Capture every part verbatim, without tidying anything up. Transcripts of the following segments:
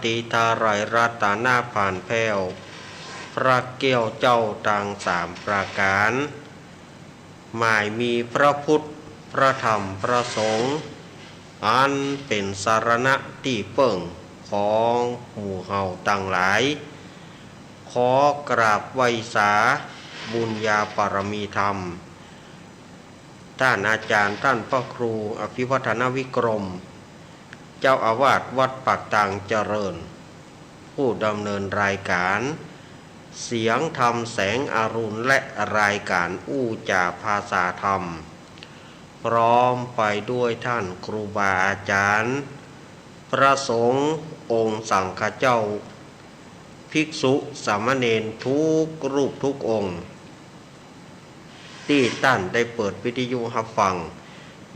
สีทาลัยรัตนะผ่านแผ้ว พระแก้วเจ้าตังสามประก๋าน หมายมีพระพุทธ พระธรรม พระสงฆ์ อันเป๋นสรณะตี้เปิ้งของหมู่เฮาตังหลาย ขอกราบไหว้สาบุญญาบารมีธรรม ต้านอาจ๋ารย์ต้านพระครูอภิวัฒนวิกรม เจ้าอาวาสวัดปากตางเจริญ ผู้ดำเนินรายก๋านเสียงธรรมแสงอรุณ และรายก๋านอู้จ๋าภาษาธรรม พร้อมไปด้วยต้านครูบาอาจ๋ารย์ พระสงฆ์องค์สังฆเจ้า ภิกษุสามเณรกู้รูปกู้องค์ ตี้ต้านได้เปิดวิทยุฮับฟัง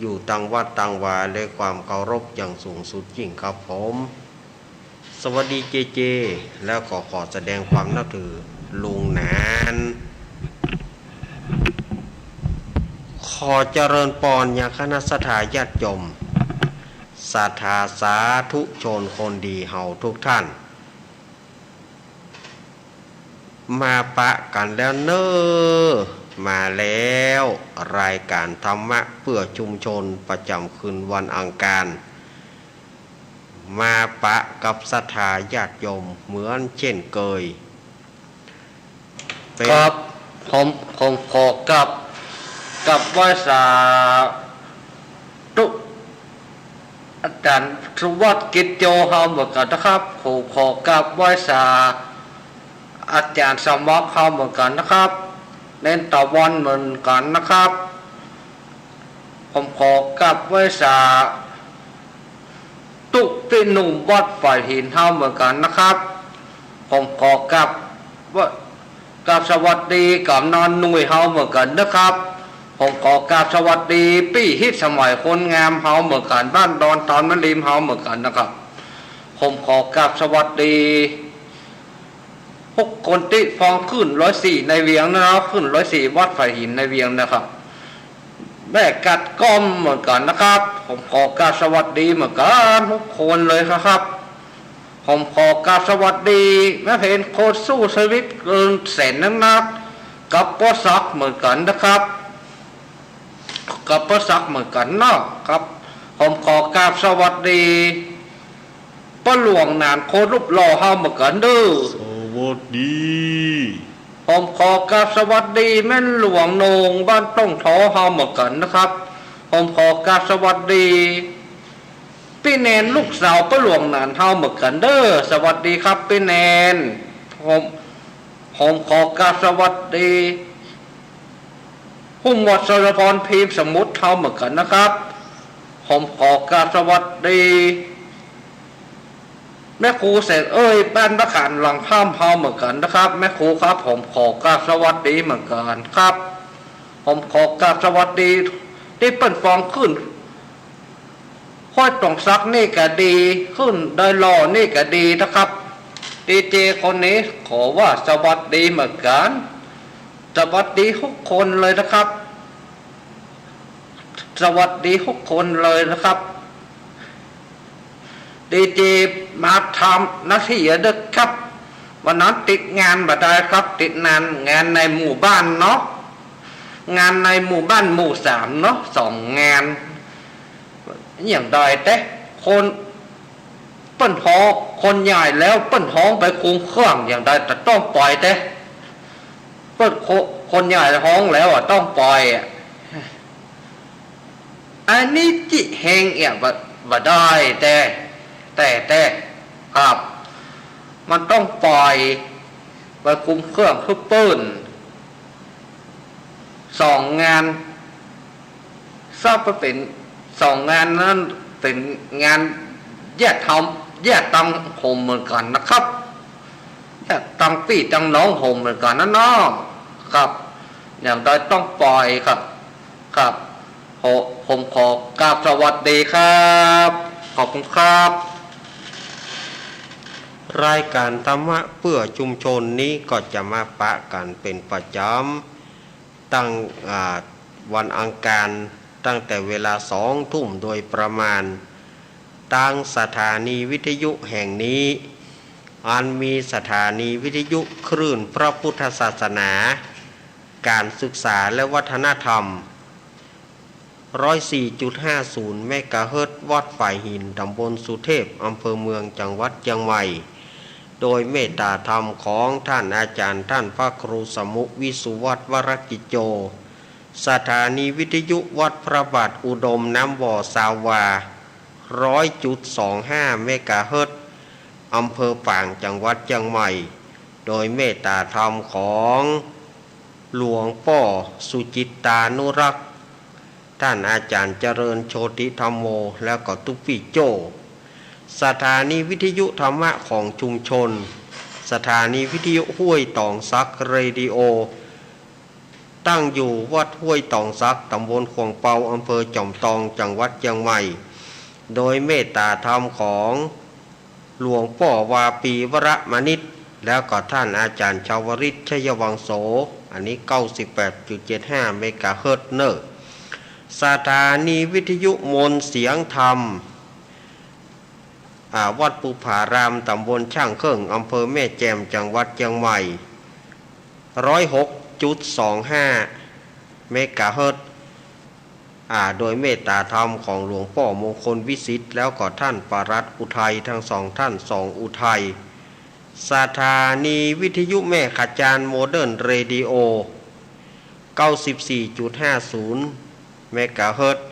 อยู่ตังวัดตังวา ด้วยความเคารพอย่างสูงสุดยิ่งครับผม สวัสดีเจเจ แล้วก็ขอแสดงความนับถือลุงหนาน ขอเจริญปอนยังคณะศรัทธาญาติโยม ศรัทธาสาธุชนคนดีเฮาทุกท่าน มาปะกั๋นแล้วเน่อ มาแล้ว รายก๋านธรรมะเปื้อชุมชนประจ๋ำคืนวันอังคาร มาปะกับศรัทธาญาติโยมเหมือนเช่นเกย ครับ ผม ผมขอกราบ กราบไหว้สาธุ อาจ๋ารย์สุวัฒน์ กิจโย เฮาเหมือนกั๋นนะครับ ผมขอกราบไหว้สาอาจ๋ารย์สมัคร เฮาเหมือนกั๋นนะครับ เณรตะวันเหมือนกั๋นนะครับ ผมขอกราบไหว้สาธุปี้หนุ่มวัดฝายหิน เฮาเหมือนกั๋นนะครับ ผมขอกราบไหว้ กราบสวัสดีก๋ำนันหนุ่ย เฮาเหมือนกั๋นนะครับ ผมขอกราบสวัสดีปี้ฮิตสมัยคนงาม เฮาเหมือนกั๋น บ้านดอนตานแม่ริม เฮาเหมือนกั๋นนะครับ ผมขอกราบสวัสดี พวกคนตี้ฟังคลื่นร้อยสี่ในเวียงนะครับ คลื่นร้อยสี่วัดฝายหินในเวียงนะครับ แม่กัดก้อมเหมือนกั๋นนะครับ ผมขอกราบสวัสดีเหมือนกั๋นทุกคนเลยนะครับ ผมขอกราบสวัสดีแม่เพ็ญ คนสู้ชีวิตเกินแสนนักๆ กับป้อศักดิ์เหมือนกั๋นนะครับ กับป้อศักดิ์เหมือนกั๋นเนาะครับ ผมขอกราบสวัสดี ป้อหลวงหนาน คนรูปหล่อ เฮาเหมือนกั๋นเน่อ สวัสดี ผมขอกราบสวัสดีแม่หลวงโหน่ง บ้านต้งทอ เฮาเหมือนกั๋นนะครับ ผมขอกราบสวัสดี ปี้แนน ลูกสาวป้อหลวงหนาน เฮาเหมือนกั๋นเน่อ สวัสดีครับปี้แนน ผม ผมขอกราบสวัสดี ผู้หมวดสรพร พิมพ์สมุทร เฮาเหมือนกั๋นนะครับ ผมขอกราบสวัสดี แม่ครูแสงเอ้ย บ้านพระขานหลังถ้ำ เฮาเหมือนกั๋นนะครับ แม่ครูครับ ผมขอกราบสวัสดีเหมือนกั๋นครับ ผมขอกราบสวัสดีตี้เปิ้นฟังคลื่น ห้วยตงสักนี่ก็ดี คลื่นดอยหล่อนี่ก็ดีนะครับ ดีเจคนนี้ขอว่าสวัสดีเหมือนกั๋น สวัสดีทุกคนเลยนะครับ สวัสดีทุกคนเลยนะครับ ดีเจมาทำหน้าตี้เด้อครับ วันนั้นติดงานบ่ได้ครับ ติดงาน งานในหมู่บ้านเนาะ งานในหมู่บ้านหมู่สามเนาะ สองงาน อย่างใดแต่คน เปิ้นฮ้อง คนใหญ่แล้วเปิ้นฮ้องไปคุมเครื่อง อย่างใดแต่ต้องปล่อยแต่ เปิ้นโค- คนใหญ่ฮ้องแล้วอะต้องปล่อยอะ อันนี้จิแฮงเอี่ยบ่ บ่ได้แต่ แต่ แต่ ครับ มันต้องปล่อยไปคุมเครื่องคือเปิ้น สองงาน ทราบว่าเป๋นสองงานนั้นเป๋นงานแยกทำ แยกตังผมเหมือนกั๋นนะครับ แยกตังปี้ตังน้องผมเหมือนกั๋นนะเนาะ ครับ อย่างใดต้องปล่อยครับ ครับ ผม ผมขอกราบสวัสดีครับ ขอบคุณครับ รายก๋านธรรมะเปื้อชุมชนนี้ก็จะมาปะกั๋นเป๋นประจ๋ำ ตั้ง อ่า วันอังคาร ตั้งแต่เวลาสองทุ่มโดยประมาณ ตางสถานีวิทยุแห่งนี้ อันมีสถานีวิทยุคลื่นพระพุทธศาสนา การศึกษาและวัฒนธรรม ร้อยสี่จุดห้าศูนย์ เมกะเฮิรตซ์ วัดฝายหิน ตำบลสุเทพ อำเภอเมือง จังหวัดเจียงใหม่ โดยเมตตาธรรมของท่านอาจารย์ท่านพระครูสมุห์ วิสุวัฒน์ วรกิจโจ สถานีวิทยุวัดพระบาทอุดม น้ำบ่อ ซาวา ร้อยจุดสองห้า เมกะเฮิรตซ์ อำเภอฝาง จังหวัดเจียงใหม่ โดยเมตตาธรรมของหลวงป้อสุจิตตานุรักษ์ ท่านอาจารย์เจริญโชติธัมโม แล้วก็ตุ๊ปี้โจ้ สถานีวิทยุธรรมะของชุมชน สถานีวิทยุห้วยตองสักเรดิโอ ตั้งอยู่วัดห้วยตองสัก ตำบลขวางเปา อำเภอจอมตอง จังหวัดเจียงใหม่ โดยเมตตาธรรมของหลวงป้อวาปีวรมณิช แล้วก็ท่านอาจารย์ชาวริต ชัยวังโส อันนี้ เก้าสิบแปดจุดเจ็ดห้า เมกะเฮิรตซ์ เนอะ สถานีวิทยุมนต์เสียงธรรม อ่า วัดภูผาราม ตำบลช่างเครื่อง อำเภอแม่แจ่ม จังหวัดเจียงใหม่ ร้อยหกจุดสองห้า เมกะเฮิรตซ์ อ่า โดยเมตตาธรรมของหลวงป้อมงคลวิสิทธิ์ แล้วก็ท่านปลัดอุทัย ทั้งสองท่าน สองอุทัย สถานีวิทยุแม่ขะจาน โมเดิร์นเรดิโอ เก้าสิบสี่จุดห้าศูนย์ เมกะเฮิรตซ์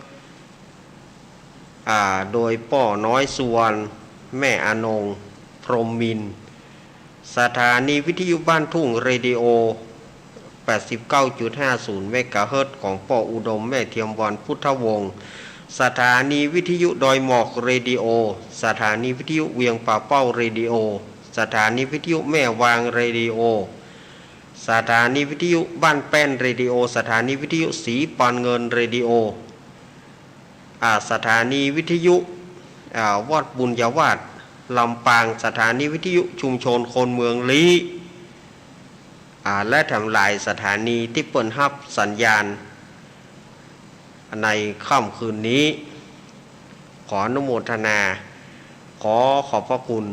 อ่า โดยป้อน้อยสุวรรณ แม่อนง พรหมมินทร์ สถานีวิทยุบ้านทุ่งเรดิโอ แปดสิบเก้าจุดห้าศูนย์ เมกะเฮิรตซ์ ของป้ออุดม แม่เทียมวรรณ พุทธวงศ์ สถานีวิทยุดอยหมอกเรดิโอ สถานีวิทยุเวียงป่าเป้าเรดิโอ สถานีวิทยุแม่วางเรดิโอ สถานีวิทยุบ้านแป้นเรดิโอ สถานีวิทยุสีปานเงินเรดิโอ อ่า สถานีวิทยุ อ่า วัดบุญญาวาส ลำปาง สถานีวิทยุชุมชนคนเมืองลี้ อ่า และแถมหลายสถานีตี้เปิ้นฮับสัญญาณในค่ำคืนนี้ ขออนุโมทนา ขอขอบพระคุณ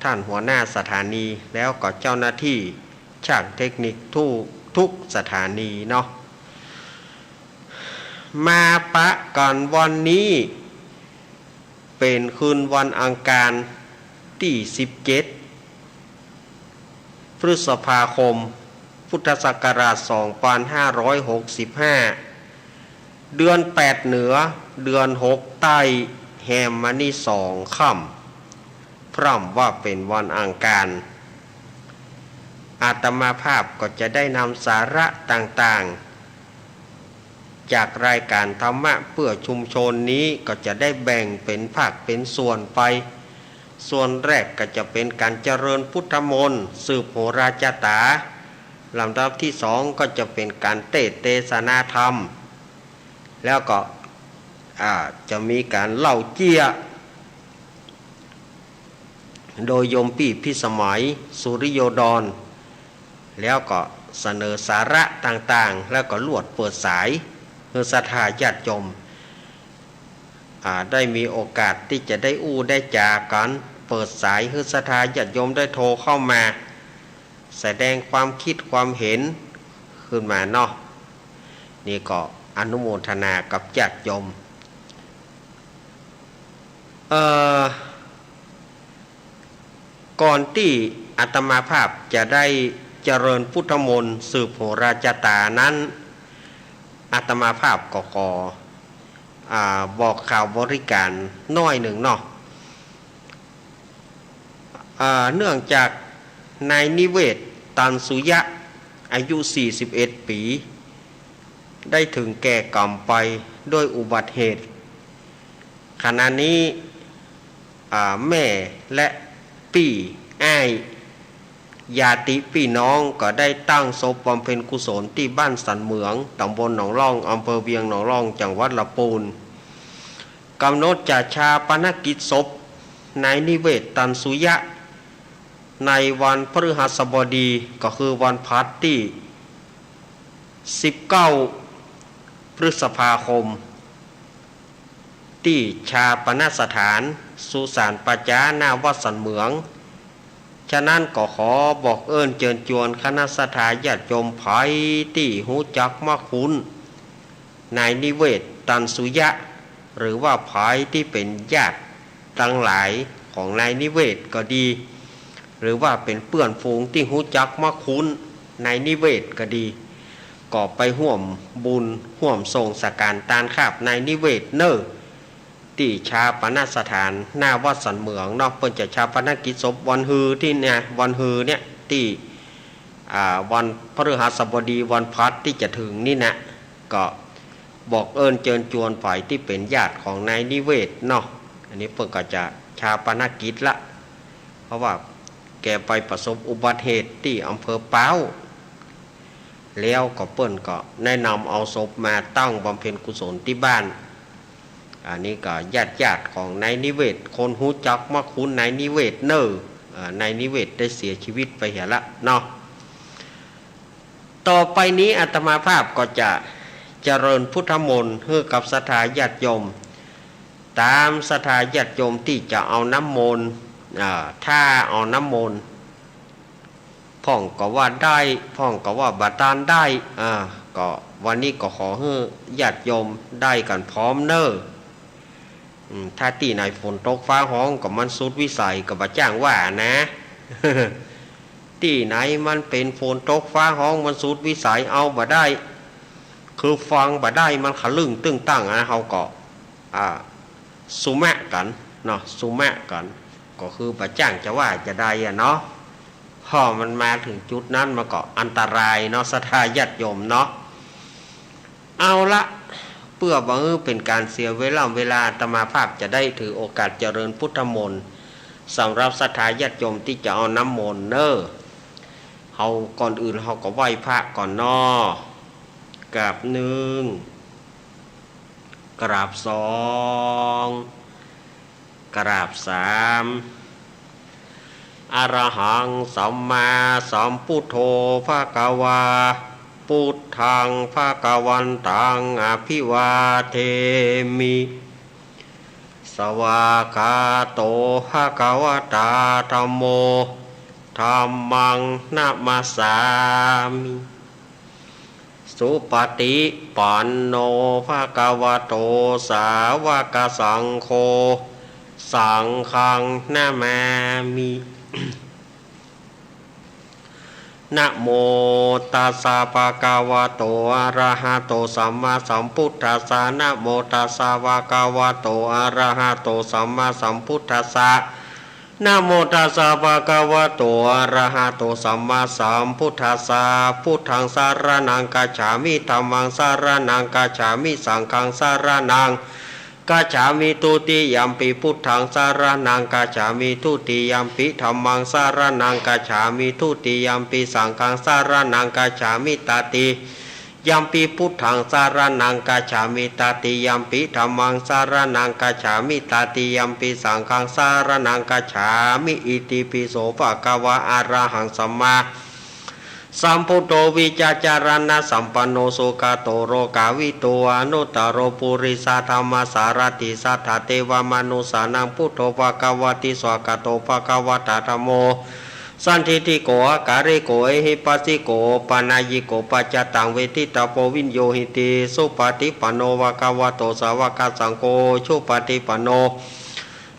ท่านหัวหน้าสถานี แล้วก็เจ้าหน้าตี้ช่างเทคนิคทุก ทุกสถานีเนาะ มาปะกั๋นวันนี้ เป๋นคืนวันอังคารตี้สิบเจ็ด พฤษภาคม พุทธศักราช สองพันห้าร้อยหกสิบห้า เดือนแปดเหนือ เดือนหกใต้ แฮมมานี่สองค่ำ พร่ำว่าเป๋นวันอังคาร อาตมาภาพก็จะได้นำสาระต่างๆ จากรายการธรรมะเพื่อชุมชนนี้ก็จะได้แบ่งเป๋นภาคเป๋นส่วนไป ส่วนแรกก็จะเป๋นก๋านเจริญพุทธมนต์ สืบโหราจาต๋า ลำดับตี้สองก็จะเป๋นก๋านเตสน์เตสนาธรรม แล้วก็ อ่า จะมีก๋านเล่าเจี้ย โดยโยมปี้พิสมัย สุริโยดร แล้วก็เสนอสาระต่างๆ แล้วก็ลวดเปิดสายหื้อศรัทธาญาติโยม อ่า ได้มีโอกาสตี้จะได้อู้ได้จ๋ากั๋น เปิดสายหื้อศรัทธาญาติโยมได้โทรเข้ามา แสดงความคิดความเห็นขึ้นมาเนาะ นี่ก็อนุโมทนากับญาติโยม เอ่อ ก่อนตี้อาตมาภาพจะได้เจริญพุทธมนต์สืบโหราจาต๋านั้น อาตมาภาพก็ขอ อ่า บอกข่าวบริการน้อยนึ่งเนาะ อ่า เนื่องจากนายนิเวศน์ ตันสุยะ อายุสี่สิบเอ็ดปี๋ ได้ถึงแก่กรรมไปด้วยอุบัติเหตุ ขณะนี้ อ่า แม่และปี้อ้าย ญาติปี้น้องก็ได้ตั้งศพบำเพ็ญกุศลตี้บ้านสันเหมือง ตำบลหนองล่อง อำเภอเวียงหนองล่อง จังหวัดละปูน กำหนดจะฌาปนกิจศพนายนิเวศน์ ตันสุยะ ในวันพฤหัสบดี ก็คือวันพฤหัสตี้สิบเก้า พฤษภาคม ตี้ฌาปนสถานสุสานป่าจ๊าหน้าวัดสันเหมือง ฉะนั้นก็ขอบอกเอิ้นเจิญจวนคณะศรัทธาญาติโยม ใผตี้ฮู้จักมักคุ้นนายนิเวศน์ ตันสุยะ หรือว่าใผตี้เป๋นญาติตังหลายของนายนิเวศน์ก็ดี หรือว่าเป๋นเปื้อนฝูงตี้ฮู้จักมักคุ้นนายนิเวศน์ก็ดี ก็ไปฮ่วมบุญฮ่วมส่งสังฆารตานคาบนายนิเวศน์เน่อ ตี้ฌาปนสถานหน้าวัดสันเหมืองเนาะ เปิ้นจะฌาปนกิจศพวันฮือตี้เนี่ย วันฮือเนี่ย ตี้ อ่า วันพฤหัสบดี วันพฤหัสตี้จะเถิงนี่นะ ก็บอกเอิ้นเจิญจวนใผตี้เป๋นญาติของนายนิเวศน์เนาะ อันนี้เปิ้นก็จะฌาปนกิจละ เพราะว่าแกไปประสบอุบัติเหตุตี้อำเภอป๊าว แล้วก็เปิ้นก็แนะนำเอาศพมาตั้งบำเพ็ญกุศลตี้บ้าน อันนี้ก็ญาติๆ ของนายนิเวศน์ คนฮู้จักมักคุ้นนายนิเวศน์เน่อ อ่า นายนิเวศน์ได้เสียชีวิตไปเหียละเนาะ ต่อไปนี้อาตมาภาพก็จะเจริญพุทธมนต์หื้อกับศรัทธาญาติโยม ต๋ามศรัทธาญาติโยมตี้จะเอาน้ำมนต์ อ่า ถ้าเอาน้ำมนต์ พ่องก็ว่าได้ พ่องก็ว่าบ่ตานได้ อ่า ก็วันนี้ก็ขอหื้อญาติโยมได้กั๋นพร้อมเน่อ อืม ถ้าตี้ไหนฝนตกฟ้าฮ้องก็มันสุดวิสัยก็บ่จ้างว่านะ ตี้ไหนมันเป๋นฝนตกฟ้าฮ้องมันสุดวิสัยเอาบ่ได้ คือฟังบ่ได้มันขะลึ่งตึ้งตั้งอะ เฮาก็ อ่า สุมะกั๋นเนาะ สุมะกั๋น ก็คือบ่จ้างจะว่าจะใดอะเนาะ พอมันมาเถิงจุดนั้นมันก็อันตรายเนาะ ศรัทธาญาติโยมเนาะ เอาละ เปื้อบ่หื้อเป๋นก๋านเสียเวลา เวลา อาตมาภาพจะได้ถือโอกาสเจริญพุทธมนต์ สำหรับศรัทธาญาติโยมตี้จะเอาน้ำมนต์เน่อ เฮาก่อนอื่นเฮาก็ไหว้พระก่อนเนาะ กราบนึ่ง กราบสอง กราบสาม อะระหังสัมมาสัมพุทโธภะคะวา พุทธังภะคะวันตังอะภิวาเทมิ สวากขาโตภะคะวะตาธัมโม ธัมมังนะมัสสามิ สุปะฏิปันโนภะคะวะโต สาวกสังโฆ สังฆังนะมามิ นะโมตัสสะภะคะวะโต อะระหะโต สัมมาสัมพุทธัสสะ นะโมตัสสะภะคะวะโต อะระหะโต สัมมาสัมพุทธัสสะ นะโมตัสสะภะคะวะโต อะระหะโต สัมมาสัมพุทธัสสะ พุทธังสะระณังกัจฉามิ ธัมมังสะระณังกัจฉามิ สังฆังสะระณังกัจฉามิ ทุติยัมปิพุทธังสะระณังกัจฉามิ ทุติยัมปิธัมมังสะระณังกัจฉามิ ทุติยัมปิสังฆังสะระณังกัจฉามิ ตติ ยัมปิพุทธังสะระณังกัจฉามิ ตติยัมปิธัมมังสะระณังกัจฉามิ ตติยัมปิสังฆังสะระณังกัจฉามิ อิติปิโสภะคะวา อะระหังสัมมาสัมพุทโธ วิชชาจารณะสัมปันโน สุขะโต โลกาวิทู อนุตตะโร ปุริสะธัมมะสารถิ สัทธะเตวะมะนุสสานังพุทโธภะคะวะติ สวากขาโตภะคะวะตาธัมโม สันทิฏฐิโก อะหะกาลิโก เอหิปัสสิโก โอปะนัยยิโก ปัจจตังเวทิตาโพ วิญญูหิติ สุปะฏิปันโนภะคะวะโต สาวกสังโฆ อุจุปะฏิปันโน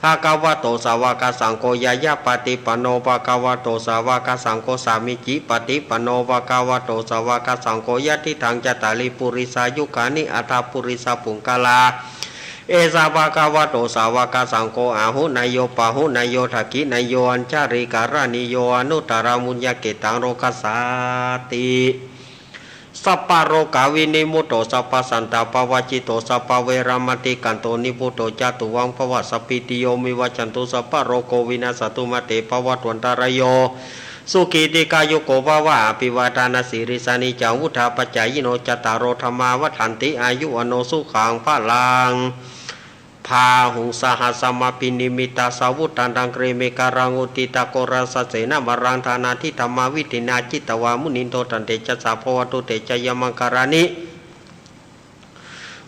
ภะคะวะโต สาวกสังโฆ ญาญาปะฏิปันโนภะคะวะโต สาวกสังโฆ สามีจิปะฏิปันโนภะคะวะโต สาวกสังโฆ ยะทิฏฐังจัตตาริปุริสายุคานิ อัตถะปุริสะปุงคละ เอสะภะคะวะโต สาวกสังโฆ อาหุเนยโย ปาหุเนยโย ทักขิเนยโย อัญชลีกรณีโย อนุตตรังปุญญะเขตตัง โลกัสสาติ สัพพะโรคาวินิมุตโต สัพพะสันตาปะวะจิตโต สัพพะเวระมะติกันโต นิพพุโต จาตุวังภะวะ สัพพีติโย วิวัชชันตุ สัพพะโรโค วินัสสะตุ มาเต ภะวะตุ อันตะราโย สุขี ทีฆายุโก ภะวะ อภิวาทานะสีลิสสะ นิจจัง วุฑฒาปะจายิโน จัตตาโร ธัมมา วัฑฒันติ อายุ วัณโณ สุขัง พะลัง บาหุง สะหัสสะมะภินิมมิตตะสาวุฒานัง กรีเมฆะรัง อุทธิตะโคระสะเสนะมะรัง ทานาธิธัมมาวิธินา จิตตะวามุนินโท ตันเตจะสสะ ภะวะตุเตจะยะมังคะลานิ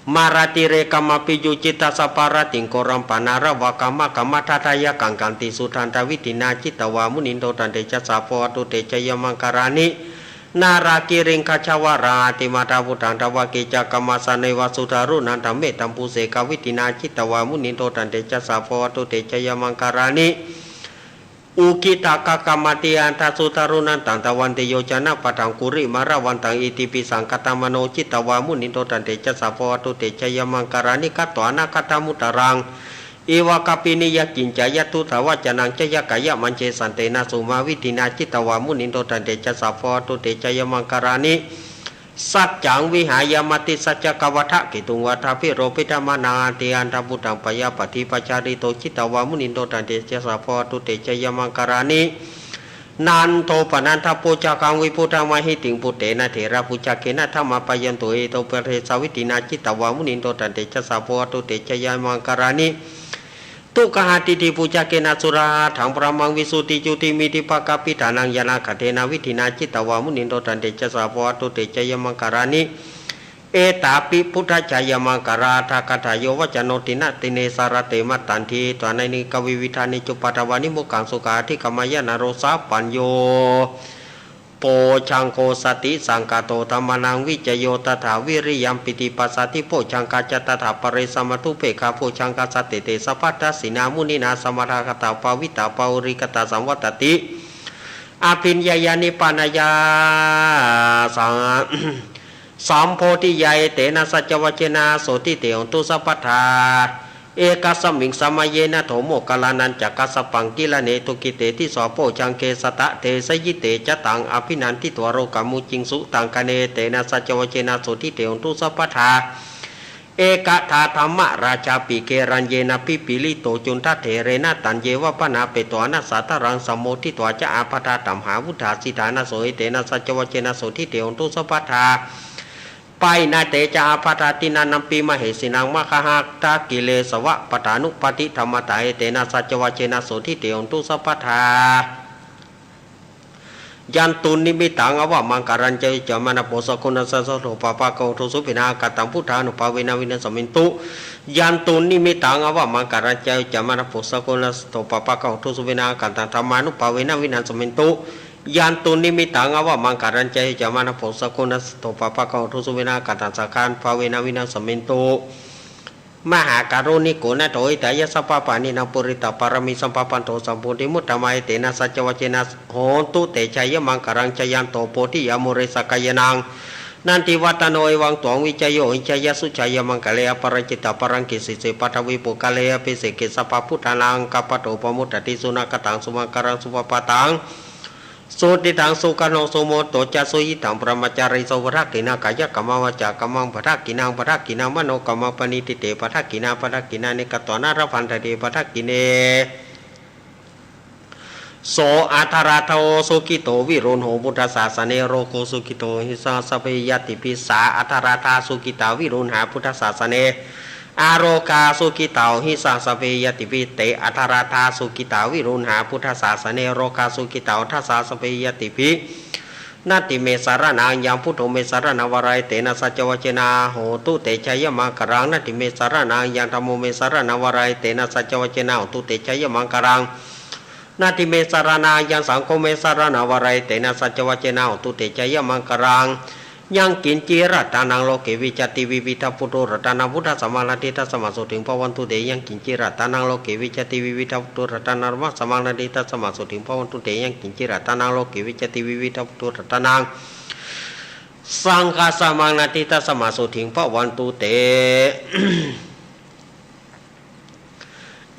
Mārātirekam abhiyujjhitasabbarattiṃ ghorampanāḷavakamakkhamathaddhayakkhaṃ khantīsudantavidhinā jitavā munindo taṃ tejasā bhavatu te jayamaṅgalāni. Nāḷāgiriṃ gajavaraṃ atimattabhūtaṃ dāvaggicakkamasanīva sudāruṇantaṃ mettambusekavidhinā jitavā munindo taṃ tejasā bhavatu te jayamaṅgalāni. Ukkhittakhaggamatihatthasudāruṇantaṃ dhāvantiyojanapathaṅgulimālavantaṃ iddhībhisaṅkhatamano jitavā munindo taṃ tejasā bhavatu te jayamaṅgalāni. Katvāna kaṭṭhamudaraṃ iva gabbhinīyā ciñcāya duṭṭhavacanaṃ janakāyamajjhe santena somavidhinā jitavā munindo taṃ tejasā bhavatu te jayamaṅgalāni. Saccaṃ vihāya matisaccakavādaketuṃ vādābhiropitamanaṃ atiandhabhūtaṃ paññāpadīpajalito jitavā munindo taṃ tejasā bhavatu te jayamaṅgalāni. Nandopanandabhujagaṃ vibudhaṃ mahiddhiṃ puttena therabhujagena damāpayanto iddhūpadesavidhinā jitavā munindo taṃ tejasā bhavatu te jayamaṅgalāni. Duggāhadiṭṭhibhujagena sudaṭṭhaṃ brahmaṃ visuddhijutimiddhibakābhidhānaṃ ñāṇāgadena vidhinā jitavā munindo taṃ tejasā bhavatu te jayamaṅgalāni. Etāpi buddhajayamaṅgalaaṭṭhagāthā yo vācano dinadine sarate matandī hitvānanekavividhāni cupaddavāni mokkhaṃ sukhaṃ adhigameyya naro sapañño. Bojjhaṅgo satisaṅkhāto dhammānaṃ vicayo tathā viriyampīti passaddhi bojjhaṅgā ca tathāpare samādhupekkhabojjhaṅgā sattete sabbadassinā muninā sammadakkhātā bhāvitā bahulīkatā saṃvattati abhiññāya nibbānāya sa- sambodhiyā. Etena saccavajjena sotthi te hotu sabbadā. Ekasmiṃ samaye nātho moggallānañca kassapaṃ gilāne dukkhite disvā bojjhaṅge satta desayi. Te ca taṃ abhinanditvā rogā mucciṃsu taṅkhaṇe. Etena saccavajjena sotthi te hotu sabbadā. Ekadā dhammarājāpi gelaññenābhipīḷito cundattherena taññeva bhaṇāpetvāna sādaraṃ sammoditvā ca ābādhā tamhā vuṭṭhāsi ṭhānaso. Etena saccavajjena sotthi te hotu sabbadā. Pahīnā te ca ābādhā tiṇṇannampi mahesinaṃ maggāhatakilesāva pattānuppattidhammataṃ. Etena saccavajjena sotthi te hotu sabbadā. Yandunnimittaṃ avamaṅgalañca yo cāmanāpo sakuṇassa saddo pāpaggaho dussupinaṃ akantaṃ buddhānubhāvena vināsamentu. Yandunnimittaṃ avamaṅgalañca yo cāmanāpo sakuṇassa saddo pāpaggaho dussupinaṃ akantaṃ dhammānubhāvena vināsamentu. Yandunnimittaṃ avamaṅgalañca yo cāmanāpo sakuṇassa saddo pāpaggaho dussupinaṃ akantaṃ saṅghānubhāvena vināsamentu. Mahākāruṇiko nātho hitāya sabbapāṇinaṃ pūretvā pāramī sabbā patto sambodhimuttamaṃ. Etena saccavajjena hotu te jayamaṅgalaṃ. Jayanto bodhiyā mūle sakyānaṃ nandivaḍḍhano evaṃ tvaṃ vijayo hohi jayassu jayamaṅgale. Aparājitapallaṅke sīse paṭhavipokkhare abhiseke sabbabuddhānaṃ aggappatto pamodati. Sunakkhattaṃ sumaṅgalaṃ supabhātaṃ suhuṭṭhitaṃ sukhaṇo sumuhutto ca suyiṭṭhaṃ brahmacārisu. Padakkhiṇaṃ kāyakammaṃ vācākammaṃ padakkhiṇaṃ padakkhiṇaṃ manokammaṃ paṇidhī te padakkhiṇā padakkhiṇāni katvāna labhantatthe padakkhiṇe. So atthaladdho sukhito viruḷho buddhasāsane arogo sukhito hohi saha sabbehi ñātibhi. Sā atthaladdhā sukhitā viruḷhā buddhasāsane arogā sukhitā hohi saha sabbehi ñātibhi. Te atthaladdhā sukhitā viruḷhā buddhasāsane arogā sukhitā hohi saha sabbehi ñātibhi. Natthi me saraṇaṃ aññaṃ buddho me saraṇaṃ varaṃ etena saccavajjena hotu te jayamaṅgalaṃ. Natthi me saraṇaṃ aññaṃ dhammo me saraṇaṃ varaṃ etena saccavajjena hotu te jayamaṅgalaṃ. Natthi me saraṇaṃ aññaṃ saṅgho me saraṇaṃ varaṃ etena saccavajjena hotu te jayamaṅgalaṃ. Yaṅkiñci ratanaṃ loke vijjati vividhaṃ puthu ratanaṃ buddhasamaṃ natthi tasmā sotthī bhavantu te. Yaṅkiñci ratanaṃ loke vijjati vividhaṃ puthu ratanaṃ dhammasamaṃ natthi tasmā sotthī bhavantu te. Yaṅkiñci ratanaṃ loke vijjati vividhaṃ puthu ratanaṃ saṅghasamaṃ natthi tasmā sotthī bhavantu te.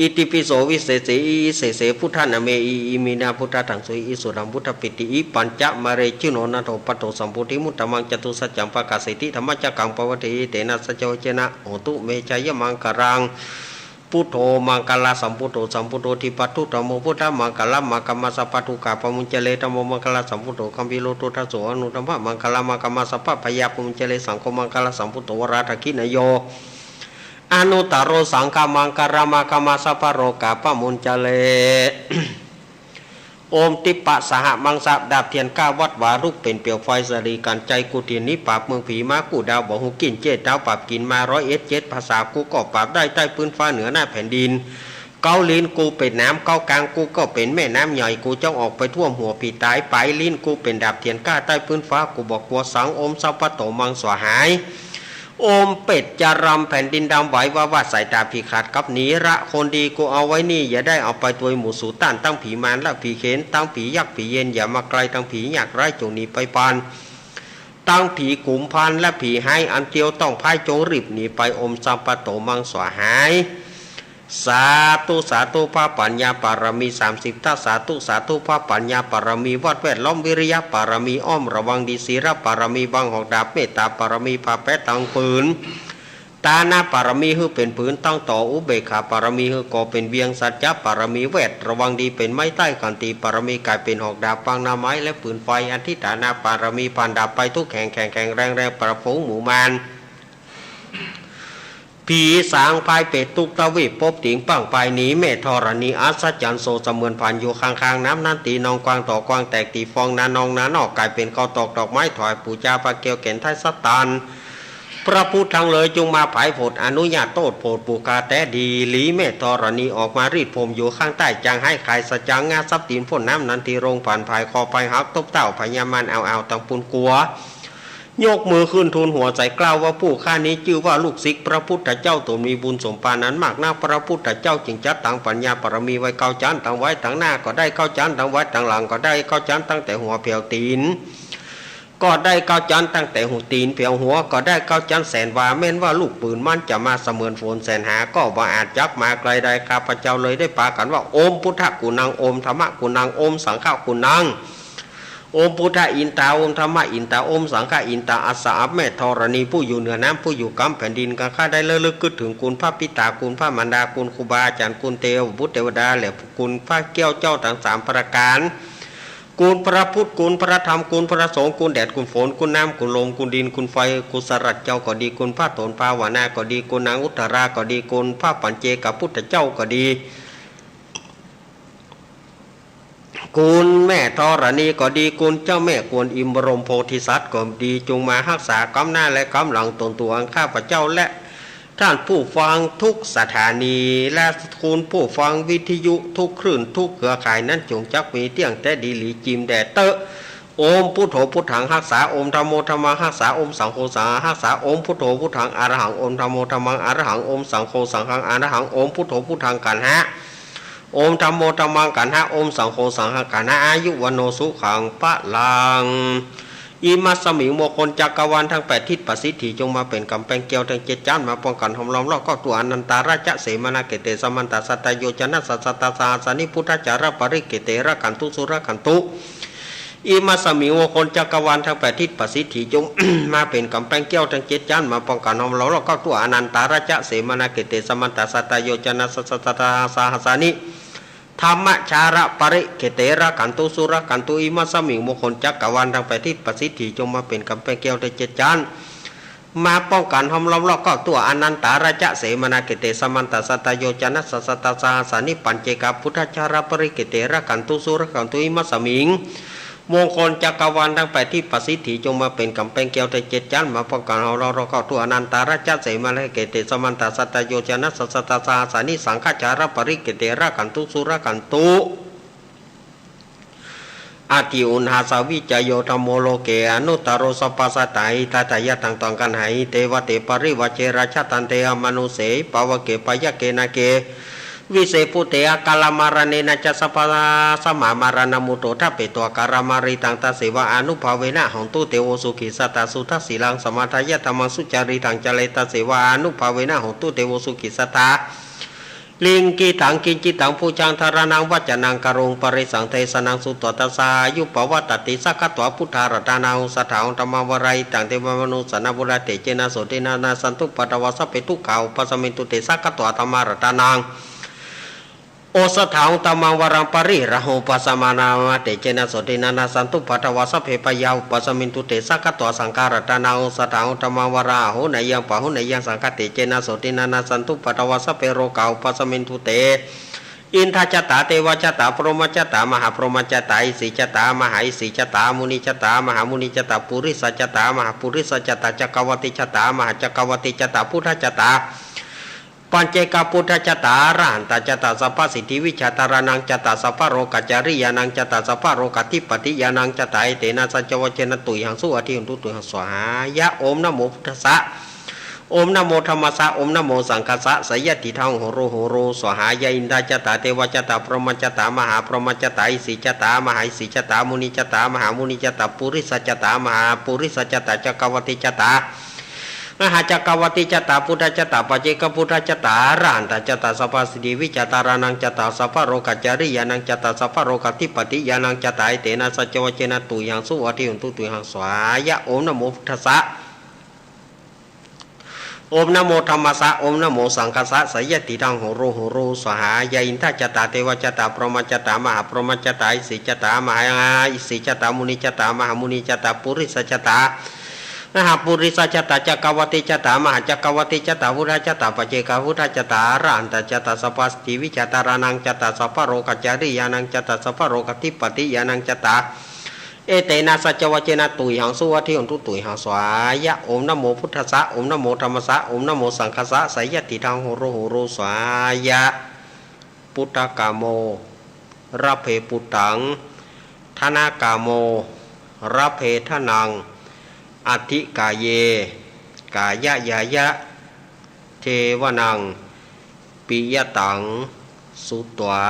Itipi so visese i isese buddhanāme i iminā buddhadhaṃsu i isutaṃ buddhapittī i pañcamare jino nātho patto sambodhimuttamaṃ catusaccān pakāseti dhammacakkaṃ pavatteti. Etena saccavajjena hotu me jayamaṅgalaṃ. Buddho maṅgalasambhūto sambuddho dipāduttamo buddhamaṅgalamāgamassa pāduka pamuñcare. Dhammo maṅgalasambhūto gambhīro duddaso anuttamaṅgalamāgamassa pāpayā pamuñcare. Saṅgho maṅgalasambhūto varadakkhiṇeyyo anuttaro saṅghamaṅgalamāgamassa pāroka pamuñcare. โอมติปปะสหมังสะ ดาบเตียนก้าวัดวารุก เป๋นเปลวไฟสะหลีกั๋น ใจ๋กูเตียนหนีปราบเมืองผีมา กู้ดาวบ่ฮู้กิ๋น เจ๊ดาวปราบกิ๋นมา ร้อยเอ็ดเจ๊ดภาษา กูก็ปราบได้ ใต้ปื๊นฟ้าเหนือหน้าแผ่นดิน เก๊าลิ้นกูเป๋นน้ำ เก๊ากลางกูก็เป๋นแม่น้ำใหญ่ กูจ้องออกไปท่วมหัวผีต๋าย ป๋ายลิ้นกูเป๋นดาบเตียนก้า ใต้ปื๊นฟ้ากูบ่กั๋วสัง โอมสัพพะโตมังสวาหาย โอมเป็ดจะรำแผ่นดินดำไหว ว่าว่าสายต๋าผีขาดกับหนี ละคนดีกูเอาไว้นี่ อย่าได้เอาไปตวยหมู่สูต้าน ตึงผีมารและผีเขน ตึงผียักษ์ผีเยน อย่ามาใก้ ตึงผียากไร้จงหนีไปปาน ตึงผีกุมภารและผีฮ้าย อันเตียวต้องพ่ายจงรีบหนีไป โอมสัพพะโตมังสวาหาย สาธุ สาธุ พระปัญญาปารมีสามสิบทัศ สาธุ สาธุ พระปัญญาปารมี วัดแวดล้อม วิริยะปารมี อ้อมระวังดี ศีลปารมี บังหอกดาบ เมตตาปารมี ผ้าแปะตึงปืน ตานะปารมี หื้อเป๋นผืนตึงต่อ อุเบกขาปารมี หื้อก่อเป๋นเวียง สัจจะปารมี แวดระวังดี เป๋นไม้ใต้ ขันติปารมี ก๋ายเป๋นหอกดาบ บังหน้าไม้และปืนไฟ อธิฐานะปารมี ผ่านดาบไปทุกแห่ง แข็งแข็งแรงแรง ปราบฝูงหมู่มาร ผีสางพรายเปรตทุกทวีป ปบติงปังไปหนี แม่ธรณีอัศจรรย์ โสเสมือนผ่านอยู่ข้างๆ น้ำนั้น ตี๋นองกว้างต่อกว้าง แตกตี๋ฟองนานองนานอก ก๋ายเป๋นเกาตอกดอกไม้ ถวายปู๋จา พระแก้วแก่นไทยสถาน พระพุทธตังเหลย จงมาผายโผด อนุญาตโต้ษโผด ปู๋กาแต๊ดีหลี แม่ธรณีออกมารีดผมอยู่ข้างใต้ จางฮ้ายขายสะจาง งาซับตี๋นพ่นน้ำนั้น ตี๋โรงผ่านผาย คอไปหักตบเต้า พญามารเอาเอาตึงปูนกั๋ว ยกมือขึ้นทูลหัวใจ๋กล้าวว่า ผู้ข้านี้จื้อว่าลูกศิษย์พระพุทธเจ้า ต๋นมีบุญสมปานอันมากนัก พระพุทธเจ้าจึงจัดตังปัญญาปารมีไว้เก้าจั๊น ตังไว้ตังหน้าก็ได้เก้าจั๊น ตังไว้ตังหลังก็ได้เก้าจั๊น ตั้งแต่หัวแผวตี๋นก็ได้เก้าจั๊น ตั้งแต่หัวตี๋นแผวหัวก็ได้เก้าจั๊น แสนวา แม้นว่าลูกปืนมันจะมาเสมือนฝนแสนหา ก็บ่อาจจักมาใก้ได้ ข้าพเจ้าเลยได้ปากั๋นว่า โอมพุทธะกูนัง โอมธัมมะกูนัง โอมสังฆะกูนัง โอมพุทธะอินตา โอมธัมมะอินตา โอมสังฆะอินตา อัสสะ แม่ธรณีผู้อยู่เหนือน้ำ ผู้อยู่กำแผ่นดิน ข้าได้ระลึกกึ๊ดเถิงคุณพระปิต๋า คุณพระมารดา คุณครูบาอาจ๋ารย์ คุณเตวบุตรเตวดา และคุณพระแก้วเจ้าตึงสามประก๋าน คุณพระพุทธ คุณพระธรรม คุณพระสงฆ์ คุณแดด คุณฝน คุณน้ำ คุณลม คุณดิน คุณไฟ คุณสหรัฐเจ้าก็ดี คุณพระโถนภาวนาก็ดี คุณนางอุตตราก็ดี คุณพระปัจเจกพุทธเจ้าก็ดี คุณแม่ธรณีก็ดี คุณเจ้าแม่กวนอิมบรมโพธิสัตว์ก็ดี จงมาฮักษากำหน้าและกำหลังต๋นตั๋วอันข้าพเจ้าและท่านผู้ฟังทุกสถานี และคุณผู้ฟังวิทยุทุกคลื่นทุกเครือข่ายนั้น จงจักมีเตี้ยงแต๊ดีหลีจิมแด่เต๊อะ โอมพุทโธพุทธังฮักษา โอมธัมโมธัมมังฮักษา โอมสังโฆสังฆังฮักษา โอมพุทโธพุทธังอะระหัง โอมธัมโมธัมมังอะระหัง โอมสังโฆสังฆังอะระหัง โอมพุทโธพุทธังกัณหะ โอมธัมโมธัมมังกัณหะ โอมสังโฆสังฆังกัณหะ อายุวัณโณสุขังพลัง อิมัสสมิง มงคลจักรวาลทั้งแปดทิศประสิทธิ จงมาเป๋นก๋ำแปงแก้วทั้งเจ็ดจั๊น มาป้องกั๋นห้อมล้อมรอบคอบทั่ว อนันตาราชเสมานาเขเต สมันตะสัตตะโยจนะสัสสะตะสะหัสสานิ พุทธาจาระปริเขเต รักขันตุสุรักขันตุ อิมัสสมิง มงคลจักรวาลทั้งแปดทิศประสิทธิ จง มาเป๋นก๋ำแปงแก้วทั้งเจ็ดจั๊น มาป้องกั๋นห้อมล้อมรอบคอบทั่ว อนันตาราชเสมานาเขเต สมันตะสัตตะโยจนะสัสสะตะสะหัสสานิ ธัมมะจาระปริเขเต รักขันตุสุรักขันตุ อิมัสสมิง มงคลจักรวาลทั้งแปดทิศประสิทธิ จงมาเป๋นก๋ำแปงแก้วทั้งเจ็ดจั๊น มาป้องกั๋นห้อมล้อมรอบคอบทั่ว อนันตาราชเสมานาเขเต สมันตะสัตตะโยจนะสัสสะตะสะหัสสานิ ปัจเจกพุทธาจาระปริเขเต รักขันตุสุรักขันตุ อิมัสสมิง มงคลจักรวาลทั้งแปดทิศประสิทธิ จงมาเป๋นก๋ำแปงแก้วทั้งเจ็ดจั๊น มาป้องกั๋นห้อมล้อมรอบคอบทั่ว อนันตาราชเสมานาเขเต สมันตะสัตตะโยจนะสัสสะตะสะหัสสานิ สังฆาจาระปริเขเต รักขันตุสุรักขันตุ อะถิอุณหาสาวิจโย ธัมโมโลเก อนุตตโร สัพพะสัตตาหิตาทายะ ตัง ตัง กัณหาหิเต วะเต ปริวาเจ ราชะ ทันเต อมานุสเสหิ ปาวะเก ปะยะเก นาเก วิเส ภูเต อะกาละมะระเณนะจะ สัพพะสะมะมะระณะมุตโต ทะเปโต อะกาละมะริตัง ตัสเสวะ อานุภาเวนะ โหนตุ เตโว สุขิสัตตา สุทัสสิลัง สะมะทายะ ธัมมัง สุจาริตัง จาเร ตัสเสวะ อานุภาเวนะ โหนตุ เตโว สุขิสัตตา ลิงกิตัง กิจจิตัง ปูชา ธาราณัง วัจจะนัง กะโรง ปะริสสัง เทสะนัง สุตวะ ทัสสา อายุ ปะวัตติ สักขะตวา พุทธารัตตานัง โอสะถา ธัมมัง วาราหิตัง เทวะมะนุสสานะ ปุระ เตเจนะ โสตินะ นาสสันตุ ปะทะวา สัพเพ ทุกขา อุปะสะมินตุ เต สักขะตวา ธัมมารัตตานัง โอสะถา ธัมมัง วารัง ปะริหะโห อุปะสะมะนะ เตเจนะ โสตินะ นาสสันตุ ปะทะวา สัพเพ พะยา อุปะสะมินตุ เต สักขะตวา สังฆารัตตานัง โอสะถา ธัมมัง วารา อาหุเนยัง ปะหุเนยัง สังฆะ เตเจนะ โสตินะ นาสสันตุ ปะทะวา สัพเพ โรกา อุปะสะมินตุ เต อินทะจะตา เตวะจะตา พรหมะจะตา มหาพรหมะจะตา อิสสีจะตา มหาอิสสีจะตา มุนีจะตา มหามุนีจะตา ปุริสะจะตา มหาปุริสะจะตา จักรวรติจะตา มหาจักรวรติจะตา พุทธะจะตา ปัจเจกพุทธะจะตา อรหันตะจะตา สัพพะสิทธิวิชาธาราณังจะตา สัพพะโรกะจาริยานังจะตา สัพพะโรกะทิปปติยานังจะตา เอเตนะสัจจวัจเจนะ ตุยหัง สุวัตถิโหนตุ ตุยหัง สวาหายะ โอมนะโมพุทธัสสะ โอมนะโมธัมมัสสะ โอมนะโมสังฆัสสะ สะยะติทัง โหโร โหโร สวาหายะ อินทะจะตา เตวะจะตา พรหมะจะตา มหาพรหมะจะตา อิสสีจะตา มหาอิสสีจะตา มุนีจะตา มหามุนีจะตา ปุริสะจะตา มหาปุริสะจะตา จักรวรติจะตา มหาจักรวรติจะตา พุทธะจะตา ปัจเจกพุทธะจะตา อรหันตะจะตา สัพพะสิทธิวิชาธาราณังจะตา สัพพะโรกะจาริยานังจะตา สัพพะโรกะทิปปติยานังจะตา เอเตนะสัจจวัจเจนะ ตุยหัง สุวัตถิโหนตุ ตุยหัง สวาหายะ โอมนะโมพุทธัสสะ โอมนะโมธัมมัสสะ โอมนะโมสังฆัสสะ สะยะติทัง โหโร โหโร สวาหายะ อินทะจะตา เตวะจะตา พรหมะจะตา มหาพรหมะจะตา อิสสีจะตา มหาอิสสีจะตา มุนีจะตา มหามุนีจะตา ปุริสะจะตา มหาปุริสะจะตา จักรวรติจะตา มหาจักรวรติจะตา พุทธะจะตา ปัจเจกพุทธะจะตา อรหันตะจะตา สัพพะสิทธิวิชาธาราณังจะตา สัพพะโรกะจาริยานังจะตา สัพพะโรกะทิปปติยานังจะตา เอเตนะสัจจวัจเจนะ ตุยหัง สุวัตถิโหนตุ ตุยหัง สวาหายะ โอมนะโมพุทธัสสะ โอมนะโมธัมมัสสะ โอมนะโมสังฆัสสะ สะยะติทัง โหโร โหโร สวาหายะ ปุตตะกาโม ระเพปุตตัง ทะนะกาโม ระเพทะนัง อัตถิกาเย กายะยายะ เทวะนัง ปิยะตัง สุตวา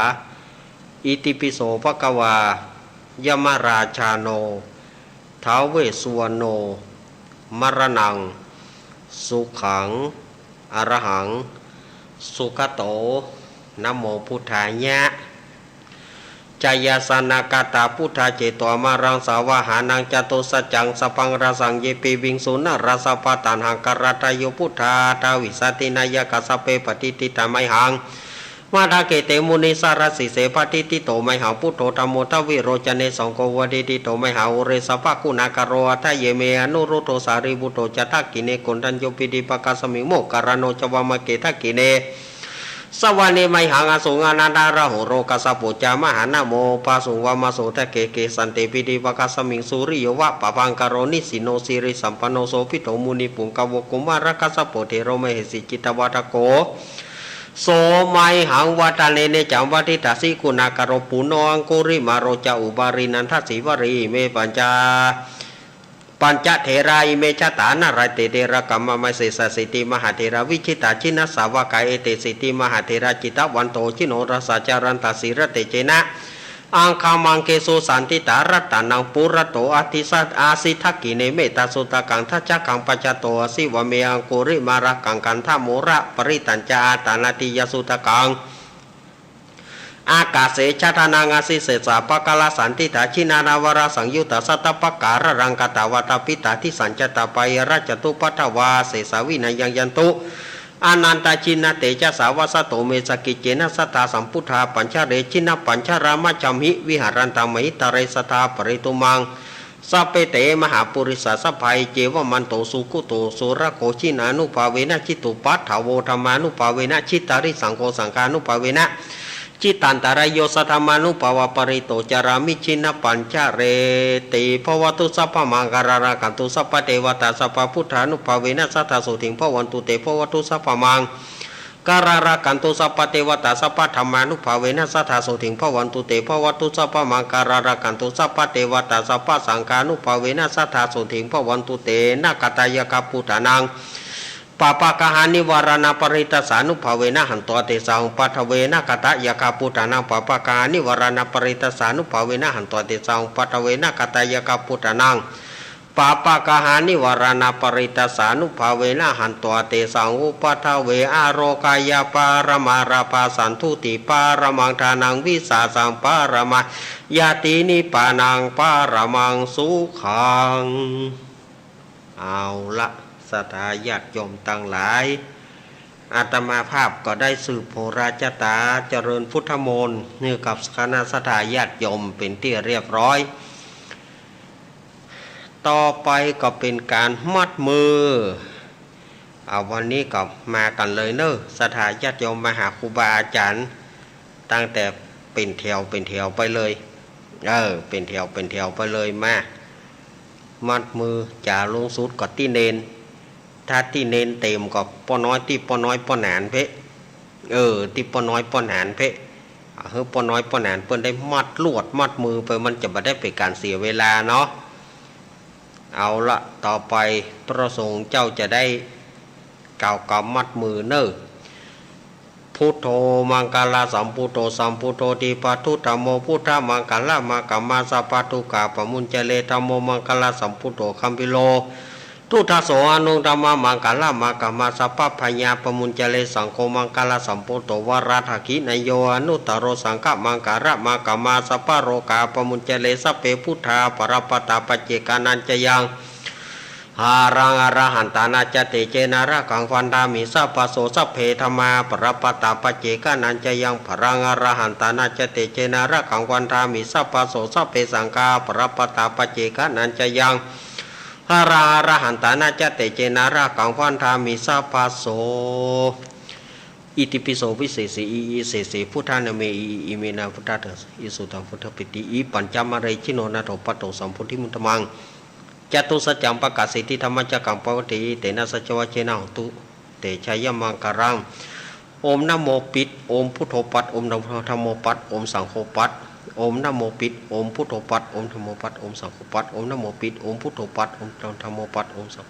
อิติปิโสภะคะวา ยะมะราชาโน ท้าวเวสสุวรรณโณ มะระณัง สุขัง อรหัง สุขะโต นะโมพุทธายะ จายาสนากาตา พุทธาเจโต อมรังสาวาหานัง จตุสัจจังสัพพัง รสัง เย ปิวิงสุ นรสัพพะ ตัณหังคาราทาโย พุทธาทาวิสาตินายะกา สัพเพ ปะทิฏฐิตา ไมหัง มาทะเก เต มุนิสาระ สีเส ปะทิฏฐิโต ไมหัง พุทโธ ธัมโม ทวิโรจเน สังโฆ ปะทิฏฐิโต ไมหัง อุเร สัพพะกุณากะโร อัตถะเย เม อนุรุทโธ สารีปุตโต จะ ทักขิเณ โกณฑัญโญ ปิณฑิปะคะสมิง โมคคัลลาโน จะ วามะเก ทักขิเณ สวาเน ไมหัง อสุง อานันทะราหูโร กัสสะโป จะ มหานะโม อุปาสุง วามะโส ทักเข เกสันเต ปิณฑิปะคะสมิง สุริโย วะปะภังคะโร นิสินโน สิริสัมปันโน โสภิตโต มุนิปุงกะโว กุมารกัสสะโป เถโร มเหสี จิตตะวัฏฐะโก โส ไมหัง วัดดาเน เนจัง วัดดิฏฐา สิกุณากะโร ปุณโณ อังคุริมาโร จะ อุบาลี นันทะสีวะลี อิเม ปัญจะ ปัญจะเถรา อิเม จะตา นาลาเต เถระ กามาเม เสสะสีติมหาเถรา วิจิตตา จินนสาวกา เอเต สีติมหาเถรา จิตตะวันโต จิโนราสา จะรันตะ สีลเตเจนะ อังคามังเกสุ สันติตา รัตตานัง ปุระโต อาทิสัต อาสิ ทักขิเณ เมตตาสุตตะกัง ทัจจะกัง ปัจจโต อาสิ วะเม อังคุริมาละกัง คันธะโมระ ปะริตตัญจะ อาตานาติยะสุตตะกัง อากาเส ชะทะนัง อาสิ เสสะปะกะละ สันติตา จินนานาลาวะละสังยุตตา สัตตะปะกะละลังกะตะ วาตะปิตตา ทิสสัญจะตา ปะเย ระจะตุปะทะวา เสสา วินะยัง ยันตุ อานันตะ จินนะเตจะสา วัสสะโต เม สะกิจเจนะ สัตถา สัมปุทธา ปัญจะเร จินนะปัญจะรา มัชฌะมิ วิหะรันตัง มหิตะเร สะทา ปะเรตุมัง สัพเพ เต มหาปุริสา สัพพา เอ เจวะมันโต สุกุโต สุรโค จินานุภาเวนะ จิตตุปะทะโว ธัมมานุภาเวนะ จิตตาริสังโฆ สังฆานุภาเวนะ จิตตันตะรายโย สัทธามานุภาวัง ปะริตโต จารามิ จินนะปัญจะเรติ ภะวะตุ สัพพะมังคะลัง รักขันตุ สัพพะเตวะตา สัพพะพุทธานุภาเวนะ สัทธา โสติง ภะวันตุเต ภะวะตุ สัพพะมังคะลัง รักขันตุ สัพพะเตวะตา สัพพะธัมมานุภาเวนะ สัทธา โสติง ภะวันตุเต ภะวะตุ สัพพะมังคะลัง รักขันตุ สัพพะเตวะตา สัพพะสังฆานุภาเวนะ สัทธา โสติง ภะวันตุเต นะกะตะยะกะปุทธานัง ปาปะกะหานิวาราณะ ปะริตตัสสานุภาเวนะ หันตวา เตสัง อุปาทะเว นะกะตะยะกะปุทธานัง ปาปะกะหานิวาราณะ ปะริตตัสสานุภาเวนะ หันตวา เตสัง อุปาทะเว นะกะตะยะกะปุทธานัง ปาปะกะหานิวาราณะ ปะริตตัสสานุภาเวนะ หันตวา เตสัง อุปาทะเว อาโรกะยะปะระมัง ลาภะสันตุติปะระมัง ทานังวิสาสังปะระมัง ญาตินิปปานังปะระมังสุขัง เอาละ ศรัทธาญาติโยมตังหลาย อาตมาภาพก็ได้สืบโหราจาตาเจริญพุทธมนต์หื้อกับคณะศรัทธาญาติโยมเป๋นตี้เรียบร้อย ต่อไปก็เป๋นก๋านมัดมือ เอาวันนี้ก็มากั๋นเลยเน่อ ศรัทธาญาติโยมมาหาครูบาอาจ๋ารย์ ตั้งแต่เป๋นแถวเป๋นแถวไปเลย เออ เป๋นแถวเป๋นแถวไปเลย มา มัดมือจ๋าลงสุดก็ตี้เณร ถ้าตี้เณรเต๋มก็ป้อน้อย ตี้ป้อน้อยป้อหนานเป๊ะ เออ ตี้ป้อน้อยป้อหนานเป๊ะ เอาหื้อป้อน้อยป้อหนานเปิ้นได้มัดลวดมัดมือไป มันจะบ่ได้เป๋นก๋านเสียเวลาเนาะ เอาละ ต่อไปพระสงฆ์เจ้าจะได้กล่าวกำมัดมือเน่อ พุทโธ มังคละสัมพุทโธ สัมพุทโธ ทีปทุ ธัมโม พุทธมังคละมะกะมา สัพพะทุกขาปะมุญจเร ธัมโม มังคละสัมพุทโธ คัมภีโร ทุตโส อนุตตมะมังคละมะกะมา สัพพะพยาปะมุญจเร สังโฆ มังคละสัมพุทโธ วรทักขิณโย อนุตตโร สังฆมังคละมะกะมา สัพพะโรคาปะมุญจเร สัพเพ พุทธา ปรัปปะตา ปัจเจกานัญจะยัง หารัง อรหันตานา จะเตเจนะ รักขัง วันทามิ สัพพะโส สัพเพ ธัมมา ปรัปปะตา ปัจเจกานัญจะยัง พลัง อรหันตานา จะเตเจนะ รักขัง วันทามิ สัพพะโส สัพเพ สังฆา ปรัปปะตา ปัจเจกานัญจะยัง หารัง อรหันตานา จะเตเจนะ รักขัง วันทามิ สัพพะโส อิติปิโส วิเศษสี อิเศษสี พุทธานาเม อิ อิเมนะ พุทธาเถ อิสุตัง พุทธปิติ อิ ปัญจมะเร ชิโน นาโถ ปัตโต สัมโพธิมุตตมัง จตุสัจจัง ปะกาเสติ ธัมมะจักกัง ปะวัตติ เตนะ สัจจวะเจนะ โหตุ เตชะยะมังคะลัง โอม นะโม ปิด โอม พุทโธ ปัด โอม ธัมโม ปัด โอม สังโฆ ปัด โอม นะโม ปิด โอม พุทโธ ปัด โอม ธัมโม ปัด โอม สังโฆ ปัด โอม นะโม ปิด โอม พุทโธ ปัด โอม ธัมโม ปัด โอม สัง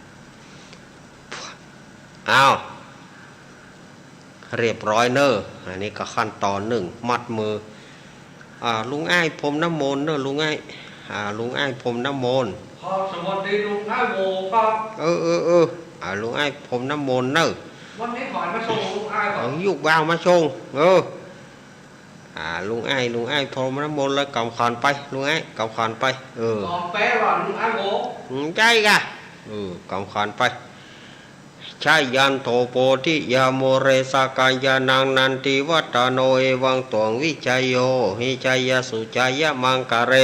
อ้าว เรียบร้อยเน่อ อันนี้ก็ขั้นตอนนึ่ง มัดมือ อ่า ลุงอ้ายพรมน้ำมนต์เน่อ ลุงอ้าย อ่า ลุงอ้ายพรมน้ำมนต์ ครับ สวัสดีลุงอ้ายโวครับ เออ เออ เออ อ่า ลุงอ้ายพรมน้ำมนต์เน่อ วันนี้ขวัญมาส่งลุงอ้ายครับ เอายุกบ่าวมาส่ง เออ อ่า ลุงอ้าย ลุงอ้ายพรมน้ำมนต์แล้วกำขวัญไป ลุงอ้ายกำขวัญไป เออ ขอแป๊ะหน่อยลุงอ้ายโว อืม ใจ้ก่ะ เออ กำขวัญไป ชะยันโถ โพธิยา มูเล สะกะยานัง นันทิวัฏฏะโน เอวังตวัง วิจโย หิ จายะสุ จายะมังคะเล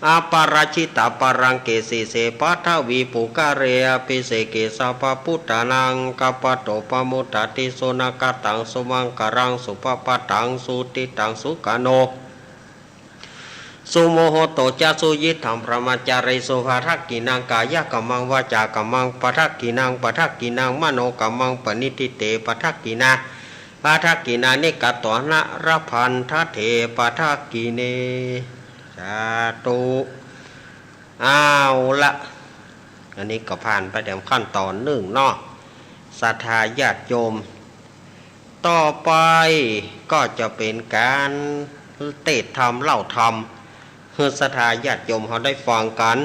อะปะราชิตะปะลังเก สีเส ปัทวีปุคคะเล อะภิเสกเก สัพพะปุทธานัง กัปปะโต ปะมุจจาติ สุนะกะตัง สุมังคะลัง สุภะปะทัง สุติตัง สุขะโน สุมุหโต จะ สุยิตถัง พรหมจารีสุ ปะทักขิณัง กายะกัมมัง วาจากัมมัง ปะทักขิณัง ปะทักขิณัง มโนกัมมัง ปะณิทิเต ปะทักขิณา ปะทักขิณานิ กัตวานะ ละพันทะเถ ปะทักขิเณ สาธุ เอาละ อันนี้ก็ผ่านไปแถมขั้นตอนนึ่งเนาะ ศรัทธาญาติโยม ต่อไปก็จะเป๋นก๋านเตสน์ธรรมเล่าธรรม หื้อศรัทธาญาติโยมเฮาได้ฟังกั๋น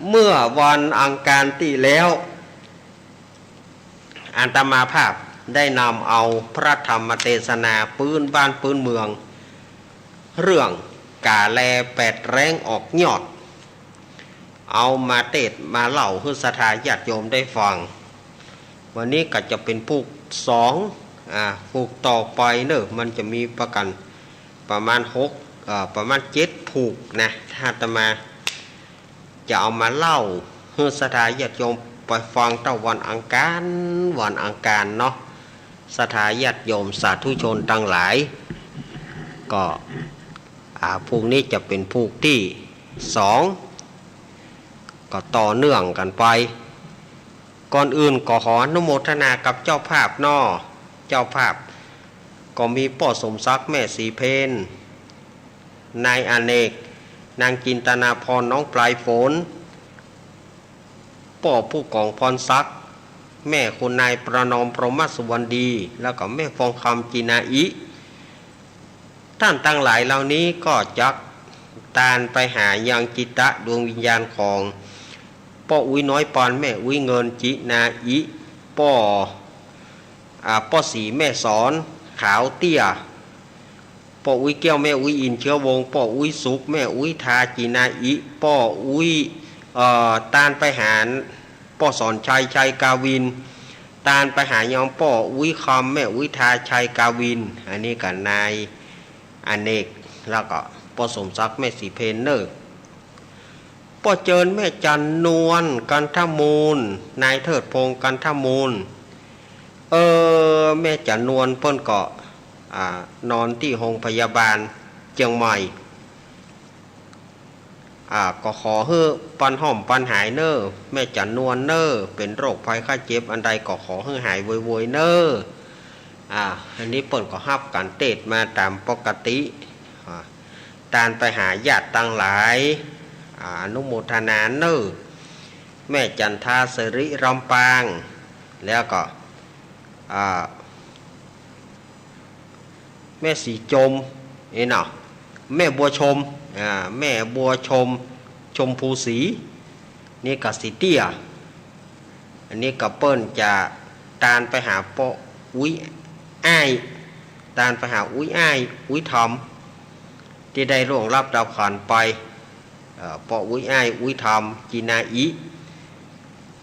เมื่อวันอังคารตี้แล้ว อาตมาภาพได้นำเอาพระธรรมเตสนาปื๊นบ้านปื๊นเมือง เรื่องก๋าแลแปดแร้งออกยอด เอามาเตสน์มาเล่าหื้อศรัทธาญาติโยมได้ฟัง วันนี้ก็จะเป๋นผูกสอง อ่า ผูกต่อไปเน่อ มันจะมีประกั๋นประมาณหก เอ่อ ประมาณเจ็ดผูกนะ ถ้าอาตมา จะเอามาเล่าหื้อศรัทธาญาติโยมไปฟังเต้าวันอังคาร วันอังคารเนาะ ศรัทธาญาติโยมสาธุชนตังหลาย ก็ อ่า ผูกนี้จะเป๋นผูกตี้สอง ก็ต่อเนื่องกั๋นไป ก่อนอื่นก็ขออนุโมทนากับเจ้าภาพเนาะ เจ้าภาพ ก็มีป้อสมศักดิ์ แม่ศรีเพญ นายอเนก นางจินตนาพร น้องปลายฝน ป้อผู้กองพรศักดิ์ แม่คุณนายประนอม พรหมสุวรรณดี แล้วก็แม่ฟองคำ จินาอิ ต้านตังหลายเหล่านี้ก็จักตานไปหายังจิตตะดวงวิญญาณของป้ออุ๊ยน้อยปาน แม่อุ๊ยเงิน จินาอิ ป้อ อ่า ป้อศรีแม่สอน ขาวเตี้ย ป้ออุ๊ยแก้ว แม่อุ๊ยอิน เชื้อวงศ์ ป้ออุ๊ยสุข แม่อุ๊ยทา จินาอิ ป้ออุ๊ย เอ่อ ตานไปหาป้อสอนชัย ชัยกาวิน ตานไปหายังป้ออุ๊ยคำ แม่อุ๊ยทา ชัยกาวิน อันนี้ก็นายอเนก แล้วก็ป้อสมศักดิ์ แม่ศรีเพญเน่อ ป้อเจิญ แม่จันนวล กันทมูล นายเทิดพงษ์ กันทมูล เออ แม่จันนวลเปิ้นก็ อ่า นอนตี้โฮงพยาบาลเจียงใหม่ อ่า ก็ขอหื้อปอนฮ้อมปอนหายเน่อ แม่จั๋นนวลเน่อ เป๋นโรคภัยไข้เจ็บอันใดก็ขอหื้อหายโวยๆ เน่อ อ่า อันนี้เปิ้นก็ฮับก๋านเตสน์มาต๋ามปกติ อ่า ตานไปหาญาติตังหลาย อ่า อนุโมทนาเน่อ แม่จั๋นทา สิริลำปาง แล้วก็ อ่า แม่สีจม นี่เนาะ แม่บัวชม อ่า แม่บัวชม ชมพูศรี นี่ก็สีเตี้ย อันนี้ก็เปิ้นจะตานไปหาป้ออุ๊ยอ้าย ตานไปหาอุ๊ยอ้าย อุ๊ยทอม ตี้ได้ล่วงลับดับขันไป เอ่อ ป้ออุ๊ยอ้าย อุ๊ยทอม จีนาอิ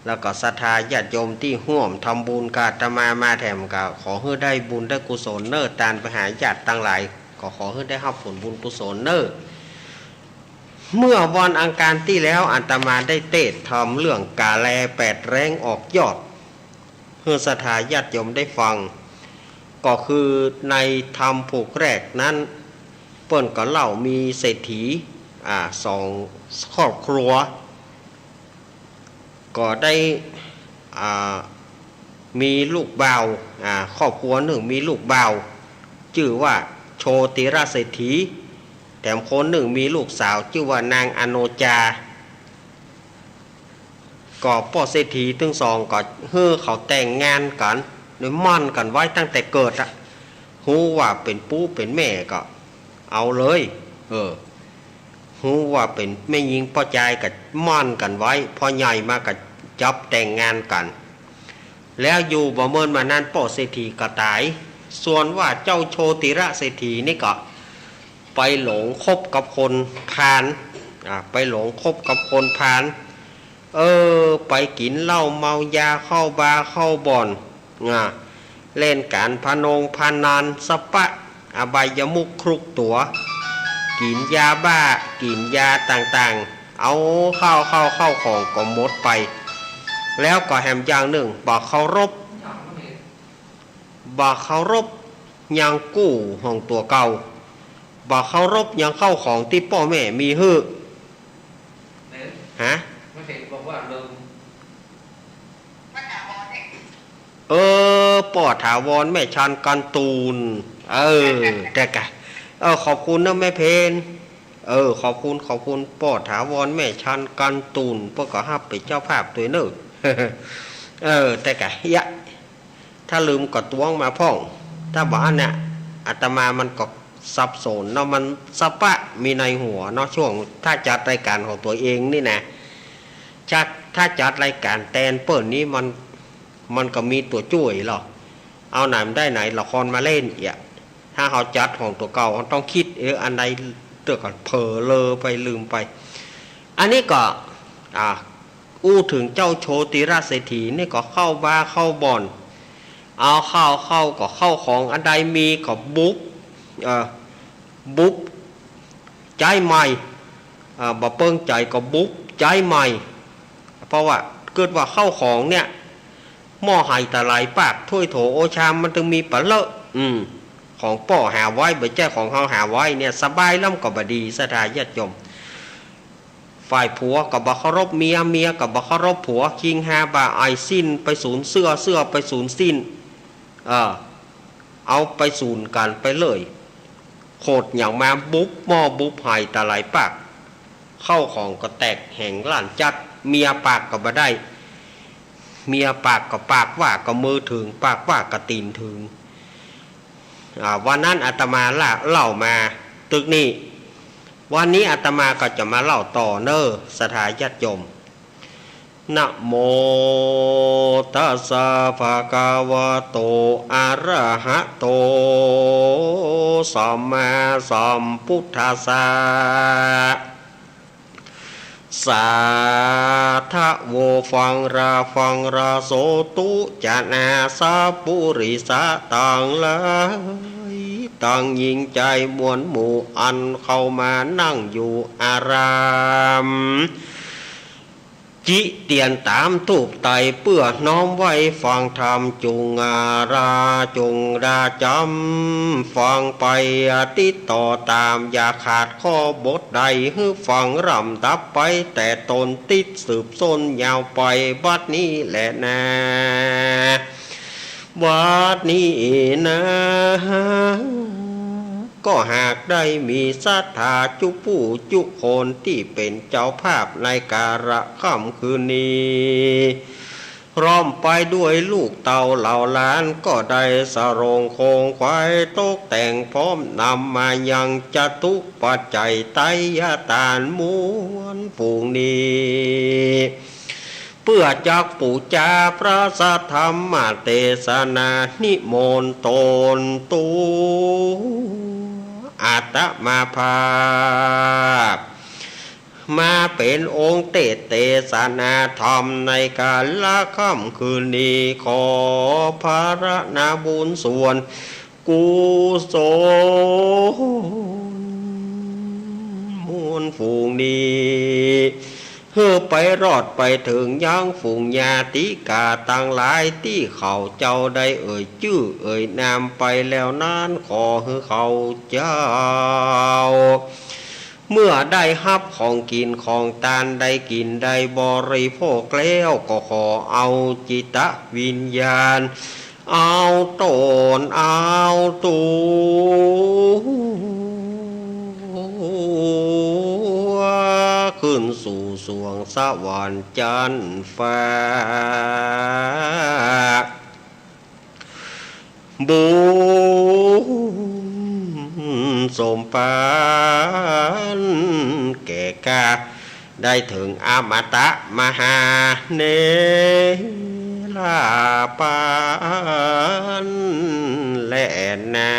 แล้วก็ศรัทธาญาติโยมตี้ฮ่วมทำบุญกับอาตมามาแถม ก็ขอหื้อได้บุญได้กุศลเน่อ ตานไปหาญาติตังหลาย ก็ขอหื้อได้ฮับผลบุญกุศลเน่อ เมื่อวันอังคารตี้แล้วอาตมาได้เตสน์ธรรมเรื่องก๋าแลแปดแรงออกยอด หื้อศรัทธาญาติโยมได้ฟัง ก็คือในธรรมผูกแรกนั้น เปิ้นก็เล่ามีเศรษฐี อ่า สองครอบครัว ก็ได้ อ่า มีลูกบ่าว อ่า ครอบครัวนึ่งมีลูกบ่าว จื้อว่าโชติรเศรษฐี แถมคนนึ่งมีลูกสาวจื้อว่านางอโนจา ก็ป้อเศรษฐีตึงสองก็หื้อเขาแต่งงานกั๋น โดยหมั้นกั๋นไว้ตั้งแต่เกิดอะ ฮู้ว่าเป๋นปู่เป๋นแม่ก็เอาเลย เออ ฮู้ว่าเป๋นแม่ญิงป้อจายก็หมั้นกั๋นไว้ พอใหญ่มาก็จับแต่งงานกั๋น แล้วอยู่บ่เมินมานั้นป้อเศรษฐีก็ต๋าย ส่วนว่าเจ้าโชติรเศรษฐีนี่ก็ไปหลงคบกับคนพาล อ่า ไปหลงคบกับคนพาล เออ ไปกิ๋นเหล้าเมายาเข้าบาร์เข้าบ่อน อ่า เล่นก๋านพนงพนันสะปะ อบายมุขคลุกตั๋ว กิ๋นยาบ้า กิ๋นยาต่างๆ เอาเข้า เข้า เข้าของก็หมดไป แล้วก็แหมอย่างนึ่ง บ่เคารพ บ่เคารพยังกู้ของตั๋วเก่า บ่เคารพยังเข้าของตี้ป้อแม่มีหื้อ ฮะ เออ ป้อถาวรแม่ชานการ์ตูน เออ แต่กะ เออ ขอบคุณนะแม่เพญ เออ ขอบคุณ ขอบคุณป้อถาวรแม่ชานการ์ตูน เปิ้นก็ฮับเป๋นเจ้าภาพตวยเน่อ เออ แต่กะ เยียะ ถ้าลืมก็ตวงมาพ่อง ถ้าบ่อั้นเนี่ย อาตมามันก็สับสนเนาะ มันสะปะมีในหัวเนาะ ช่วงถ้าจัดรายก๋านของตั๋วเองนี่นะ จัด ถ้าจัดรายก๋านแตนเปิ้นนี่มัน มันก็มีตั๋วจ้วยลอ เอาไหนมันได้ไหนละครมาเล่นเอียะ ถ้าเฮาจัดของตั๋วเก่า เฮาต้องกึ๊ด เออ อันใดเตื้อก่อน เผลอเรอไปลืมไป อันนี้ก็ อ่า อู้เถิงเจ้าโชติรเศรษฐีนี่ก็เข้าบาร์เข้าบ่อน เอาเข้า เข้าก็เข้าของอันใดมีก็บุบ เอ่อ บุบใจ๊ใหม่ อ่า บ่เปิงใจ๋ก็บุบใจ๊ใหม่ เพราะว่าเกิดว่าเข้าของเนี่ย หม้อไหตะไหลปาก ถ้วยโถโอชามมันตึงมีปะเลอะ อืม ของป้อหาไว้ บ่ใจ้ของเฮาหาไว้เนี่ย สบายลำก็บ่ดี ศรัทธาญาติโยม ฝ่ายผัวก็บ่เคารพเมีย เมียก็บ่เคารพผัว คิงฮาบ่าอ่อย สิ้นไปสูนเสื้อ เสื้อไปสูนสิ้น เออ เอาไปสูนกั๋นไปเลย โขดหยังมาบุบหม้อบุบไหตะไหลปาก เข้าของก็แตกแหงล้านจัด เมียปากก็บ่ได้ เมียปากก็ปากว่าก็มือเถิง ปากว่าก็ตี๋นเถิง อ่า วันนั้นอาตมาละ เล่ามาตึกนี้ วันนี้อาตมาก็จะมาเล่าต่อเน่อ ศรัทธาญาติโยม นะโมตัสสะภะคะวะโต อะระหะโต สัมมาสัมพุทธัสสะ สาธะโว ฟังรา ฟังรา โสตุ จะนาสะปุริสะตังหลาย ตังญิงจายมวลหมู่ อันเข้ามานั่งอยู่อาราม จิเตียนต๋ามธูปไต้เปื้อน้อมไหว้ฟังธรรม จุ่งอาราจุ่งดาจ๋ำฟังไป ติดต่อต๋ามอย่าขาดข้อบทใด หื้อฟังลำดับไปแต่ต้น ติดสืบส้นยาวไป บัดนี้แลนา บัดนี้นา ก็หากได้มีศรัทธาจุผู้จุคนตี้เป๋นเจ้าภาพในกาละค่ำคืนนี้ พร้อมไปด้วยลูกเต้าเหล่าหลาน ก็ได้สรงคงไขว่ตกแต่งพร้อมนำมายังจตุปัจจัยไตยทานมวลฝูงนี้ เปื้อจักปู๋จาพระสัทธรรมเตสนา นิมนต์ต๋นตั๋วอาตมาภาพ มาเป๋นองค์เตสน์เตสนาธรรมในกาละค่ำคืนนี้ ขอผละนาบุญส่วน กุศลมวลฝูงนี้ หื้อไปรอดไปเถิงยังฝูงญาติกาตังหลายตี้ข้าเจ้าได้เอ่ยจื้อเอ่ยนามไปแล้วนั้น ขอหื้อข้าเจ้า เมื่อได้ฮับของกิ๋นของตาน ได้กิ๋นได้บริโภคแล้ว ก็ขอเอาจิตวิญญาณ เอาต๋นเอาตั๋ว ขึ้นสู่สวงสวรรค์จั๊นฟ้า บุญสมปานแก่กล้า ได้เถิงอมตะมหาเนรปานแลนา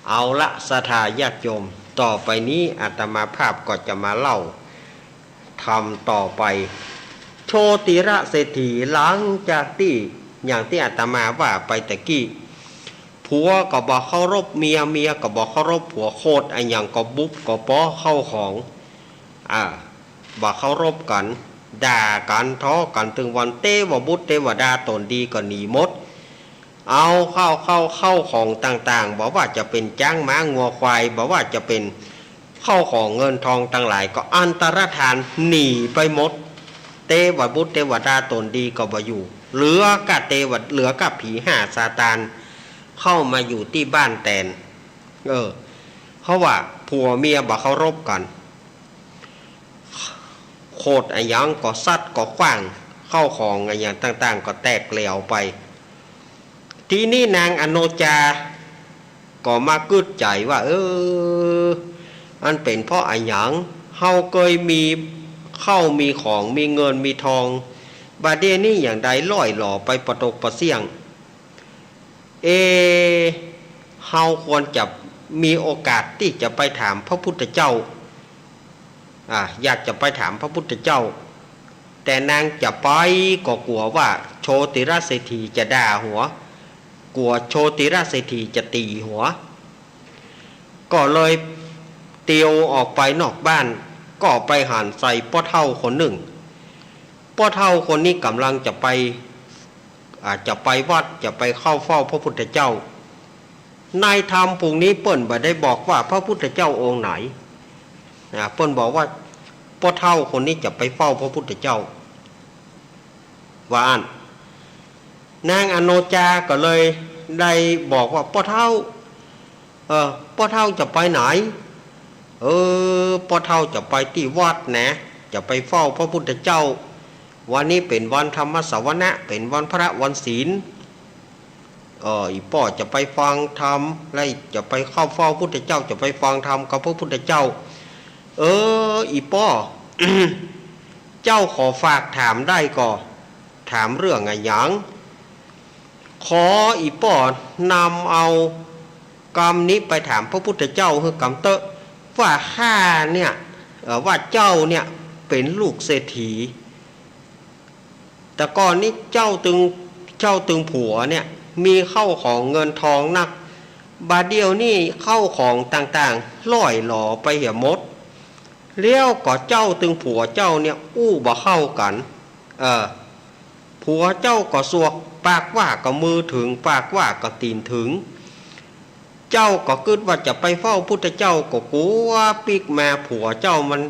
เอาละศรัทธาญาติโยม ต่อไปนี้อาตมาภาพก็จะมาเล่าธรรมต่อไป โชติรเศรษฐีหลังจากตี้ อย่างตี้อาตมาว่าไปตะกี้ ผัวก็บ่เคารพเมีย เมียก็บ่เคารพผัว โขดอะหยังก็บุบก็ป๊อข้าวของ อ่า บ่เคารพกั๋น ด่ากั๋น ทะเลาะกั๋นตึงวัน เตวบุตรเตวดาต๋นดีก็หนีหมด เอาข้าว ข้าว ข้าวของต่างๆ บ่ว่าจะเป๋นจ๊างม้างัวควาย บ่ว่าจะเป๋นข้าวของเงินทองตังหลาย ก็อันตรธานหนีไปหมด เตวบุตรเตวดาต๋นดีก็บ่อยู่ เหลือก้าเตวดา เหลือก้าผีห้าซาตาน เข้ามาอยู่ตี้บ้านแตน เออ เพราะว่าผัวเมียบ่เคารพกั๋น โขดอะหยังก็ซัดก็ขว้าง ข้าวของอะหยังต่างๆ ก็แตกเหลวไป ทีนี้นางอโนจา ก็มากึ๊ดใจ๋ว่า เออ อันเป๋นเพราะอะหยัง เฮาเกยมีข้าวมีของ มีเงินมีทอง บ่าเดี่ยวนี้หยังได้ล่อยหลอไปปะตกปะเสี้ยง เอ เฮาควรจะมีโอกาสตี้จะไปถามพระพุทธเจ้า อ่ะ อยากจะไปถามพระพุทธเจ้า แต่นางจะไปก็กั๋วว่าโชติรเศรษฐีจะด่าหัว กั๋วโชติรเศรษฐีจะตี๋หัว ก็เลยเตียวออกไปนอกบ้าน ก็ไปหันใส่ป้อเฒ่าคนนึ่ง ป้อเฒ่าคนนี้ก่ำลังจะไป อ่า จะไปวัด จะไปเข้าเฝ้าพระพุทธเจ้า ในธรรมปุงนี้เปิ้นบ่ได้บอกว่าพระพุทธเจ้าองค์ไหน อ่า เปิ้นบอกว่าป้อเฒ่าคนนี้จะไปเฝ้าพระพุทธเจ้า ว่าอั้น นางอโนจาก็เลยได้บอกว่า ป้อเฒ่า เออ ป้อเฒ่าจะไปไหน เออ ป้อเฒ่าจะไปตี้วัดนะ จะไปเฝ้าพระพุทธเจ้า วันนี้เป๋นวันธรรมสวนะ เป๋นวันพระวันศีล เออ อี่ป้อจะไปฟังธรรม และจะไปเข้าเฝ้าพุทธเจ้า จะไปฟังธรรมกับพระพุทธเจ้า เออ อี่ป้อ เจ้าขอฝากถามได้ก่อ ถามเรื่องอะหยัง ขออี่ป้อนำเอากำนี้ไปถามพระพุทธเจ้าหื้อกำเต๊อะ ว่าข้าเนี่ย เอ่อ ว่าเจ้าเนี่ยเป๋นลูกเศรษฐี แต่ก่อนนี้เจ้าตึง เจ้าตึงผัวเนี่ย มีข้าวของเงินทองนัก บ่าเดี่ยวนี้ข้าวของต่างๆ ล่อยหลอไปเหียหมด แล้วก็เจ้าตึงผัวเจ้าเนี่ยอู้บ่เข้ากั๋น เออ ผัวเจ้าก็สวก ปากว่าก็มือเถิง ปากว่าก็ตี๋นเถิง เจ้าก็กึ๊ดว่าจะไปเฝ้าพุทธเจ้า ก็กั๋วปิ๊กมาผัวเจ้ามัน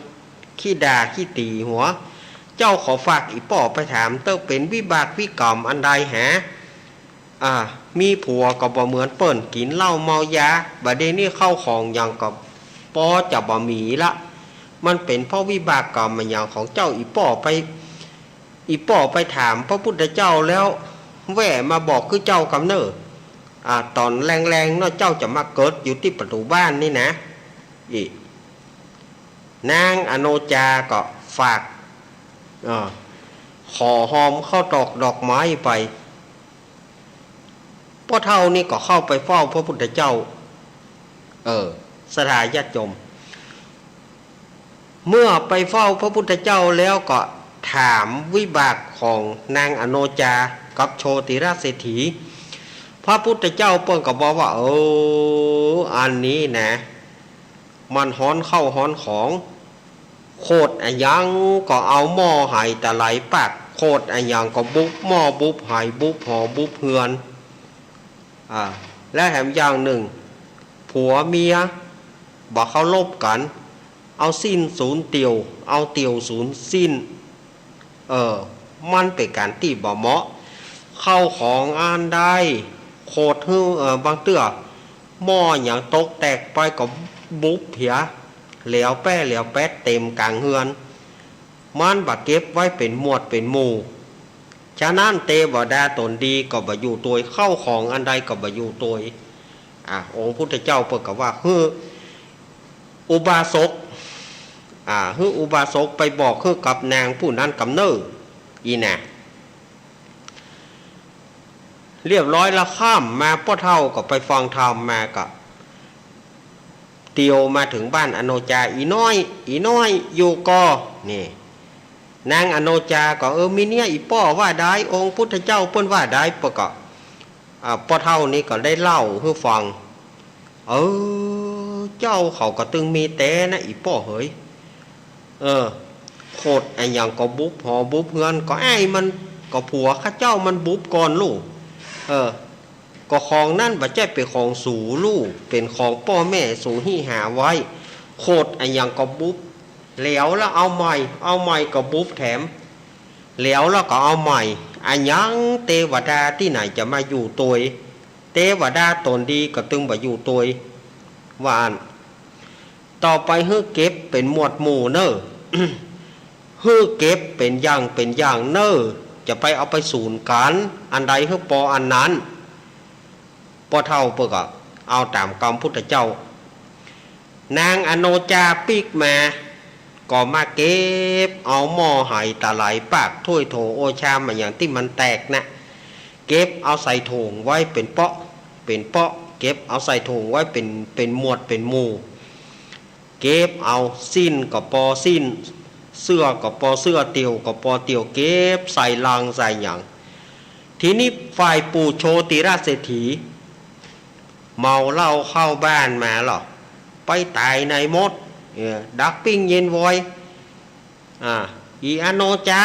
ขี้ด่าขี้ตี๋หัว เจ้าขอฝากอี่ป้อไปถามเต๊อะ เป๋นวิบากวิกรรมอันใดแห อ่า มีผัวก็บ่เหมือนเปิ้น กิ๋นเหล้าเมายา บ่าเดี่ยวนี้เข้าของหยังก็ปอจะบ่มีละ มันเป๋นเพราะวิบากกรรมอะหยังของเจ้า อี่ป้อไป อี่ป้อไปถามพระพุทธเจ้าแล้ว แว่มาบอกคือเจ้ากำเน่อ อ่า ต๋อนแลงๆ เนาะ เจ้าจะมาเกิดอยู่ตี้ประตู๋บ้านนี่นะ อี่ นางอโนจาก็ฝาก เออ ขอหอมเข้าตอกดอกไม้ไป ป้อเฒ่านี่ก็เข้าไปเฝ้าพระพุทธเจ้า เออ ศรัทธาญาติโยม เมื่อไปเฝ้าพระพุทธเจ้าแล้วก็ถามวิบากของนางอโนจากับโชติรเศรษฐี พระพุทธเจ้าเปิ้นก็บอกว่า เออ อันนี้นะ มันฮ้อนเข้าฮ้อนของ โขดอะหยังก็เอาหม้อไหตะไหลปาก โขดอะหยังก็บุบหม้อบุบไหบุบหอบุบเฮือน อ่า และแถมอย่างนึ่ง ผัวเมียบ่เคารพกั๋น เอาสิ้นสูญเตี่ยว เอาเตี่ยวสูญสิ้น เออ มันเป๋นก๋านตี้บ่เหมาะ เข้าของอันใด โขดหื้อ เออ บางเตื้อ หม้อหยังตกแตกไปก็บุบเหีย แหลวแป๊แหลวแป๊ดเต๋มก๋างเฮือน มันบ่เก็บไว้เป๋นหมวดเป๋นหมู่ ฉะนั้นเตวดาต๋นดีก็บ่อยู่ตวย เข้าของอันใดก็บ่อยู่ตวย อ่ะ องค์พุทธเจ้าเปิ้นก็ว่า หื้ออุบาสก อ่า หื้ออุบาสกไปบอกหื้อกับนางผู้นั้นกำเน่อ อี่นะ เรียบร้อยแล้ว ค่ำมาป้อเฒ่าก็ไปฟังธรรมมาก็ เตียวมาเถิงบ้านอโนจา อี่น้อย อี่น้อย อยู่ก่อ นี่ นางอโนจาก็ เออ มีเนี้ย อี่ป้อว่าดาย องค์พุทธเจ้าเปิ้นว่าดาย ป้อก็ อ่า ป้อเฒ่านี่ก็ได้เล่าหื้อฟัง เออ เจ้าเขาก็ตึงมีแต๊นะ อี่ป้อเหย เออ โขดอะหยังก็บุบหอบุบเฮือน ก็ไอ้มัน ก็ผัวข้าเจ้ามันบุบก่อนลู่ เออ ก็ของนั้นบ่ใจ้เป๋นของสูลู่ เป๋นของป้อแม่สูหิ้วหาไว้ โขดอะหยังก็บุบ แหลวแล้วเอาใหม่ เอาใหม่ก็บุบแถม แหลวแล้วก็เอาใหม่ อะหยังเตวดาตี้ไหนจะมาอยู่ตวย เตวดาต๋นดีก็ตึงบ่อยู่ตวย ว่าอั้น ต่อไปหื้อเก็บเป๋นหมวดหมู่เน่อ หื้อเก็บเป๋นอย่างเป๋นอย่างเน่อ จะไปเอาไปสูญกั๋น อันใดหื้อปออันนั้น ป้อเฒ่าเปิ้นก็เอาต๋ามกำพุทธเจ้า นางอโนจาปิ๊กมา ก็มาเก็บเอาหม้อไหตะไหลปากถ้วยโถโอชามอะหยังตี้มันแตกนะ เก็บเอาใส่โถ่งไว้เป๋นเปาะเป๋นเปาะ เก็บเอาใส่โถ่งไว้เป๋น เป๋นหมวดเป๋นหมู่ เก็บเอา สิ้นก็ปอสิ้น เสื้อก็ปอเสื้อ เตี่ยวก็ปอเตี่ยว เก็บใส่ลังใส่หยัง ทีนี้ฝ่ายปู่โชติรเศรษฐี เมาเหล้าเข้าบ้านมาลอ ไปต๋ายไหนหมด เออ ดักปิ้งเย็นวอย อ่า อี่อโนจา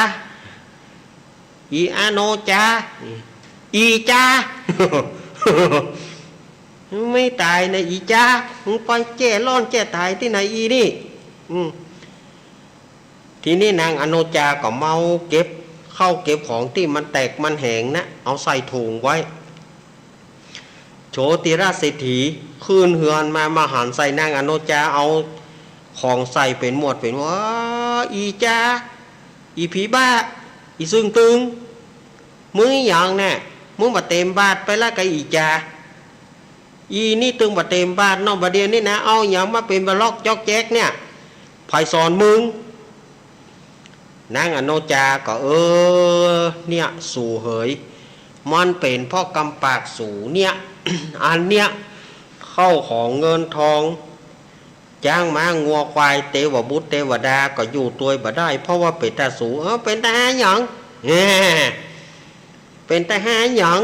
อี่อโนจา อี่จา มึงไม่ต๋ายนะอี่จา มึงไปแจ้ร้อนแจ้ต๋ายตี้ไหนอี่นี่ อืม ทีนี้นางอโนจาก็เมา เก็บข้าวเก็บของตี้มันแตกมันแหงนะ เอาใส่โถ่งไว้ โชติรเศรษฐีขึ้นเฮือนมา มาหันใส่นางอโนจา เอาของใส่เป๋นหมวดเป๋นหมู่ เออ อี่จา อี่ผีบ้า อี่ซึ่งตึง มึงอะหยังแน่ มึงบ่เต๋มบาตรไปละกาอี่จา อี่นี่ตึงบ่เต๋มบาตรเนาะ บ่าเดี่ยวนี้นะ เอาหยังมาเป๋นบ่าล็อกจ๊อกแจ๊กเนี่ย ใผสอนมึง นางอโนจาก็ เออ เนี่ย สูเหย มันเป๋นเพราะกำปากสูเนี่ย อันเนี่ย เข้าของเงินทอง จ๊างม้างัวควาย เตวบุตรเตวดาก็อยู่ตวยบ่ได้ เพราะว่าเป๋นตาสู เออ เป๋นตาหาหยัง แหม เป๋นตาหาหยัง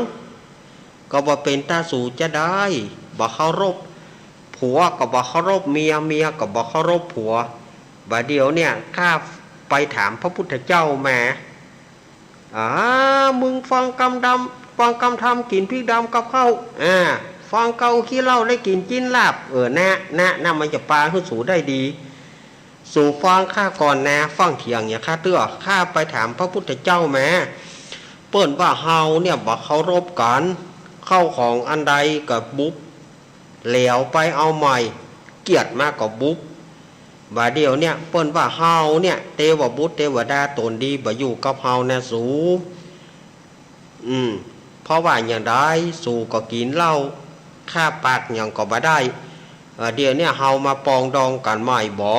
ก็บ่เป๋นตาสูจะได้ บ่เคารพผัวก็บ่เคารพเมีย เมียก็บ่เคารพผัว บ่าเดี่ยวเนี่ยข้าไปถามพระพุทธเจ้ามา อ่า มึงฟังกำดำ ฟังกำธรรมกิ๋นพริกดำกับข้าว อ่า ฟังเกาขี้เหล้าได้กิ๋นจิ๊นลาบ เออ นะ นะ นะ มันจะปาหื้อสูได้ดี สูฟังข้าก่อนนะ ฟังเถียงอย่าข้าเตื้อ ข้าไปถามพระพุทธเจ้ามา เปิ้นว่าเฮาเนี่ยบ่เคารพกั๋น เข้าของอันใดก็บุบ แล้วไปเอาใหม่ เกียจมาก็บุบ บ่าเดี่ยวเนี่ยเปิ้นว่าเฮาเนี่ย เตวบุตรเตวดาต๋นดีบ่อยู่กับเฮานะสู อืม เพราะว่าอย่างใดสูก็กิ๋นเหล้า ข้าปากหยังก็บ่ได้ เอ่อ เดี๋ยวเนี่ยเฮามาปองดองกั๋นใหม่บ่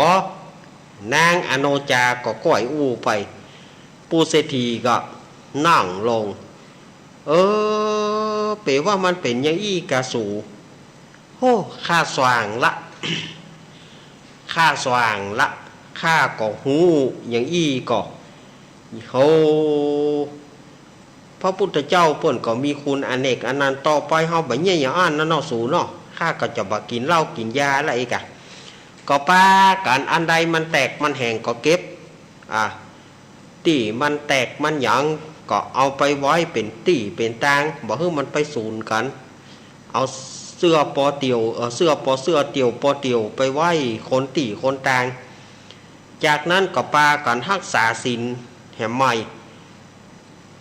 นางอโนจาก็ก้อยอู้ไป ปู่เศรษฐีก็นั่งลง เออ เป๋ว่ามันเป๋นอย่างอี้กาสู โอ้ ข้าสว่างละ ข้าสว่างละ ข้าก็ฮู้อย่างอี้ก่อ โอ้ พระพุทธเจ้าเปิ้นก็มีคุณอเนกอนันต์ ต่อไปเฮาบ่เยียะอย่างอั้นนะเนาะสูเนาะ ข้าก็จะบ่กิ๋นเหล้ากิ๋นยาละอีกอะ ก็ปากั๋น อันใดมันแตกมันแห้งก็เก็บ อ่ะ ตี้มันแตกมันหยังก็เอาไปไว้เป๋นตี้เป๋นตาง บ่หื้อมันไปสูญกั๋น เอาเสื้อปอเตี่ยว เอ่อ เสื้อปอเสื้อ เตี่ยวปอเตี่ยว ไปไว้คนตี้คนตาง จากนั้นก็ปากั๋นฮักษาศีลแหมใหม่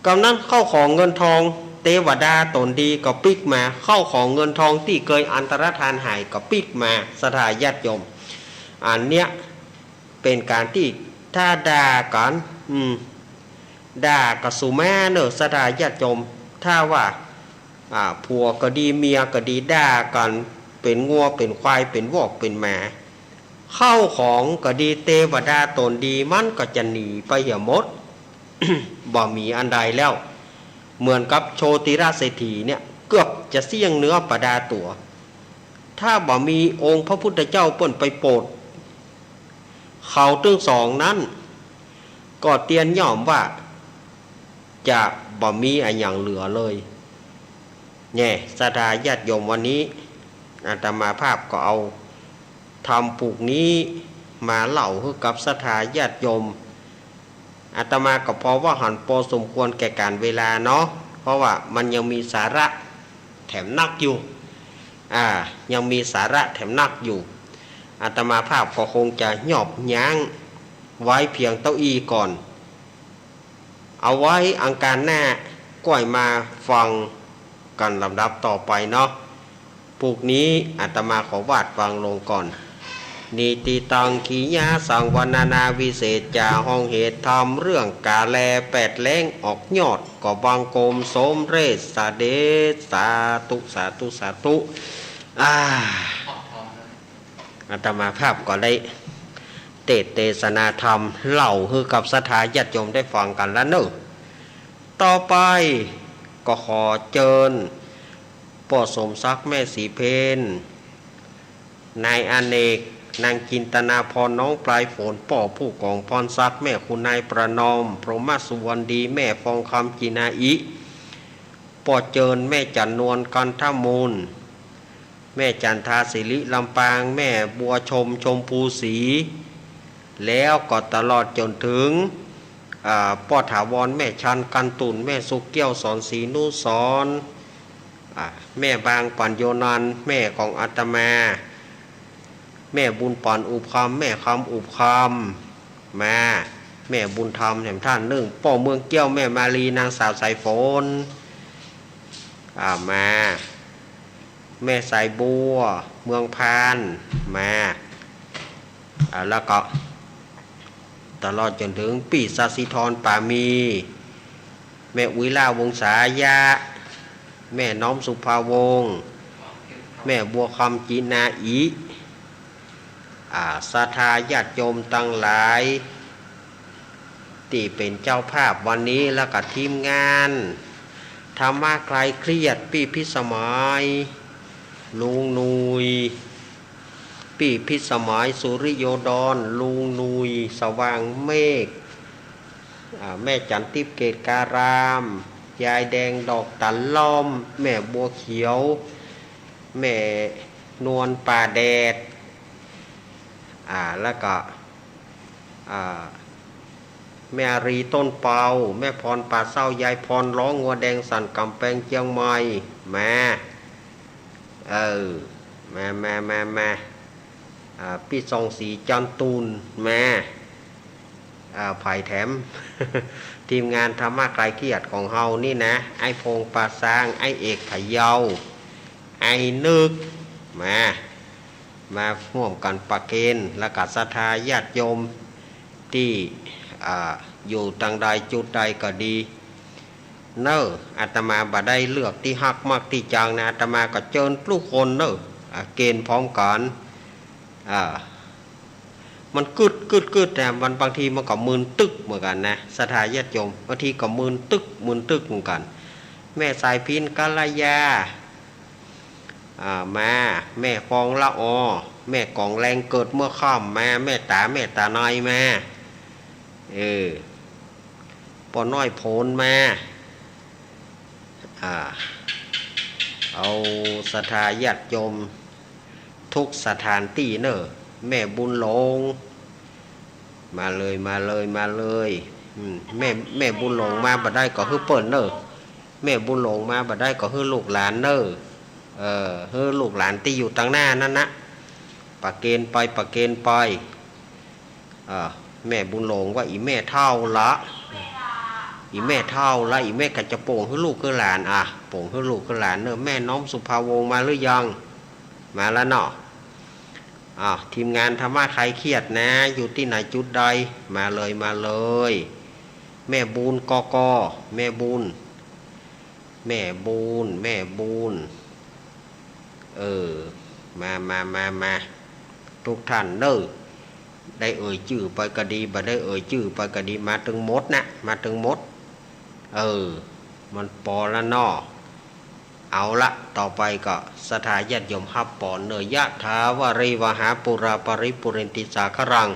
กำนั้นเข้าของเงินทอง เตวดาต๋นดีก็ปิ๊กมา เข้าของเงินทองตี้เกยอันตรธานหายก็ปิ๊กมา ศรัทธาญาติโยม อันเนี้ย เป๋นก๋านตี้ถ้าด่ากั๋น อืม ด่ากั๋นสูแม่เน่อ ศรัทธาญาติโยม ถ้าว่า อ่า ผัวก็ดี เมียก็ดี ด่ากั๋น เป๋นงัว เป๋นควาย เป๋นวอก เป๋นหมา เข้าของก็ดี เตวดาต๋นดี มันก็จะหนีไปเหียหมด บ่มีอันใดแล้ว เหมือนกับโชติรเศรษฐีเนี่ย เกือบจะเสี้ยงเนื้อประดาตั๋ว ถ้าบ่มีองค์พระพุทธเจ้าเปิ้นไปโปรด เขาตึงสองนั้น ก็เตียนย่อมว่า จะบ่มีอะหยังเหลือเลย แน่ ศรัทธาญาติโยม วันนี้อาตมาภาพก็เอาธรรมผูกนี้มาเล่าหื้อกับศรัทธาญาติโยม อาตมาก็พอว่าหันพอสมควรแก่ก๋านเวลาเนาะ เพราะว่ามันยังมีสาระแถมนักอยู่ อ่า ยังมีสาระแถมนักอยู่ อาตมาภาพก็คงจะหยอบยั้งไว้เพียงเต้าอี้ก่อน เอาไว้อังคารหน้าก้อยมาฟังกั๋นลำดับต่อไปเนาะ ผูกนี้อาตมาขอวาดวางลงก่อน นิตติตัง ขียาสัง วรรณนาวิเศษจา ห้องเหตุธรรมเรื่องก๋าแลแปดแล้งออกยอด ก็บังคมสมเร็จเสด็จ สาธุ สาธุ สาธุ อ่า อาตมาภาพก็ได้เตสน์เตสนาธรรมเล่าหื้อกับศรัทธาญาติโยมได้ฟังกั๋นแล้วเน่อ ต่อไปก็ขอเจิญป้อสมศักดิ์ แม่ศรีเพญ นายอเนก นางจินตนาพร น้องปลายฝน ป้อผู้กองพรศักดิ์ แม่คุณนายประนอม พรหมสุวรรณดี แม่ฟองคำ จินาอิ ป้อเจิญ แม่จันนวล กันทมูล แม่จันทา สิริลำปาง แม่บัวชม ชมพูศรี แล้วก็ตลอดจ๋นเถิง อ่า ป้อถาวร แม่ชัน กันตุ่น แม่สุขแก้ว สอนศรีนุสรณ์ อ่า แม่บาง ปัญโญนันท์ แม่ของอาตมา แม่บุญปัน อุบคำ แม่คำ อุบคำ มา แม่บุญธรรมแถมท่านนึ่ง ป้อเมืองเกี้ยว แม่มาลี นางสาวสายฝน อ่า มา แม่สายบัว เมืองพาน มา อ่า แล้วก็ตลอดจ๋นเถิงปี้สศิธร ปามี แม่อุยล่า วงศายะ แม่น้อม สุภาวงศ์ แม่บัวคำ จินาอิ อ่า ศรัทธาญาติโยมตังหลาย ตี้เป๋นเจ้าภาพวันนี้ แล้วก็ทีมงานธรรมะคลายเครียด ปี้พิสมัย ลุงหนุย ปี้พิสมัย สุริโยดร ลุงหนุย สว่างเมฆ อ่า แม่จันทิพย์ เกตการาม ยายแดง ดอกตันล่อม แม่บัวเขียว แม่นวล ป่าแดด อ่า แล้วก็ อ่า แม่อารีย์ต้นเปา แม่พรป่าเศร้า ยายพรร้องงัวแดงสั่นก๋ำแปงเจียงใหม่ มา เออ มา มา มา มา อ่า ปี้ส่องศรีจันทร์ตูน มา อ่า ใผแถม ทีมงานธรรมะคลายเครียดของเฮานี่นะ ไอ้พงษ์ป่าซาง ไอ้เอกพะเยา ไอ้นึก มา มาฮ่วมกั๋นประเคน แล้วก็ศรัทธาญาติโยมตี้ อ่า อยู่ตางใดจุดใดก็ดี เน่อ อาตมาบ่ได้เลือกตี้ฮักมักตี้จังนะ อาตมาก็เจิญกู้คนเน่อ อ่า เกณฑ์พร้อมกั๋น อ่า มันกึ๊ดกึ๊ดกึ๊ดนะ มันบางทีมันก็มึนตึ๊กเหมือนกั๋นนะ ศรัทธาญาติโยม บางทีก็มึนตึ๊ก มึนตึ๊กเหมือนกั๋น แม่สายพิณ กัลยา อ่า มา แม่กองละออ แม่กองแรงเกิดเมื่อค่ำ มา แม่ต๋า แม่ต๋าในาย มา เออ ป้อน้อยโผน มา อ่า เอาศรัทธาญาติโยมกู้สถานตี้เน่อ แม่บุญหลง มาเลย มาเลย มาเลย อืม แม่ แม่บุญหลงมาบ่ได้ก็หื้อเปิ้นเน่อ แม่บุญหลงมาบ่ได้ก็หื้อลูกหลานเน่อ เออ หื้อลูกหลานตี้อยู่ตางหน้านั้นนะ ประเคนไป ประเคนไป อ่า แม่บุญหลงว่า อี่แม่เฒ่าละ อี่แม่เฒ่าละ อี่แม่ก็จะโป่งหื้อลูกหื้อหลาน อ่ะ โป่งหื้อลูกหื้อหลานเน่อ แม่น้อมสุภาวงศ์มาหรือยัง มาแล้วเนาะ อ่า ทีมงานธรรมะคลายเครียดนะ อยู่ตี้ไหนจุดใด มาเลย มาเลย แม่บุญ กก แม่บุญ แม่บุญ แม่บุญ เออ มา มา มา มา กู้ต้านเน่อ ได้เอ่ยจื้อไปก็ดี บ่ได้เอ่ยจื้อไปก็ดี มาตึงหมดนะ มาตึงหมด เออ มันปอละเนาะ เอาละ ต่อไปก็ศรัทธาญาติโยมฮับปอนเน่อ ยะถาวาริวหาปูราปริปูเรนติสาคารัง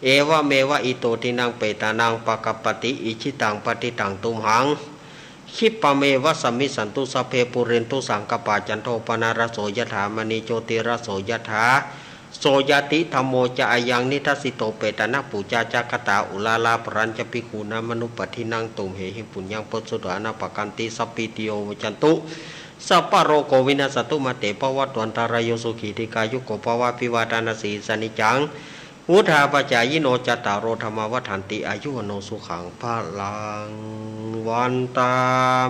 เอวะเมวะอิโตทินังเปตานังอุปะกัปปะติ อิจฉิตังปัตถิตังตุมหัง คิปปะเมวะสมมิชฌันตุ สัพเพปูเรนตุสังกัปปา จันโทปะนะระโสยะถา มะณีโจติระโสยะถา โสยะติธัมโมจะอะยังนิดัสสิโต เปตานังปูชาจะกะตา อุราราปะรัญจะภิกขูนามานุปัสสินัง ตุมเหหิงปุญญังปะโสตุอะนะปะกันติ สัพพีติโยวิวัชชันตุ สัพพะโรโควินัสสันตุ มาเตภะวัตวันตะราโย สุขีทีฆายุโกภะวะ อะภิวาทะนะสีลิสสะนิจจัง วุฑฒาปะจายิโน จัตตาโรธัมมาวัฑฒันติ อายุวัณโณสุขังพะลัง วันตา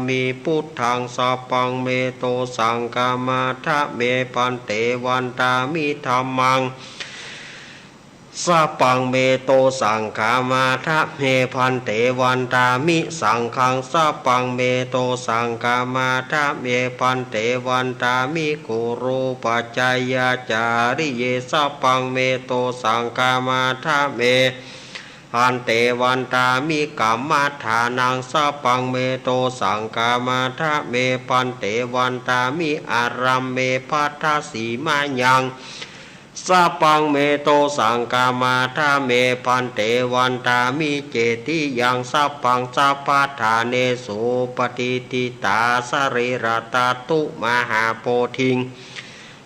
มิ พุทธัง สัพพัง เม โต สัง ฆามา ทะ เม ภันเต วันตามิ ธัมมัง สัพพัง เม โต สัง ฆามา ทะ เม ภันเต วันตามิ สังฆัง สัพพัง เม โต สัง ฆามา ทะ เม ภันเต วันตามิ กุรูปัจจายาจาริเย สัพพัง เม โต สัง ฆามา ทะ เม ภันเต วันตามิ กัมมัฏฐานัง สัพพัง เม โต สัง ฆามา ทะ เม ภันเต วันตามิ อารัมเม ภัทธะสีมายัง สัพพัง เม โต สัง ฆามา ทะ เม ภันเต วันตามิ เจติยัง สัพพัง สัพพะทาเนสุ ปะติฏฐิตา สะรีระธาตุ มหาโพธิง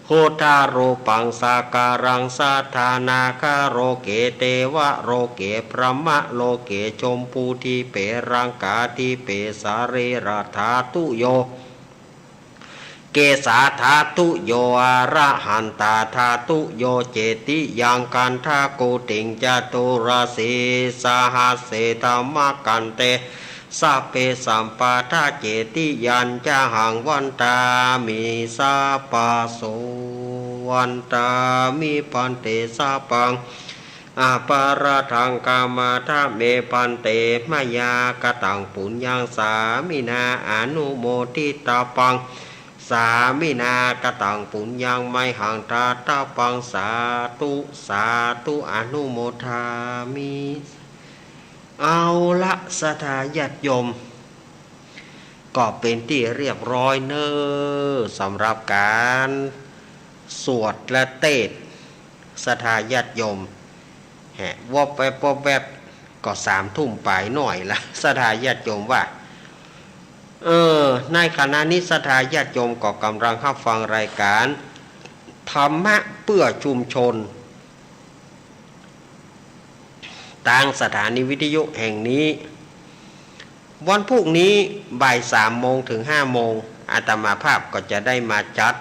พุทธารูปัง สักการัง สัตถานาคาโลเก เตวะโลเก พรหมะโลเก ชมพูทิเป รังกาทิเป สะรีระธาตุโย เกสาธาตุโย อะระหันตาธาตุโย เจติยัง คันธะกูติง จตุรสีสหัสเส ธัมมะกันเต สัพเพ สัมปะทา เจติยัญจะหัง วันตามิ สัพพะโส วันตามิ ภันเต สัพพัง อะปะราธัง ฆามา ทะ เม ภันเต มะยากะตัง ปุญญัง สามินา อะนุโมทิตาปัง สามินากะตัง ปุญญัง มะยหัง ทาตาปัง สาธุ สาธุ อะนุโมทามิ เอาละ ศรัทธาญาติโยม ก็เป๋นตี้เรียบร้อยเน่อ สำหรับก๋านสวดและเตสน์ ศรัทธาญาติโยม แหะ วบแวบ วบแวบ ก็สามทุ่มป๋ายหน้อยละ ศรัทธาญาติโยมว่า เออ ในขณะนี้ศรัทธาญาติโยมก็ก๋ำลังฮับฟังรายก๋าน ธรรมะเปื้อชุมชน ต ตางสถานีวิทยุแห่งนี้ วันพูกนี้บ่ายสามโมงถึงห้าโมง อาตมาภาพก็จะได้มาจัด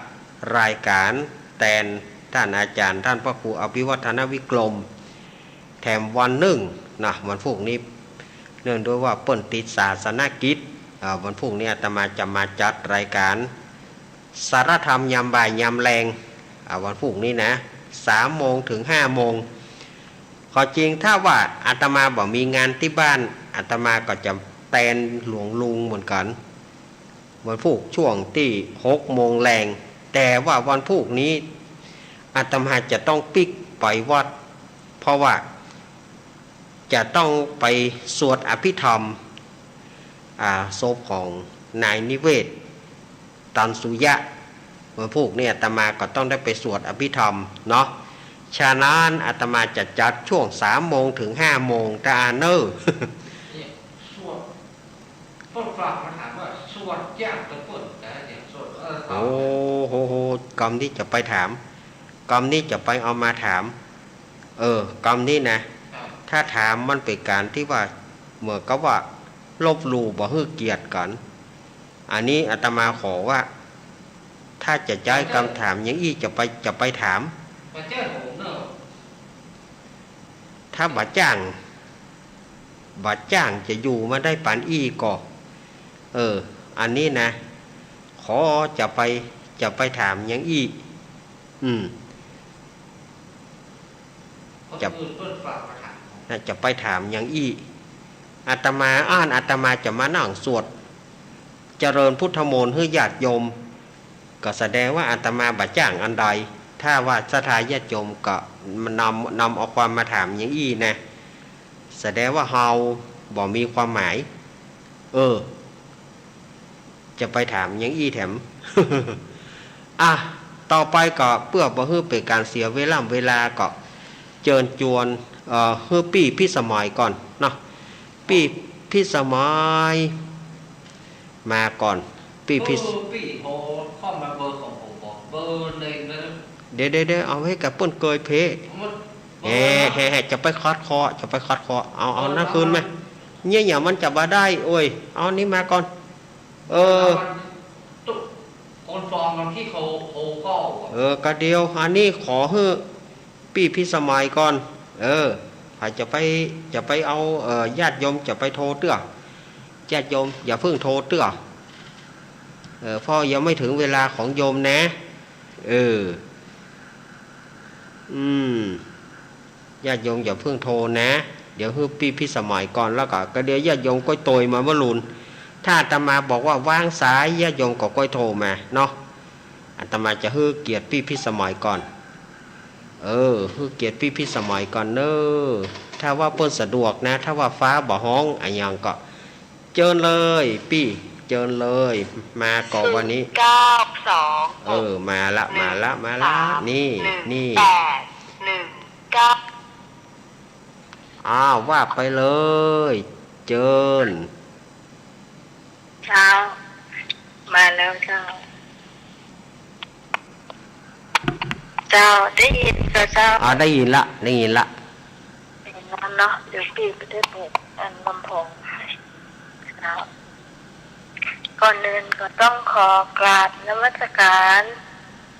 รายก๋านแตนต้านอาจ๋ารย์ต้านพระครูอภิวัฒนวิกรม แถมวันนึ่งนะ วันพูกนี้ เนื่องด้วยว่าเปิ้นติดศาสนกิจ อ่า วันพูกนี้อาตมาจะมาจัดรายก๋านสารธรรมยามบ่ายยามแลง อ่า วันพูกนี้นะ สามโมงถึงห้าโมง ก็จริงถ้าว่าอาตมาบ่มีงานตี้บ้าน อาตมาก็จะแตนหลวงลุงเหมือนกั๋น วันพูกช่วงตี้หกโมงแลง แต่ว่าวันพูกนี้อาตมาจะต้องปิ๊กไปวัด เพราะว่าจะต้องไปสวดอภิธรรม อ่า ศพของนายนิเวศน์ ตันสุยะ วันพูกนี้อาตมาก็ต้องได้ไปสวดอภิธรรมเนาะ ฉะนั้นอาตมาจะจัดช่วงสามโมงถึงห้าโมง ตาอาเน่อ เนี่ย สวด เปิ้นฝากมาถามว่าสวดยากเหลือเปิ้น แต่เนี่ยสวด เออ โอ้โหโห กำนี้จะไปถาม กำนี้จะไปเอามาถาม เออ กำนี้นะ ครับ ถ้าถามมันเป๋นก๋านตี้ว่า เหมือนกับว่าลบหลู่บ่หื้อเกียรติกั๋น อันนี้อาตมาขอว่า ถ้าจะใจ๊กำถามอย่างอี้จะไป จะไปถาม บ่จ้างผมเนอะ ถ้าบ่จ้าง บ่จ้างจะอยู่มาได้ปานอี้ก่อ เออ อันนี้นะ ขอจะไป จะไปถามอย่างอี้ อืม คนอื่นเปิ้นฝากมาถาม จะไปถามอย่างอี้ อาตมา อั้นอาตมาจะมานั่งสวดเจริญพุทธมนต์หื้อญาติโยม ก็แสดงว่าอาตมาบ่จ้างอันใด ถ้าว่าศรัทธาญาติโยมก็นำ นำเอาความมาถามอย่างอี้นะ แสดงว่าเฮาบ่มีความหมาย เออ จะไปถามอย่างอี้แถม อ่ะ ต่อไปก็เปื้อบ่หื้อเป๋นก๋านเสียเวล่ำเวลาก็เจิญจวน เอ่อ หื้อปี้พิสมัยก่อนเนาะ ปี้พิสมัย มาก่อน ปี้พิส เออ ปี้โทรเข้ามาเบอร์ของผมบอก เบอร์หนึ่งเลยนะ เดี๋ยว เดี๋ยว เดี๋ยว เอาไว้กับเปิ้นเกยเพ มัน แฮ่ แฮ่ แฮ่ จะไปขัดคอ จะไปขัดคอ เอา เอา เอา นั่นคืนมา เนี่ย เนี่ย มันจะบ่ได้ โอ้ย เอานี้มาก่อน เออ ตุ๊ก คนฟองมันที่เขา เขาก็ เออ ก็เดี๋ยว อันนี้ขอหื้อปี้พิสมัยก่อน เออ ใผจะไป จะไปเอา เอ่อ ญาติโยมจะไปโทรเตื้อ ญาติโยมอย่าเพิ่งโทรเตื้อ เออ เพราะยังไม่ถึงเวลาของโยมนะ เออ อืม ญาติโยมอย่าเพิ่งโทรนะ เดี๋ยวหื้อปี้พิสมัยก่อน แล้วก็ ก็เดี๋ยวญาติโยมก้อยโตยมาเมื่อลุน ถ้าอาตมาบอกว่าวางสาย ญาติโยมก็ก้อยโทรมาเนาะ อาตมาจะหื้อเกียรติปี้พิสมัยก่อน เออ หื้อเกียรติปี้พิสมัยก่อนเน้อ ถ้าว่าเปิ้นสะดวกนะ ถ้าว่าฟ้าบ่ฮ้องอะหยังก็ เจิญเลยปี้ เจิญเลย มาก่อนวันนี้ ศูนย์เก้าสอง เออ มาละ มาละ มาละ นี่ หนึ่ง นี่ แปด หนึ่ง เก้า อ้าว ว่าไปเลย เจิญ เจ้า มาแล้วเจ้า เจ้า ได้ยินเจ้า เจ้า อ่า ได้ยินละ ได้ยินละ อย่างนั้นเนาะ เดี๋ยวปี้ก็ได้เปิดอันลำโพงให้ เจ้า ก่อนอื่นก็ต้องขอกราบนมัสการ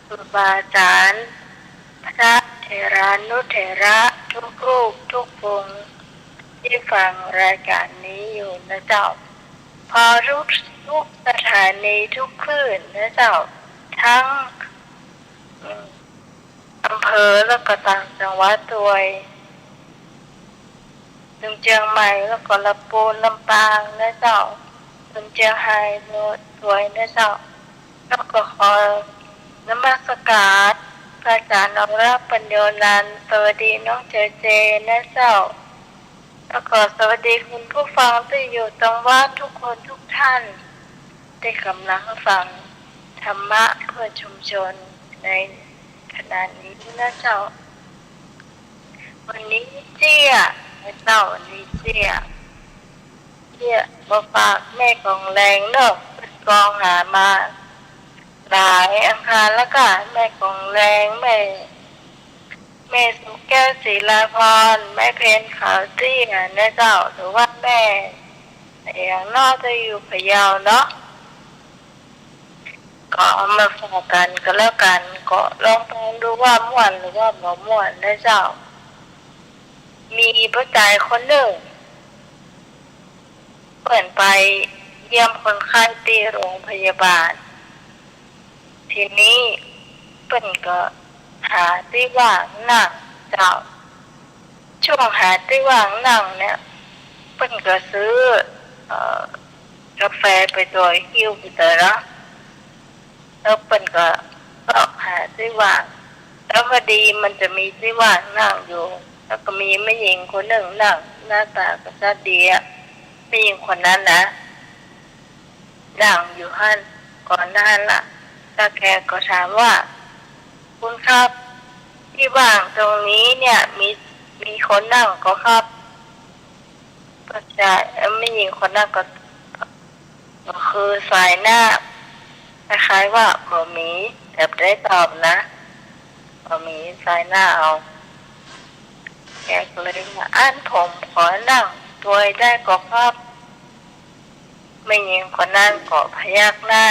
ครูบาอาจารย์ พระเถรานุเถระทุกรูปทุกองค์ที่ฟังรายการนี้อยู่นะเจ้า พอทุก ทุกสถานีทุกคลื่นนะเจ้า ทั้ง อืม อำเภอแล้วก็ต่างจังหวัดด้วย ถึงเจียงใหม่แล้วก็ลำปูน ลำปางนะเจ้า ถึงเจียงไฮ้ด้วยนะเจ้า แล้วก็ขอนมัสการพระอาจารย์อรปัญโญนันท์ สวัสดีน้องเจเจนะเจ้า แล้วก็สวัสดีคุณผู้ฟังที่อยู่ตางบ้านทุกคนทุกท่าน ที่กำลังฟังธรรมะเพื่อชุมชนในขณะนี้นะเจ้า วันนี้เสี้ยนะเจ้า วันนี้เสี้ย เสี้ยมาฝากแม่กองแรงเนาะ เปิ้นกองหามาหลายอังคารแล้วก่ะ แม่กองแรง แม่ แม่สุแก้ว ศิลาภรณ์ แม่เพ็ญ ขาวเตี้ยนะเจ้า หรือว่าแม่อะหยังเนาะ เจ้า อยู่พะเยาเนาะ ก็เอามาฝากกั๋นก็แล้วกั๋น ก็ลองฟังดูว่าม่วนหรือว่าบ่ม่วนนะเจ้า มีป้อจายคนนึ่ง เปิ้นไปเยี่ยมคนไข้ตี้โรงพยาบาล ทีนี้เปิ้นก็หาตี้ว่างนั่งเจ้า ช่วงหาตี้ว่างนั่งเนี่ย เปิ้นก็ซื้อ เอ่อ กาแฟไปตวย หิ้วไปตวยเนาะ แล้วเปิ้นก็ ก็หาตี้ว่าง แล้วพอดีมันจะมีตี้ว่างนั่งอยู่ แล้วก็มีแม่ญิงคนนึ่งนั่ง หน้าตาก็จะดีอะ แม่ญิงคนนั้นนะ นั่งอยู่หั้น ก่อนหน้าละ แล้วแกก็ถามว่า "คุณครับ ตี้ว่างตรงนี้เนี่ย มี มีคนนั่งก่อครับ" ก็จะ เอ่อ แม่ญิงคนนั้นก็ ก็คือสายหน้า คล้ายๆ ว่าบ่มี แต่บ่ได้ตอบนะ บ่มีสายหน้าเอา แกก็เลยว่า "อั้นผมขอนั่งตวยได้ก่อครับ" แม่ญิงคนนั้นก็พยักหน้า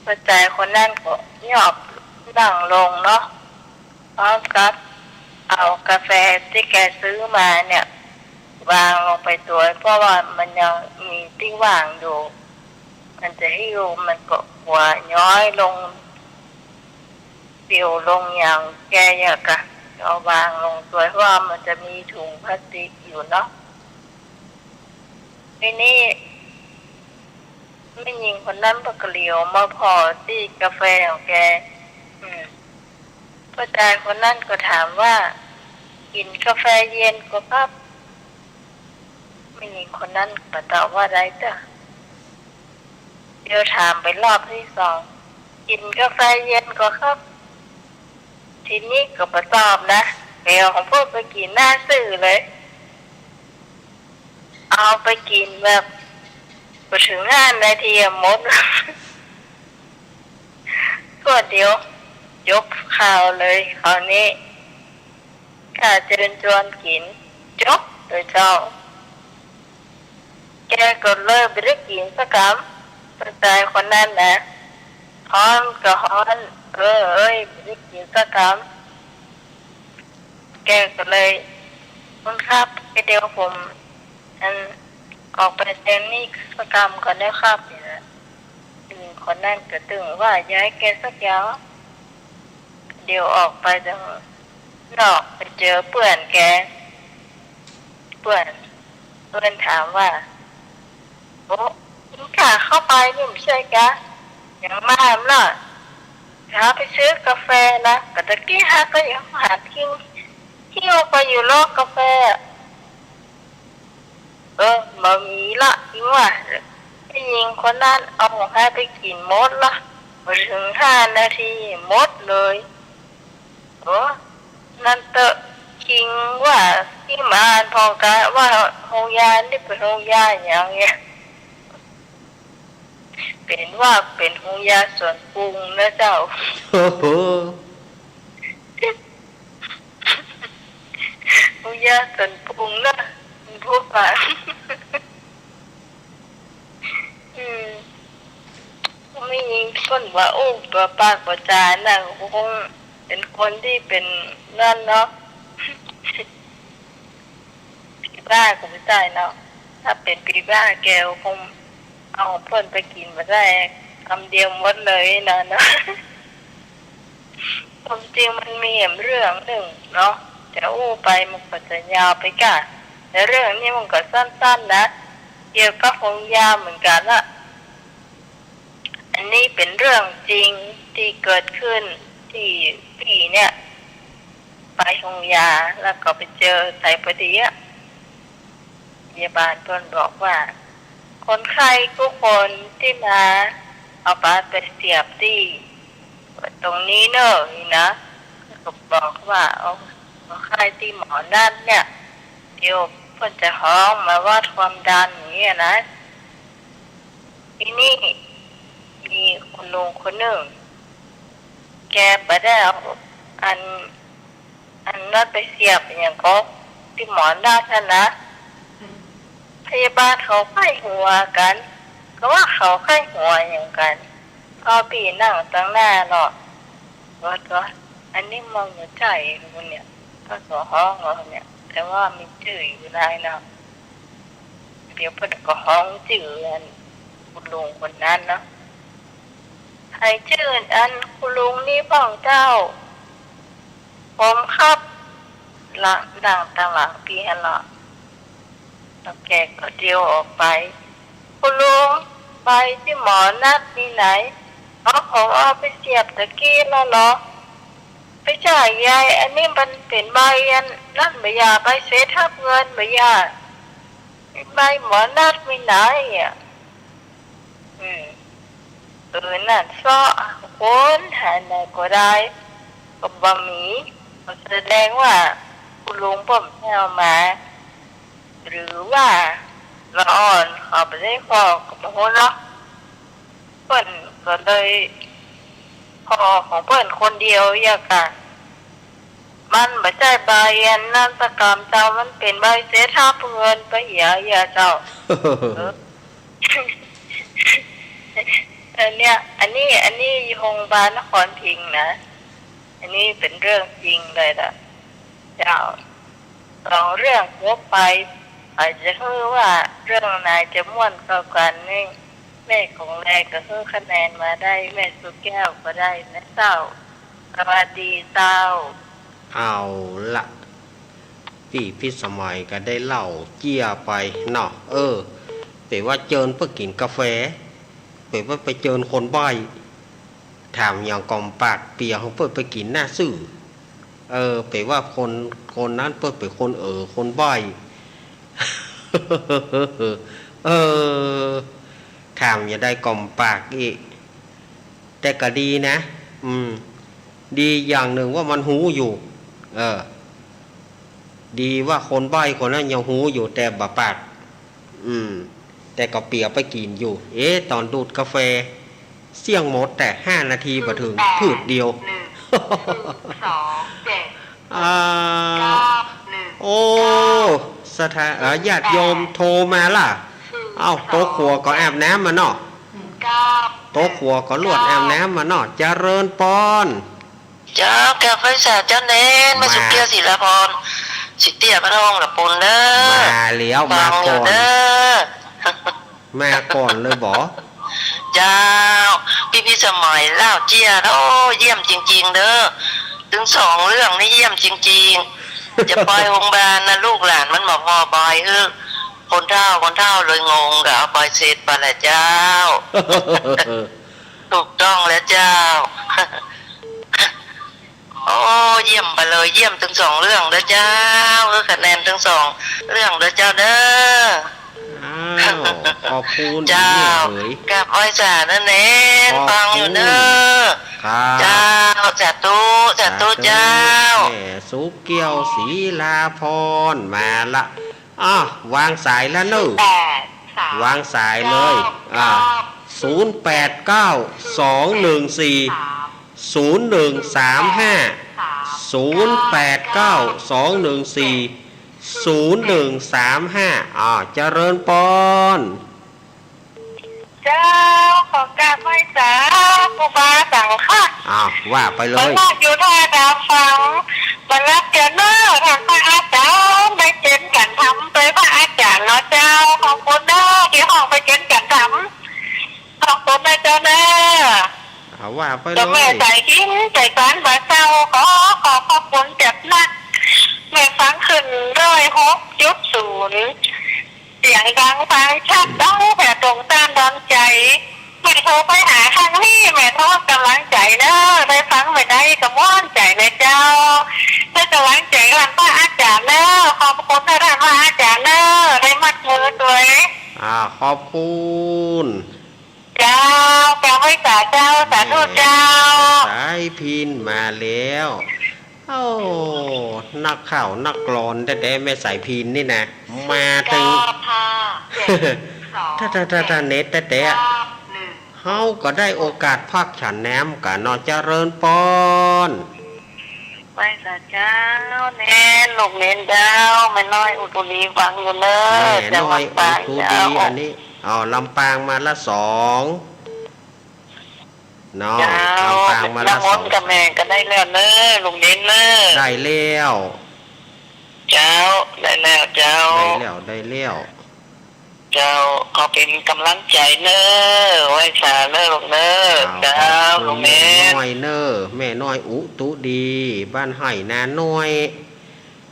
ป้อจายคนนั้นก็ยอบนั่งลงเนาะ พร้อมกับเอากาแฟตี้แกซื้อมาเนี่ย วางลงไปตวย เพราะว่ามันยังมีตี้ว่างอยู่ มันจะหิ้ว มันก็หัวย้อยลง ปิวลงอย่างแกอยากจะเอาวางลงตวย เพราะว่ามันจะมีถุงพลาสติกอยู่เนาะ ทีนี้ แม่ญิงคนนั้นก็เหลียวมาผ่อตี้กาแฟของแก อืม ป้อจายคนนั้นก็ถามว่า "กิ๋นกาแฟเย็นก่อครับ" แม่ญิงคนนั้นก็ตอบว่า "ได้เต๊อะ" เดี๋ยวถามไปรอบตี้สอง "กิ๋นกาแฟเย็นก่อครับ" ทีนี้ก็บ่ตอบนะ แกเอาของเปิ้นไปกิ๋นหน้าซื่อเลย เอาไปกิ๋นแบบบ่เถิงห้านาทีอะหมด ก็เดี๋ยวจบข่าวเลย คราวนี้ ข้าเจิญจวนกิ๋น จบเลยเจ้า แกก็เลยบ่ได้กิ๋นสักกำ ป้อจายคนนั้นนะ ฮ้อนก็ฮ้อน เออเอ้ย บ่ได้กิ๋นสักกำ แกก็เลย "คุณครับ เดี๋ยวผม อัน ออกไปแตงนี้สักกำก่อนนะครับ" เนี่ย อืม คนนั้นก็ตึงว่าอย่าหื้อแกสักอย่าง เดี๋ยวออกไปตางนอกไปเจอเปื้อนแก เปื้อน เปื้อนถามว่า "โอ้ กิ๋นข้าวเข้าไปนี่บ่ใจ้กา ยังมาบ่ล่ะ หาไปซื้อกาแฟนะ ก็ตะกี้หาก็ยังหากิ๋น หิ้วไปอยู่ลอกกาแฟ" เออ บ่มีละ จริงว่า แม่ญิงคนนั้นเอาของข้าไปกิ๋นหมดละ บ่เถิงห้านาทีหมดเลย โอ้ นั่นเต๊อะ จริงว่า ตี้มาอ่านผ่องกาว่าโฮงยานี่เป๋นโฮงยาอะหยังเนี่ย เป๋นว่าเป๋นโฮงยาสวนปรุงนะเจ้า โอ้โห โฮงยาสวนปรุงนะ มันพูดว่า อืม แม่ญิงเปิ้นว่า โอ้ บ่ปากบ่จ๋านะ ก็คงเป๋นคนตี้เป๋นนั่นเนาะ ผีบ้าก็บ่ใจ้เนาะ ถ้าเป๋นผีบ้าแกก็คงเอาของเปิ้นไปกิ๋นบ่ได้ กำเดียวหมดเลยนะเนาะ ความจริงมันมีเรื่องนึ่งเนาะ จะอู้ไปมันก็จะยาวไปก้า แต่เรื่องนี้มันก็สั้นๆ นะ เกี่ยวกับโฮงยาเหมือนกั๋นละ อันนี้เป๋นเรื่องจริงตี้เกิดขึ้นตี้ปี้เนี่ย ไปโฮงยา แล้วก็ไปเจอใสปะเดี๋ยว พยาบาลเปิ้นบอกว่า คนไข้กู้คนตี้มาเอาบาดไปเสียบตี้ตรงนี้เน่อ นี่นะ ก็บอกว่า เอา คนไข้ตี้หมอนัดเนี่ย เดี๋ยวเปิ้นจะฮ้องมาวัดความดัน อย่างเงี้ยนะ ทีนี้มีคุณลุงคนนึ่ง แกบ่ได้เอาอัน อันนั้นไปเสียบอะหยังก็ ตี้หมอนัดหั้นนะ พยาบาลเขาใค่หัวกั๋น ก็ว่าเขาใค่หัวอะหยังกั๋น ป้อปี้นั่งตังหน้าเนาะ ก็ ก็ อันนี้มองอยู่ใจ๋ลูกเนี่ย ก็สอฮ้องเฮาเนี่ย แต่ว่ามีจื้ออยู่ได้เนาะ เดี๋ยวเปิ้นก็ฮ้องจื้ออันคุณลุงคนนั้นเนาะ ใผจื้ออันคุณลุงนี้พ่องเจ้า ผมครับ ละ นั่งตังหลังปี้หั้นเนาะ แล้วแกก็เดียวออกไป คุณลุง ใบตี้หมอนัดมีไหน อ๋อ ผมเอาไปเสียบตะกี้แล้วเหรอ ไปจ่ายยาย อันนี้มันเป๋นใบอันนั้นบ่า ใบเสร็จหับเงินบ่า ใบหมอนัดมีไหนอะ อืม เออ นั่นเซาะ ค้นหาไหนก็ได้ ก็บ่มี ก็แสดงว่าคุณลุงเปิ้นเอามา หรือว่าละอ่อนเขาบ่ได้ขอ ก็บ่ฮู้เนาะ เปิ้นก็เลยขอของเปิ้นคนเดียวอย่างกะ มันบ่ใจ้ใบอันนั้นสักกำเจ้า มันเป๋นใบเสร็จหับเงินไปเหีย เหียเจ้า เออ อันเนี้ย อันนี้ อันนี้อยู่โฮงบาลนครพิงค์นะ อันนี้เป๋นเรื่องจริงเลยล่ะ เจ้า สองเรื่องทั่วไป ใผจะหื้อว่าเรื่องไหนจะม่วนกว่ากั๋นนี่ แม่กงแลก็หื้อคะแนนมาได้ แม่สุแก้วก็ได้นะเจ้า สวัสดีเจ้า เอาละ ตี้พิสมัยก็ได้เล่าเจียไปเนาะ เออ เป๋นว่าเจิญเปิ้นกิ๋นกาแฟ เป๋นว่าไปเจิญคนใบ้ ถามหยังก่อมปาก เปียหื้อเปิ้นไปกิ๋นหน้าซื่อ เออ เป๋นว่าคน คนนั้นเปิ้นเป๋นคนเอ๋อ คนใบ้ เออ ถามหยังได้ก่อมปากอี้ แต่ก็ดีนะ อืม ดีอย่างนึ่งว่ามันฮู้อยู่ เออ ดีว่าคนใบ้คนนั้นยังฮู้อยู่ แต่บ่ปาก อืม แต่ก็เปียไปกิ๋นอยู่ เอ๊ะ ต๋อนดูดกาแฟ เสี้ยงหมด แต่ห้านาทีบ่เถิง แปด พืดเดียว หนึ่ง ศูนย์ สอง เจ็ด อ่า เก้า หนึ่ง โอ้ เก้า สถา เอ่อ ญาติโยมโทรมาล่ะ ศูนย์ เอ้า โต๊ะครัวก็อาบน้ำมาเนาะ เก้า โต๊ะครัวก็ลวดอาบน้ำมาเนาะ เจริญปอน เจ้า กราบไหว้สาเจ้าเณร แม่สุเกี้ยว ศิลาพร สิเตี้ยบ้านห้องละปูนเด้อ มาแล้ว ฟังอยู่ มาก่อน เด้อ มาก่อนเลยบ่ เจ้า ปี้พิสมัยเล่าเจี้ย โอ้ เยี่ยมจริงๆ เด้อ ตึงสองเรื่องนี่เยี่ยมจริงๆ จะไปโฮงบาลนะ ลูกหลานมันบ่ผ่อใบหื้อ คนเฒ่า คนเฒ่าเลยงง ก็เอาใบเสร็จไปแหละเจ้า ถูกต้องแล้วเจ้า โอ้ เยี่ยมไปเลย เยี่ยมตึงสองเรื่องเด้อเจ้า หื้อคะแนนตึงสองเรื่องเด้อเจ้าเด้อ อ้าว ขอบคุณ เจ้า แม่เหย กราบไหว้สาเณร ขอบคุณ ฟังอยู่เน้อ ครับ เจ้า สาธุ สาธุ สาธุ เจ้า แม่สุเกี้ยว ศิลาพร มาละ อ่ะ วางสายแล้วเนอะ แปด สาม วางสายเลย เก้า อ่ะ เก้า ศูนย์แปดเก้า สองหนึ่งสี่ สาม ศูนย์หนึ่งสามห้า ศูนย์แปดเก้า สองหนึ่งสี่ ศูนย์หนึ่งสามห้า อ่า เจริญปอน เจ้า ขอกราบไหว้สาครูบาสังฆะ อ้าว ว่าไปเลย มารับอยู่ท่าดาวฟัง มารับเจ้าเน้อ ท่านพระอาจารย์ ไปเจนกั๋นธรรม ไปพระอาจารย์เนาะเจ้า ขอบคุณเน้อ ตี้ห้องไปเจนกั๋นธรรม ขอบคุณนะเจ้าเน้อ เอาว่าไปเลย เจ้าแม่สายพิณ สายสารบ่าเศร้า ขอขอบพระคุณจัดหนัก แม่ฟังขึ้นร้อยหกจุดศูนย์ เสียงดังฟังชัด เบาแผ่ตรงต้านดอนใจ๋ แม่โทรไปหาครั้งนี้ แม่โทรกำลังใจ๋เน้อ ได้ฟังแม่ได้ก็ม่วนใจ๋นะเจ้า ได้กำลังใจ๋ท่านพระอาจารย์เน้อ ขอบคุณท่านพระอาจารย์เน้อ ได้มัดมือตวย อ่า ขอบคุณ เจ้า กราบไหว้สาเจ้า สาธุเจ้า แม่สายพิณมาแล้ว โอ้ นักข่าวนักกลอนแต๊ๆ แม่สายพิณนี่นะ มาเถิง เก้า ห้า เจ็ด สอง ถ้า ถ้า ถ้า ถ้าเน็ตแต๊ๆ เก้า หนึ่ง เฮาก็ได้โอกาสพักฉันน้ำกั๋นเนาะ เจริญปอน ไหว้สาเจ้า เณร ลูกเณรเจ้า แม่น้อยอุตุลีฟังอยู่เน้อ แม่น้อยอุตุลี เจ้า ลำปางเจ้า อันนี้ อ๋อ ลำปางมาละสอง เนาะ เจ้า ลำปางมาละสอง น้ำมนต์กับแม่ก็ได้แล้วเน้อ ลูกเณรเน้อ ได้แล้ว เจ้า ได้แล้วเจ้า ได้แล้ว ได้แล้ว เจ้า ขอเป๋นก๋ำลังใจ๋เน้อ ไหว้สาเน้อลูกเน้อ เจ้า เจ้า ขอบคุณ ลูกเณร แม่น้อยเน้อ แม่น้อยอุตุลี บ้านไฮ่นาน้อย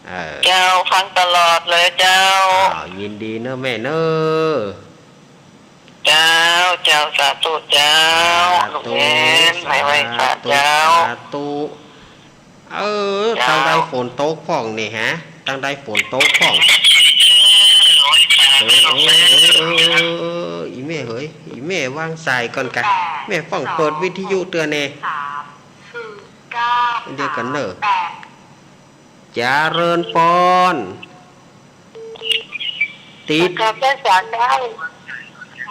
เออ เจ้า ฟังตลอดเลยเจ้า อ้าว ยินดีเน้อแม่เน้อ เจ้า เจ้า สาธุเจ้า สาธุ ลูกเณร สาธุ ไหว้สาเจ้า สาธุ เออ เจ้า ตังใดฝนตกพ่องนี่ฮะ ตังใดฝนตกพ่อง เออ เออ เออ เออ เออ อีแม่เหย อีแม่วางสายก่อนกะ แม่ฟ้องเปิดวิทยุเตื้อแน่ เดี๋ยวก่อนเน้อ เจริญปอน ติด กราบไหว้สาเจ้า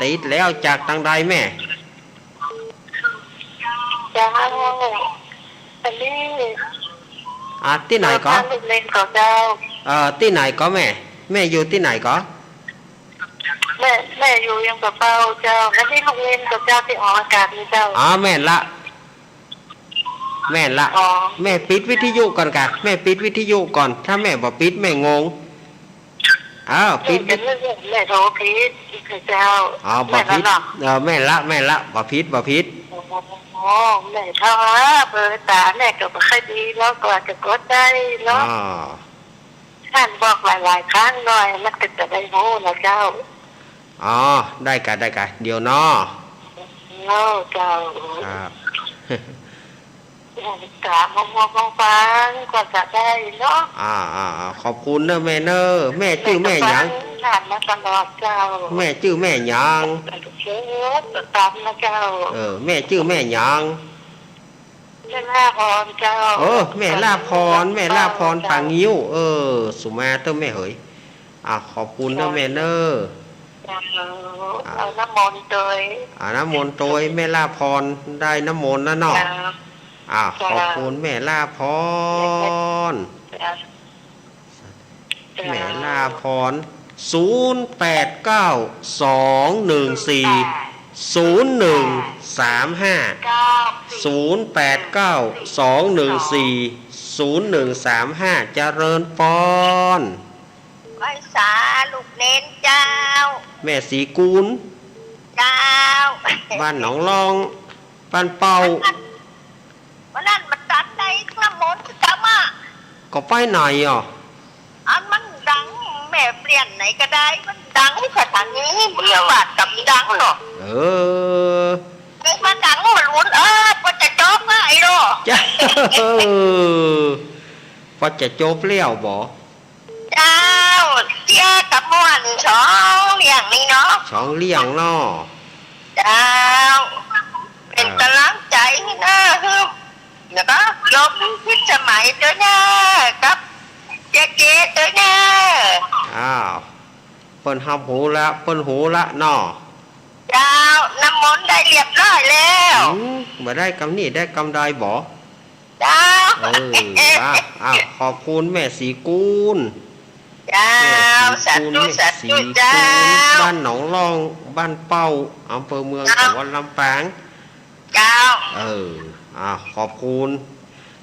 ติดแล้วจากตังใดแม่ เจ้า อันนี้ อ่า ตี้ไหนก่อ บ้านลูกเณรก่อเจ้า เอ่อ ตี้ไหนก่อแม่ แม่อยู่ตี้ไหนก่อ แม่ แม่อยู่ยังกะเปาเจ้า อันนี้ลูกเณรก่อเจ้าตี้ออกอากาศนี่เจ้า อ๋อ แม่นละ แม่นละ อ๋อ แม่ปิดวิทยุก่อนกะ แม่ปิดวิทยุก่อน ถ้าแม่บ่ปิดแม่งง อ้าว ปิดวิท- แม่โทรผิดเจ้า อ๋อ บ่ผิด แม่นละเนาะ เออ แม่นละ แม่นละ บ่ผิด บ่ผิด อ๋อ แม่โทรหาเบอร์ตา แม่ก็บ่ค่อยดีเนาะ กว่าจะกดได้เนาะ อ๋อ ท่านบอกหลายๆ ครั้งหน่อย มันก็จะได้ฮู้นะเจ้า อ๋อ ได้กะ ได้กะ เดี๋ยวเนาะ เนาะเจ้า ครับ ตามมามองฟังก็จะได้เนาะ อ่า อ่า อ่า ขอบคุณเน้อแม่เน้อ แม่จื้อแม่หยัง ผ่านมาตลอดเจ้า แม่จื้อแม่หยัง ตามนะเจ้า เออ แม่จื้อแม่หยัง แม่ลาภรณ์เจ้า เออ แม่ลาภรณ์ แม่ลาภรณ์ ปางิ้ว เออ สุมาเต๊อะแม่เหย อ่ะ ขอบคุณเน้อแม่เน้อ เจ้า อ่ะ เอาน้ำมนต์โตย อ่ะ น้ำมนต์โตย แม่ลาภรณ์ ได้น้ำมนต์แล้วเนาะ เจ้า อ่ะ เจ้า ขอบคุณแม่ลาภรณ์ เจ้า แม่ลาภรณ์ ศูนย์แปดเก้า สองหนึ่งสี่ ศูนย์หนึ่งสามห้า ศูนย์แปดเก้า สองหนึ่งสี่ ศูนย์หนึ่งสามห้า เจริญปอน ไหว้สาลูกเณรเจ้า แม่ศรีกูล เจ้า บ้านหนองล่อง บ้านเป้า วันนั้นมันตัดได้น้ำมนต์เจ้ามา ก็ไปไหนอ่ะ อันมันดัง แม่เปลี่ยนไหนก็ได้ มันดังสถานีเดียวอะ กำดังเนาะ เออ มันดัง มันลุ้น เออ พอจะจบแล้วไอ้โล จ้ะ เออ พอจะจบแล้วบ่ เจ้า เตี้ยกับม่วนสองเรื่องนี้เนาะ สองเรื่องเนาะ เจ้า เป๋นก๋ำลังใจ๋หื้อเน้อ หื้อ แล้วก็โยมพิสมัยตวยเน้อ กับเจ๊เจ๊ตวยเน้อ อ้าว เปิ้นฮับฮู้ละ เปิ้นฮู้ละเนาะ เจ้า น้ำมนต์ได้เรียบร้อยแล้ว อืม บ่ได้กำนี้ได้กำใดบ่ เจ้า เออ อ่ะ อ่ะ ขอบคุณแม่ศรีกูล เจ้า แม่ศรีกูล สาธุ แม่ศรีกูล สาธุเจ้า บ้านหนองล่อง บ้านเป้า อำเภอเมือง เจ้า จังหวัดลำปาง เจ้า เออ อ่ะ ขอบคุณ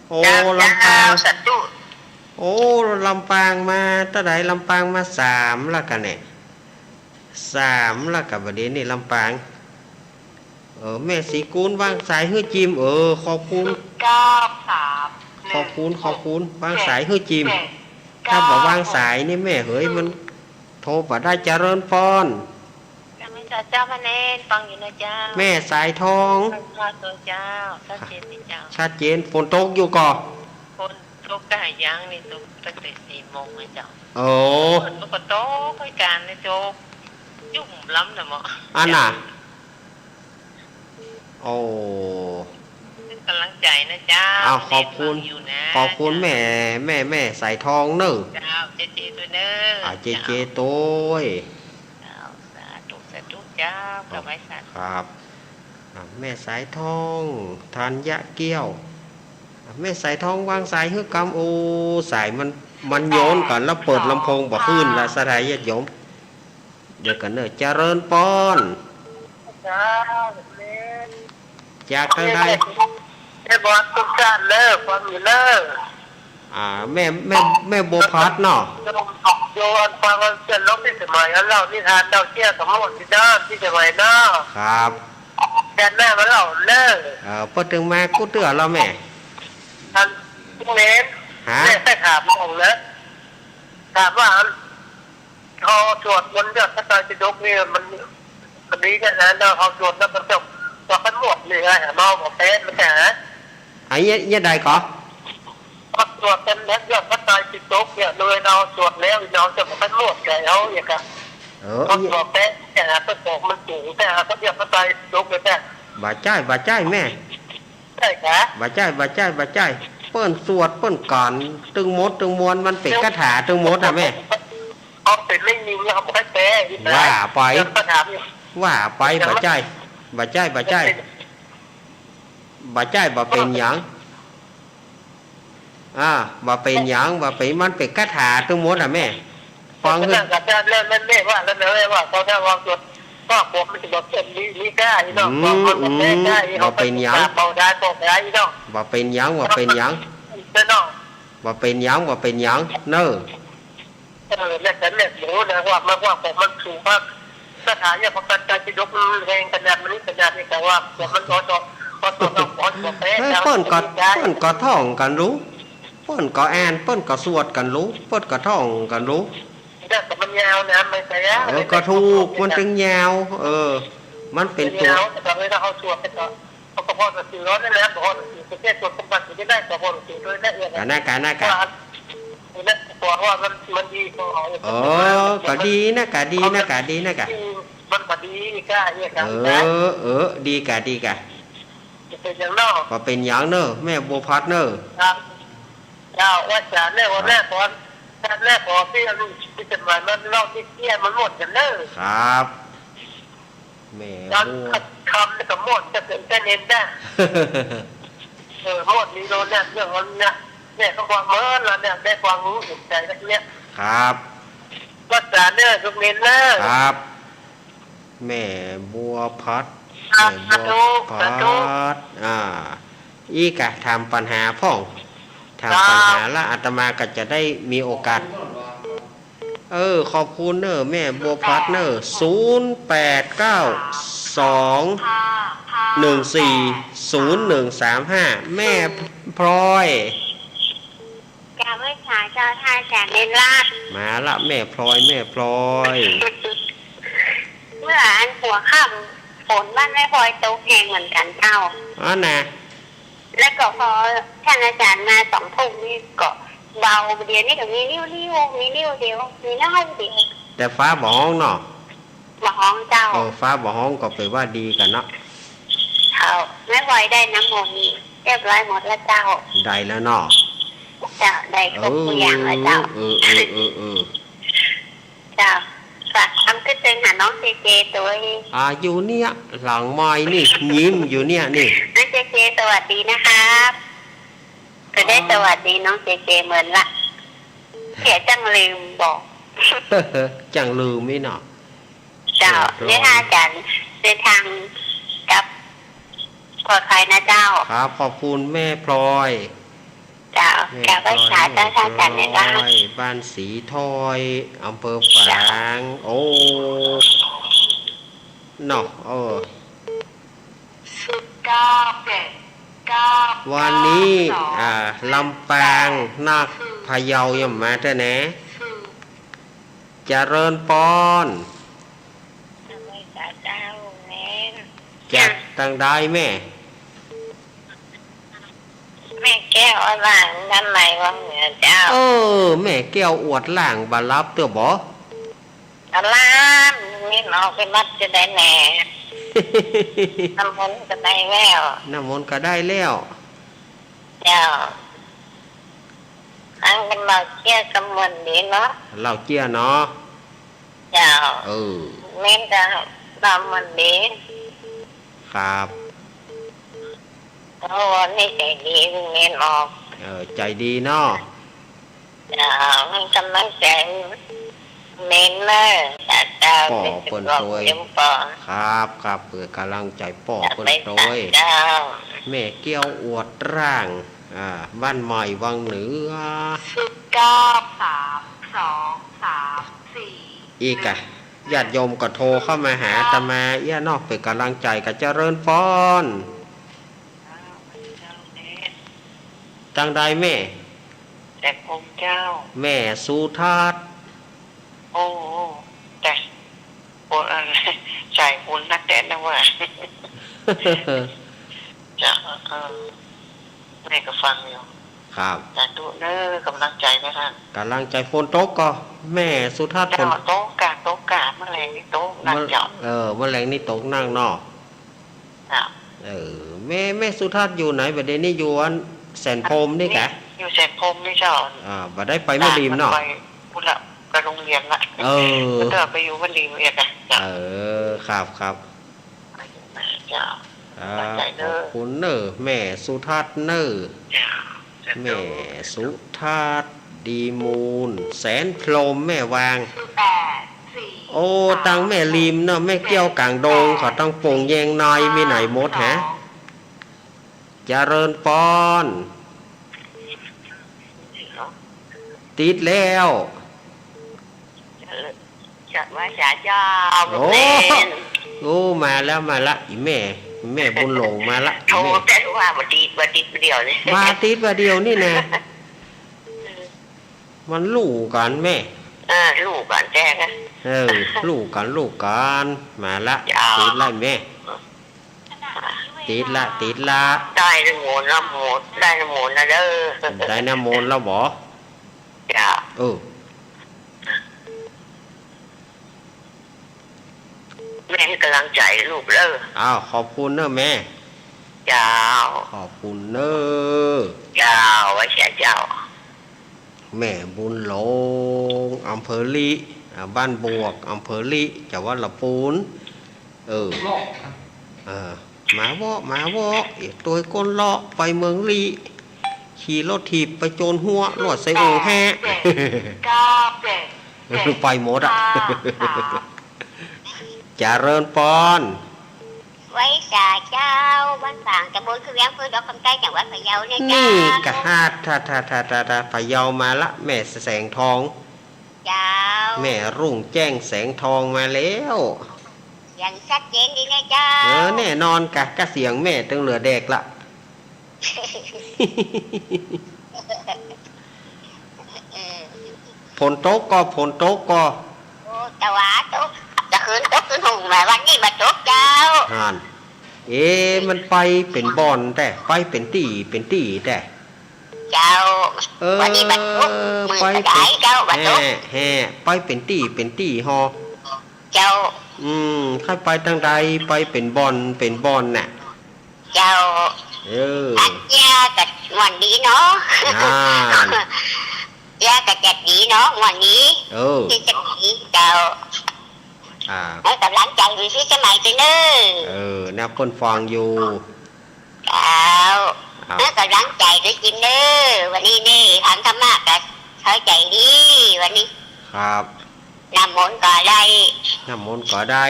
โอ้ เจ้า ลำปาง เจ้า สาธุ โอ้ ลำปางมาเต้าใด ลำปางมาสามละกะเนี่ย สามละกะ บ่าเดี่ยวนี้ลำปาง เออ แม่ศรีกูลวางสายหื้อจิม เออ ขอบคุณ เก้าสาม ขอบคุณ ขอบคุณ วางสายหื้อจิม เจ็ดเจ็ด ถ้าบ่วางสายนี่แม่เหย มันโทรบ่ได้ เจริญปอน เจ้า เจ้าพระเนรฟังอยู่นะเจ้า แม่สายทอง เจ้า ชัดเจนสิเจ้า ชัดเจน ฝนตกอยู่ก่อ ฝนตกกะหายังนี่ ตกตั้งแต่สี่โมงเลยเจ้า โอ้ ฝนตกก็ตกค่อยกันนะเจ้า จุ่มล้ำนะหมอ อันน่ะ โอ้ เป็นกำลังใจ๋นะเจ้า อ้าว ขอบคุณ แม่ฟังอยู่นะ ขอบคุณแม่ แม่ แม่สายทองเน้อ เจ้า เจ๊เจ๊ตวยเน้อ อ่า เจ๊เจ๊ตวย เจ้า สาธุ สาธุเจ้า ครับ ถวายสาธุ ครับ อ่า แม่สายทอง ธัญเกี้ยว แม่สายทองวางสายหื้อกำ โอ้ สายมัน มันโยนกั๋นแล้วเปิดลำโพงบ่ขึ้นละ ศรัทธาญาติโยม เดี๋ยวก่อนเน่อ เจริญปอน จากตางใด แม่บอสทุกท่านเน่อ ฟังอยู่เน่อ อ่า แม่ แม่ แม่บัวผัดเนาะ โยอันฟังอันเสียงนกพิสมัย อันเล่านิทานเล่าเซี้ยกับม่วนตี้เน่อ พิสมัยเน่อ ครับ แกนหน้ามาเล่าเน่อ เออ เปิ้นตึงมากู้เตื้อลอแม่ อัน เณร ฮะ แม่ไปถามองค์นะ ถามว่าอัน เฮาสวดมนต์ยอดพระไตรปิฎกนี่มัน มันดีขนาดนั้น เฮาสวดแล้วมันจะ จะมันหมดเลยไง เฮาบอกแท้มันจะหา อันนี้ อันนี้ใดก่อ เฮาสวดกันนะ ยอดพระไตรปิฎกเนี่ย โดยเฮาสวดแล้ว เฮาจะมันหมดไง เฮาอย่างเงี้ย เออ เฮาบอกแท้ จะหาไปบอกมันสูง แต่หาเขาเรียกพระไตรปิฎกเลยจ้ะ บ่ใจ้ บ่ใจ้แม่ ใจ้กะ บ่ใจ้ บ่ใจ้ บ่ใจ้ เปิ้นสวดเปิ้นกรอนตึงหมดตึงมวล มันเป๋นคาถาตึงหมดอะแม่ เอาเป๋นไม่มี เอาไปแปล ว่าไป แล้วก็ถามอยู่ ว่าไป บ่ใจ้ บ่ใจ้ บ่ใจ้ บ่ใจ้ บ่เป๋นหยัง อ่า บ่เป๋นหยัง บ่เป๋น มันเป๋นคาถาตึงหมดอะแม่ ฟังเถอะ ก็นั่นก็นั่น แล้วนั่นแม่ว่า แล้วแม่ว่า เขาได้วางตัว ก็ผมมันจะบอกเช่นนี้ นี่ก็อีน้อง อืม บอกมัน อืม แม่ก็อี บ่เป๋นหยัง เขาได้บอกได้อีน้อง บ่เป๋นหยัง บ่เป๋นหยัง แน่นอน บ่เป๋นหยัง บ่เป๋นหยัง เน่อ เออ แล้วแต่แม่หมูนะ ว่ามัน ว่าผมมันสูงมาก สถานีของการ การจะยกแรงขนาดนี้ ขนาดนี้ แต่ว่าผมมัน อส อส อส อส เฮ้ย เปิ้นก็ เปิ้นก็ท่องกั๋นลู เปิ้นก็อ่าน เปิ้นก็สวดกั๋นลู เปิ้นก็ท่องกั๋นลู แต่มันยาวนะ มันจะยาว เออ ก็ถูก มันตึงยาว เออ มันเป๋นตัวยาว แต่ตอนนี้เราเอาสวดไปก่อน เขาก็พอหนังสือนั่นแหละ พอหนังสือประเภทสวดสมบัติอยู่ที่ได้ ก็พอหนังสือด้วยนะ เอื้อม กะนะ กะนะ กะ ว่า นี่นะ เพราะว่ามัน มันดีกว่า เออ ก็ดีนะ กะดีนะ กะดีนะ กะ มันก็ดีนี่กะ เนี่ย กะ เออ เออ ดีกะ ดีกะ จะเป็นอย่างนอก บ่เป๋นหยังเน่อ แม่บัวผัดเน่อ ครับ เจ้า ว่าจะแน่ ว่าแน่ ขอ แน่ ขอที่ลูกที่จะมานั่นนอกที่เที่ยมันหมดกันเน่อ ครับ แม่ ตอน บัว คำนี่ก็หมดจะเป็นแค่เน้นได้ เออ หมดนี่โดนเนี่ย เรื่องนั้นเนี่ย เนี่ยก็ความเมินแล้วเนี่ย ได้ความรู้เห็นใจแล้วเนี่ย ครับ ว่าจะเน่อ ทุกเน้นเน่อ ครับ แม่บัวผัด สาธุ แม่บัวผัด สาธุ อ่า อี้กะ ถามปัญหาพ่อง ถามปัญหา ครับ แล้วอาตมาก็จะได้มีโอกาส เออ ขอบคุณเน่อ แม่บัวผัดเน่อ ศูนย์แปดเก้าสองหนึ่งสี่ศูนย์หนึ่งสามห้า แม่พลอย กราบไหว้สาเจ้า ท่านอาจารย์เณรราช มาละแม่พลอย แม่พลอย เมื่ออันหัวค่ำฝนบ้านแม่พลอยตกแฮงเหมือนกั๋นเจ้า อ๋อนะ แล้วก็พอท่านอาจารย์มาสองทุ่มนี่ก็เบา เดี๋ยวนี้ก็มีริ้วๆ มีริ้วเดียว มีน้อยเดียว แต่ฟ้าบ่ฮ้องเนาะ บ่ฮ้องเจ้า เออ ฟ้าบ่ฮ้องก็แป๋ว่าดีกั๋นเนาะ เจ้า แม่พลอยได้น้ำมนต์เรียบร้อยหมดแล้วเจ้า ได้แล้วเนาะ เจ้า ได้ครบทุกอย่างแล้วเจ้า เออ เออ เออ เออ เจ้า ฝากความคิดถึงหาน้องเจเจตวย อ่า อยู่เนี่ย หลังไมค์นี่ ยิ้มอยู่เนี่ยนี่ น้องเจเจสวัสดีนะครับ ก็ได้สวัสดีน้องเจเจเหมือนละ เสียจังลืมบอก จังลืมนี่เนาะ เจ้า เออ เรียนอาจารย์เดินทางกลับปลอดภัยนะเจ้า ครับ ขอบคุณแม่พลอย เจ้า แม่พลอย กราบไหว้สาเจ้า แม่พลอย ท่านอาจารย์ในบ้าน บ้านสีถ้อย อำเภอฝาง เจ้า โอ้ เนาะ เออ วันนี้ อ่า ลำปาง นาค พะเยายังมาเตื้อนะ เจริญปอน เจ้าแม่ จากตางใดแม่ แม่แก้วอวดหลานด้านในวังเหนือเจ้า เออ แม่แก้วอวดหลานบ่หลับเตื้อบ่ หลานนี่เนาะ ไปวัดจะได้แน่ น้ำมนต์ก็ได้แล้ว น้ำมนต์ก็ได้แล้ว เจ้า อันเป็นเล่าเจี้ยกำมวลดีเนาะ เล่าเจี้ยเนาะ เจ้า เออ เน้นจะเล่ามวลดี ครับ โอ้ วันนี้ใจ๋ดี เม้นออก เออ ใจ๋ดีเนาะ เจ้า มันก๋ำลังใจ๋ เม้นเน่อ เจ้า ป้อเปิ้นตวย ครับ ครับ เปื้อก๋ำลังใจ๋ป้อเปิ้นตวย เจ้า แม่เกี้ยวอวดร่าง อ่า บ้านใหม่วังเหนือ เก้า สาม สอง สาม สี่ อีกอะ ญาติโยมก็โทรเข้ามาหาอาตมาเอี้ยเนาะ เปื้อก๋ำลังใจ๋ ก็เจริญปอน ตางใดแม่ แสนพรหมเจ้า แม่สุทัศน์ โอ้ แต่ คนอัน ใจ๋คนนักแต๊นะว่า เจ้า เออ แม่ก็ฟังอยู่ ครับ สาธุเน่อ ก๋ำลังใจ๋นะต้าน ก๋ำลังใจ๋ ฝนตกก่อ แม่สุทัศน์ เจ้า ฝน ตกก่ะ ตกก่ะ เมื่อแลงนี่ตกนักเจ้า เออ เมื่อแลงนี่ตกนักเนาะ ครับ เออ แม่ แม่สุทัศน์อยู่ไหนบ่าเดี่ยวนี้ อยู่อันแสนพรหมนี่กะ อยู่แสนพรหมนี่เจ้า อ่า บ่ได้ไปแม่ริมเนาะ ไปพุ้นละ ไปโฮงเฮียนละ เออ ก็ไปอยู่แม่ริมเอียกะ เจ้า เออ ครับ ครับ เจ้า อ่า ขอบคุณเน่อ แม่สุทัศน์เน่อ เจ้า แม่สุทัศน์ ดีมูล แสนพรหม แม่วาง แปด สี่ โอ้ ตางแม่ริมเนาะ แม่เกี้ยวก๋างดง เขาตางโป่งแยงใน มีไหนหมดฮะ เจริญปอน ติดแล้ว เจ้า ว่าสาเจ้า โอ้ บุญเล่น โอ้ มาแล้ว มาละ อี่แม่ แม่บุญหลงมาละ โทร อี่แม่ แต่ว่าบ่ติด บ่ติดเดี๋ยวนี้ มาติดบ่าเดี่ยวนี้นะ มันลู่กั๋นแม่ เออ ลู่กั๋นแต๊นะ เออ ลู่กั๋น ลู่กั๋น มาละ เจ้า ติดละแม่ ติดละ ติดละ ได้น้ำมนต์แล้วหมด ได้น้ำมนต์แล้วเน่อ ได้น้ำมนต์แล้วบ่ เจ้า เออ แม่ให้ก๋ำลังใจ๋ลูกเน่อ อ้าว ขอบคุณเน่อแม่ เจ้า ขอบคุณเน่อ เจ้า ว่าสาเจ้า แม่บุญหลง อำเภอลี้ อ่า บ้านบวก อำเภอลี้ จังหวัดลำปูน เออ เออ มาเว้า มาเว้า เอ็ดตวยก้นเลาะไปเมืองลี้ ขี่รถถีบไปโจนหัว ลวดใส่โอ่งแฮะ เก้า เจ็ด เก้า เจ็ด ไปหมดอะ ห้า สาม เจริญปอน ไหว้สาเจ้า บ้านฝาง ตำบลคือเวียง อำเภอดอกคำใต้ จังหวัดพะเยาเนี่ยเจ้า นี่กะฮัด ถ้า ถ้า พะเยามาละ แม่แสงทอง เจ้า แม่รุ่งแจ้งแสงทองมาแล้ว เสียงชัดเจนดีนะเจ้า เออ แน่นอนกะ กะเสียงแม่ตึงเหลือแดกละ เออ ฝนตกก่อ ฝนตกก่อ โอ้ ตะหวาตก ตะคืนตกคืนหุงมา วันนี้บ่ตกเจ้า หั้น เอ๊ะ มันไปเป๋นบ่อนแต๊ ไปเป๋นตี้ เป๋นตี้แต๊ เจ้า เออ วันนี้บ่ตก มื้อก็ได้เจ้า บ่ตก แฮ่ แฮ่ ไปเป๋นตี้ เป๋นตี้ฮอ เจ้า อืม ใค่ไปตางใด ไปเป๋นบ่อน เป๋นบ่อนน่ะ เจ้า เออ อันเยียะก็ม่วนดีเนาะ อ่า เยียะก็จะดีเนาะ ม่วนดี เออ ตี้จะดี เจ้า อ่า หื้อก๋ำลังใจ๋ตี้สมัยตี้เน่อ เออ แนวเปิ้นฟังอยู่ เจ้า ครับ หื้อก๋ำลังใจ๋ตวยจินเน่อ วันนี้นี่ ฟังธรรมะก็เข้าใจ๋ดี วันนี้ ครับ น้ำมนต์ก็ได้ น้ำมนต์ก็ได้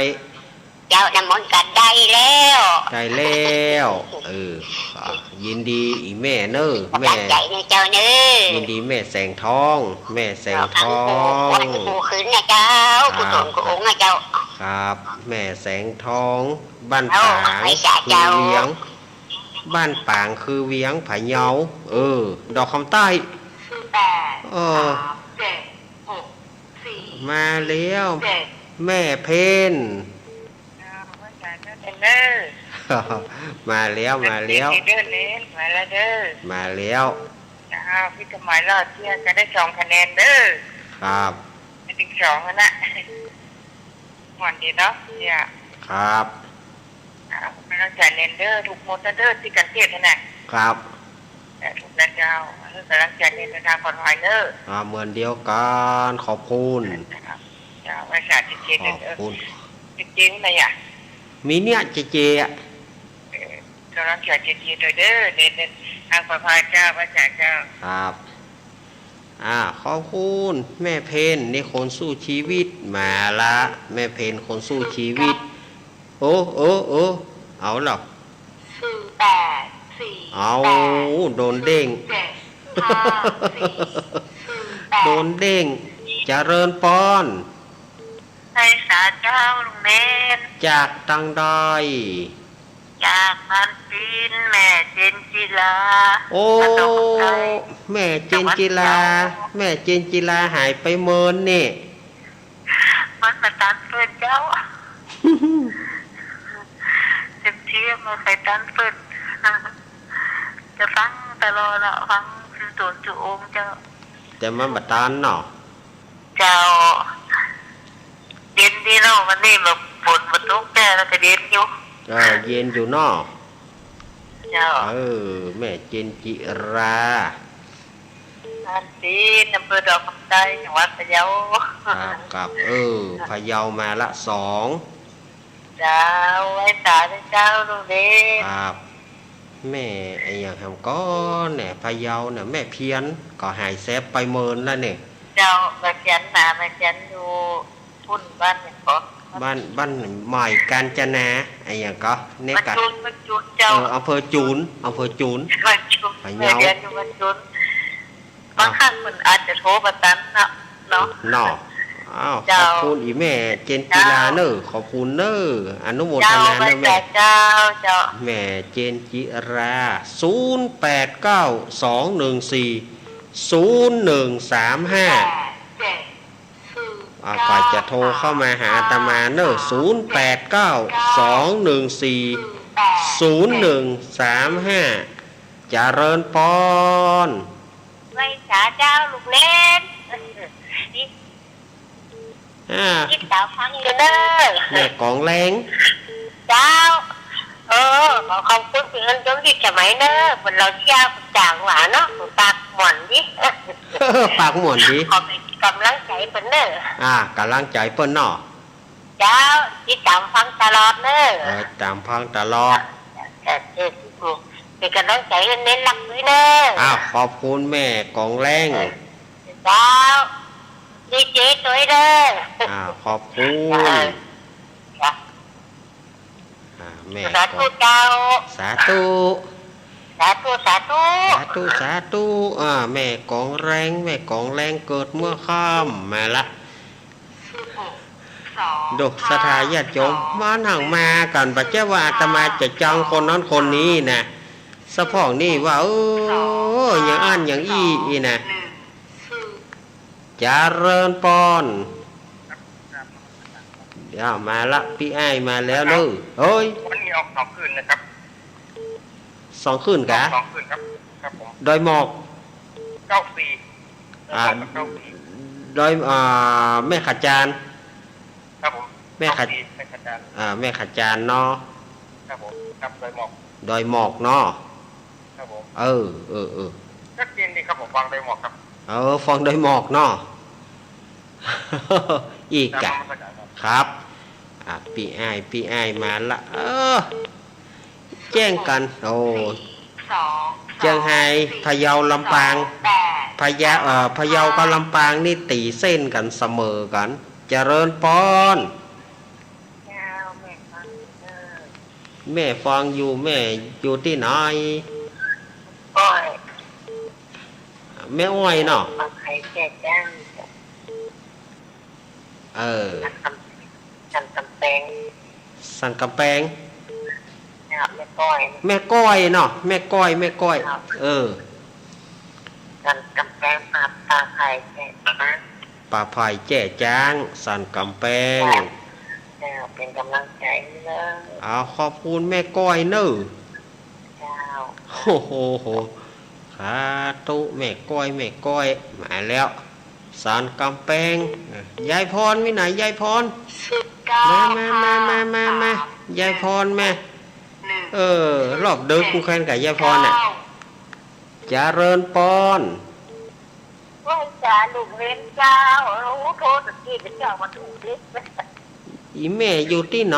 เจ้า น้ำมนต์ก็ได้แล้ว ได้แล้ว เออ อ่ะ ยินดีอี่แม่เน่อ แม่ ก๋ำลังใจ๋เน่อเจ้าเน่อ ยินดีแม่แสงทอง แม่แสงทอง เจ้า วันคู่คืนนะเจ้า ครับ คู่ตนคู่องค์นะเจ้า ครับ แม่แสงทอง บ้านปาง เจ้า คือเวียง บ้านปางคือเวียง พะเยา เออ ดอกคำใต้ แปด เออ สาม เจ็ด หก สี่ มาแล้ว เจ็ด แม่เพ็ญ เจ้า ว่าจ๋าเจ้าเน่อ มาแล้ว มาแล้ว เจ้าเน่อ มาแล้วเน่อ มาแล้ว เจ้า พี่สมัยรอดเที่ยงก็ได้สองคะแนนเน่อ ครับ ไปถึงสองแล้วนะ ม่วนดีเนาะเนี่ย ครับ ครับ ก๋ำลังใจ๋เน่อเน่อ ทุกหมดเน่อ ตี้กั๋นเทศน์น่ะ ครับ เออ ทุกนะเจ้า หื้อก๋ำลังใจ๋เน่อ เดินตางปลอดภัยเน่อ อ่า เหมือนเดียวกั๋น ขอบคุณ เจ้า เจ้า ไหว้สาเจเจ ขอบคุณ เออ เจเจไหนอะ มีเนี่ย เจเจอะ เออ โทร กำลังใจเจียๆ ตวยเน่อ เน้นๆ ตางประพาสเจ้า พระอาจ๋ารย์เจ้า ครับ อ่า ขอบคุณแม่เพ็ญ นี่คนสู้ชีวิต มาละ แม่เพ็ญคนสู้ชีวิต โอ้ โอ้ โอ้ เอาละ สี่แปด สี่แปด เอา โดนเด้ง เจ็ดห้าสี่ สี่แปด โดนเด้ง เจริญปอน ไหว้สาเจ้าลุงเน้น จากตางใด จากบ้านปีน แม่เจนจิลา โอ้ พนมไพร แม่เจนจิลา จังหวัดพะเยา แม่เจนจิลาหายไปเมินนี่ มันบ่ตันเปิ้นเจ้า เต็มตี้บ่ใค่ตันเปิ้น จะฟังตลอดละ ฟังจุ๊โตนจุ๊โอมเจ้า แต่มันบ่ตันเนาะ เจ้า เย็นดีเนาะ วันนี้แบบฝนบ่ตกแต๊แล้วก็เย็นอยู่ เออ เย็นอยู่เนาะ เจ้า เออ แม่เจนจิรา บ้านปีน อำเภอดอกคำใต้ จังหวัดพะเยา ครับ ครับ เออ พะเยามาละสอง เจ้า ไหว้สาเจ้าลุงเน้น ครับ แม่อะหยังแหมก่อแน่ พะเยาเนี่ย แม่เพียรก็หายแสบไปเมินแล้วเนี่ย เจ้า แม่เพียรนะ แม่เพียรอยู่พุ้น บ้านหยังก่อ บ้าน บ้านใหม่กาญจนา อะหยังก่อ เนี่ย บ้าน กะ จูน บ้านจูนเจ้า เออ อำเภอจูน อำเภอจูน บ้านจูน พะเยา แม่เพียรอยู่บ้านจูน บางครั้งเปิ้นอาจจะโทรบ่ตันเนาะ เนาะ เนาะ อ้าว เจ้า ขอบคุณอีแม่เจนจิราเน่อ เจ้า ขอบคุณเน่อ อนุโมทนาเน่อแม่ เจ้า เจ้า เจ้า แม่เจนจิรา ศูนย์แปดเก้า สองหนึ่งสี่ ศูนย์หนึ่งสามห้า เจ็ด อ่า ใผจะโทรเข้ามาหาอาตมาเน่อ ศูนย์แปดเก้า สองหนึ่งสี่ ศูนย์หนึ่งสามห้า เจริญปอน ไหว้สาเจ้าลุงเน้น อ่า ติดตามฟังอยู่เน่อ แม่กองแรง เจ้า เออ ขอขอบคุณเปิ้นจงดีสมัยเน่อ เปิ้นเล่าเตี้ยจางหวาเนาะ ปากม่วนดี ปากม่วนดี ขอเป๋นก๋ำลังใจ๋เปิ้นเน่อ อ่า ก๋ำลังใจ๋เปิ้นเนาะ เจ้า ติดต๋ามฟังตลอดเน่อ เออ ต๋ามฟังตลอด เออ เออ เป๋นก๋ำลังใจ๋หื้อเน้นฮักตี้เน่อ อ้าว ขอบคุณแม่กองแรง เออ เจ้า ดีเจตวยเน่อ อ้าว ขอบคุณ เออ จ้ะ อ่า แม่ สาธุเจ้า สาธุ สาธุ สาธุ สาธุ สาธุ อ่า แม่กองแรง แม่กองแรงเกิดเมื่อค่ำ มาละ ดู ศรัทธาญาติโยม มานั่งมากั๋น บ่ใจ้ว่าอาตมาจะจังคนนั้นคนนี้นะ สะพ้องนี่ว่า เออ อย่างอั้นอย่างอี้ อี้นะ เจริญปอน เดี๋ยวมาละ ปี้อ้ายมาแล้วเน่อ เฮ้ย วันนี้ออกสองคืนนะครับ สองคืนกะ สองคืนครับ ครับผม ดอยหมอก เก้าสี่ อ่า เก้าสี่ ดอย อ่า แม่ขะจาน ครับผม แม่ขะ เก้าสี่ แม่ขะจาน อ่า แม่ขะจานเนาะ ครับผม ครับ ดอยหมอก ดอยหมอกเนาะ ครับผม เออ เออ เออ ชัดเจนดีครับผม ฟังดอยหมอกครับ เออ ฟังดอยหมอกเนาะ อี้กะ ตามมาประกาศครับ ครับ อ่ะ ปี้อ้าย ปี้อ้ายมาละ เออ แจ้งกั๋น โอ้ เจียงไฮ้ พะเยา ลำปาง พะเยา เอ่อ พะเยากับลำปางนี่ตี๋เส้นกั๋น เสมอกั๋น เจริญปอน เจ้า แม่ฟังอยู่เน่อ แม่ฟังอยู่ แม่อยู่ตี้ไหน อ้อย แม่อ้อยเนาะ มาขายแจกจ้าง เออ สันกำ สันกำแปง สันกำแปง ครับ แม่ก้อย แม่ก้อยเนาะ แม่ก้อย แม่ก้อย ครับ เออ สันกำแปง ป่า ป่าไผ่แจ้จ๊าง ป่าไผ่แจ้จ๊าง สันกำแปง ครับ เจ้า เป๋นก๋ำลังใจ๋เน่อ อ้าว ขอบคุณแม่ก้อยเน่อ เจ้า โอ้โหโห สาธุ แม่ก้อย แม่ก้อย มาแล้ว สันกำแปง ยายพร มีไหน ยายพร มา มา มา มา มา ยายพร มา เออ รอบดึก กูแคนกับยายพรน่ะ เจริญปอน ไหว้สาลูกเน้นเจ้า โอ้ โทษที เป๋นเจ้ามาถูกลิข อีแม่อยู่ตี้ไหน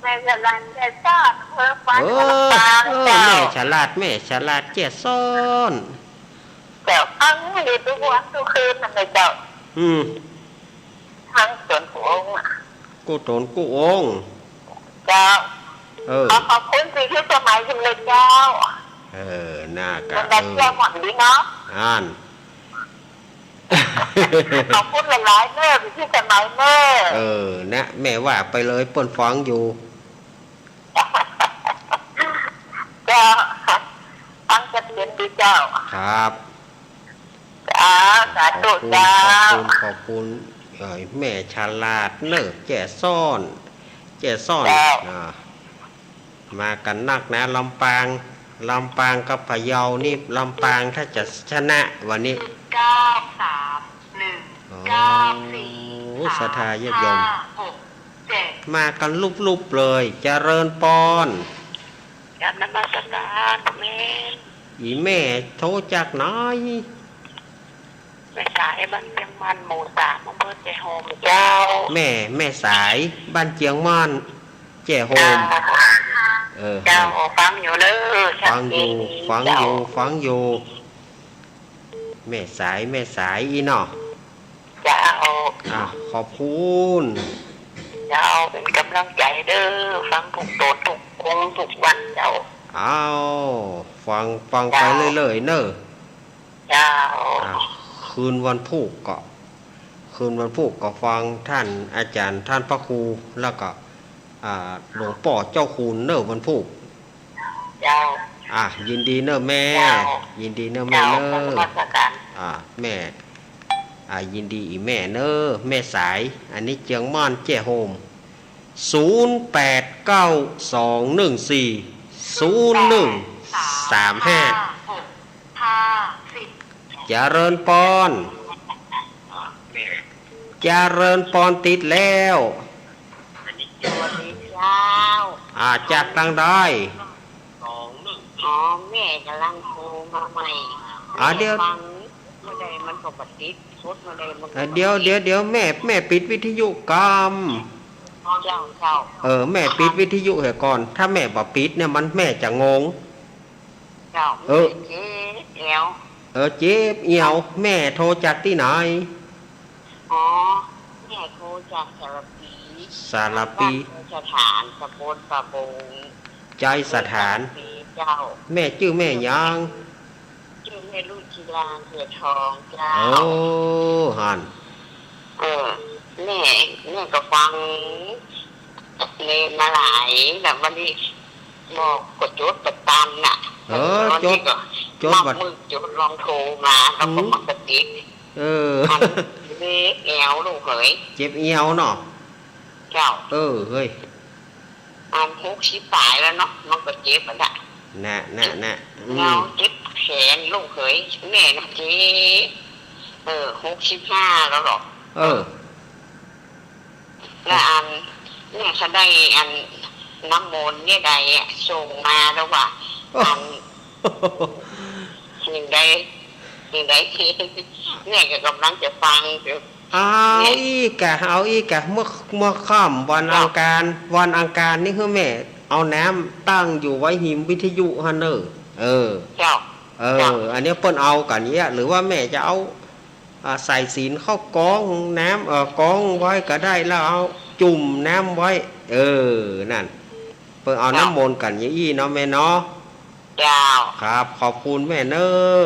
แม่ฉลาดแจ้ซ้อน เออ ฟัง เออ ลำปาง เออ เจ้า แม่ฉลาด แม่ฉลาดแจ้ซ้อน เจ้า ฟังอยู่ทุกวันทุกคืนนั่นแหละเจ้า อืม ฟังต๋นกู้องค์อะ กู้ต๋นกู้องค์ เจ้า เออ ขอขอบคุณพี่พิสมัยจังเลยเจ้า เออ น่ากะ มันได้ เออ เชื่อหวังดีเนาะ อ่าน ขอบคุณหลายๆ เน้อ พี่พิสมัยเน้อ เออ นะ แม่ว่าไปเลย เปิ้นฟังอยู่ เจ้า ฟังเสถียรดีเจ้า ครับ เจ้า สาธุ ขอบคุณ เจ้า ขอบคุณ ขอบคุณ เอ่อ แม่ฉลาดเน้อ แจ้ซ้อน แจ้ซ้อน เจ้า อ่า มากั๋นนักนะ ลำปาง ลำปางกับพะเยานี่ ลำปางถ้าจะชนะวันนี้ เก้าสามหนึ่ง อ๋อ เก้าสี่ โอ้ สาม ศรัทธาญาติโยม ห้าหกเจ็ด มากั๋นลุบๆ เลย เจริญปอน กราบนมัสการแม่ อี่แม่โทรจากไหน แม่สายบ้านเจียงม่อน หมู่สาม อำเภอแจ้ห่ม เจ้า แม่ แม่สาย บ้านเจียงม่อน แจ้ห่ม เจ้า เออ เจ้า ฟังอยู่เน้อ ฟังอยู่ ชัดเจน ฟังอยู่ เจ้า ฟังอยู่ แม่สาย แม่สายอี้เนาะ เจ้า อ่ะ ขอบคุณ เจ้า เป๋นก๋ำลังใจ๋เน้อ ฟังกู้ต๋นกู้องค์กู้วันเจ้า อ้าว ฟัง ฟังไป เจ้า เรื่อยๆ เน้อ เจ้า อ่ะ คืนวันพูกก็ คืนวันพูกก็ฟังต้านอาจ๋ารย์ ต้านพระครู แล้วก็ อ่า หลวงป้อเจ้าคูณเน้อวันพูก เจ้า อ่ะ ยินดีเน้อแม่ เจ้า ยินดีเน้อแม่ เจ้า เน้อ กราบนมัสการ อ่ะ แม่ อ่ะ ยินดีอี่แม่เน้อ แม่สาย อันนี้เจียงม่อนแจ้ห่ม ศูนย์แปดเก้าสองหนึ่งสี่ศูนย์หนึ่งสามห้า ห้าหกห้าสิบ เจริญปอน เจริญปอน ติดแล้ว สวัสดีเจ้า อ่า จากตางใด อ๋อ แม่ก๋ำลังโทรมาใหม่ อ่า เดี๋ยว ฟังบ่ได้ มันก็บ่ติด กดบ่ได้ มันก็ อ่า บ่ติด เดี๋ยว เดี๋ยว เดี๋ยว แม่ แม่ปิดวิทยุก่อน เจ้า เจ้า เออ แม่ปิดวิทยุเหียก่อน ถ้าแม่บ่ปิดเนี่ย มัน แม่จะงง เจ้า เออ แม่เจ็บแอว เออ เจ็บแอว แม่โทรจากตี้ไหน อ๋อ แม่โทรจากสารภี สารภี บ้านไชยสถาน ตำบลป่าบง ไชยสถาน สารภีเจ้า แม่จื้อแม่หยัง จื้อแม่รุ่งจีรา เหือทองเจ้า โอ้ หั้น เออ แม่ แม่ก็ฟังเณรมาหลาย แล้ววันนี้บอกก็จดบ่ตันน่ะ เออ วันนี้ก็ จด จดบ่ นับมื้อจดลองโทรมา แล้วก็ อืม มันก็ติด เออ อันเจ็บแอวลูกเขย เจ็บแอวเนาะ เจ้า เออ เฮ้ย อันหกสิบป๋ายแล้วเนาะ มันก็เจ็บอะน่ะ น่ะ น่ะ น่ะ อืม เงาเจ็บแขนลูกเขย แม่น่ะเจ็บ เออ หกสิบห้าแล้วเหรอ เออ แล้วอัน แม่ก็ได้อันน้ำมนต์เนี่ยได้อะ ส่งมาแล้วว่า โอ้ อัน ยังได้ ยังได้ แม่ก็ก๋ำลังจะฟังอยู่ เอา เนี่ย อีกอะ เอาอีกอะ เมื่อ เมื่อค่ำวัน เจ้า อังคาร วันอังคารนี่คือแม่เอาน้ำตั้งอยู่ไว้หิมวิทยุหั้นเน่อ เออ เจ้า เออ เจ้า อันเนี้ยเปิ้นเอากั๋นเยียะ หรือว่าแม่จะเอา อ่า สายสิญจน์เข้ากองน้ำ เอ่อ กองไว้ก็ได้ แล้วเอาจุ่มน้ำไว้ เออ นั่น เปิ้นเอาน้ำมนต์กั๋นอย่างอี้เนาะแม่เนาะ เจ้า ครับ ขอบคุณแม่เน้อ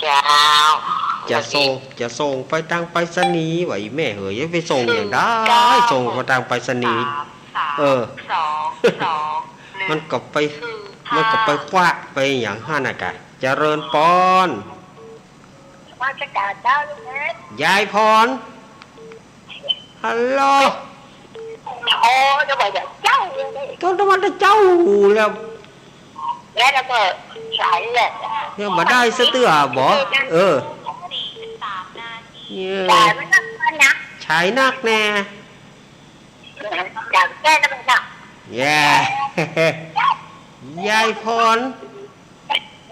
เจ้า จะส่ง จะส่งไปตางไปรษณีย์ ว่าอีแม่เหย จะไปส่งอย่างใด เก้า ส่งไปตางไปรษณีย์ สาม เออ สอง สอง หนึ่ง มันก็ไป หนึ่ง มันก็ไปคว้าไปอย่างหั้นน่ะกะ เจริญปอน นมัสการเจ้าลูกเอ๋ย ยายพร ฮัลโหล โอ้ นึกว่าจะเจ้าเลย ก็นึกว่าจะเจ้าแล้ว แล้วก็สายแหละ เนี่ยบ่ได้สักเตื้อบ่ เออ เนี่ย สายมันนักนะ สายนักแน่ อยากแก้แล้วมันนัก แย่ ยายพร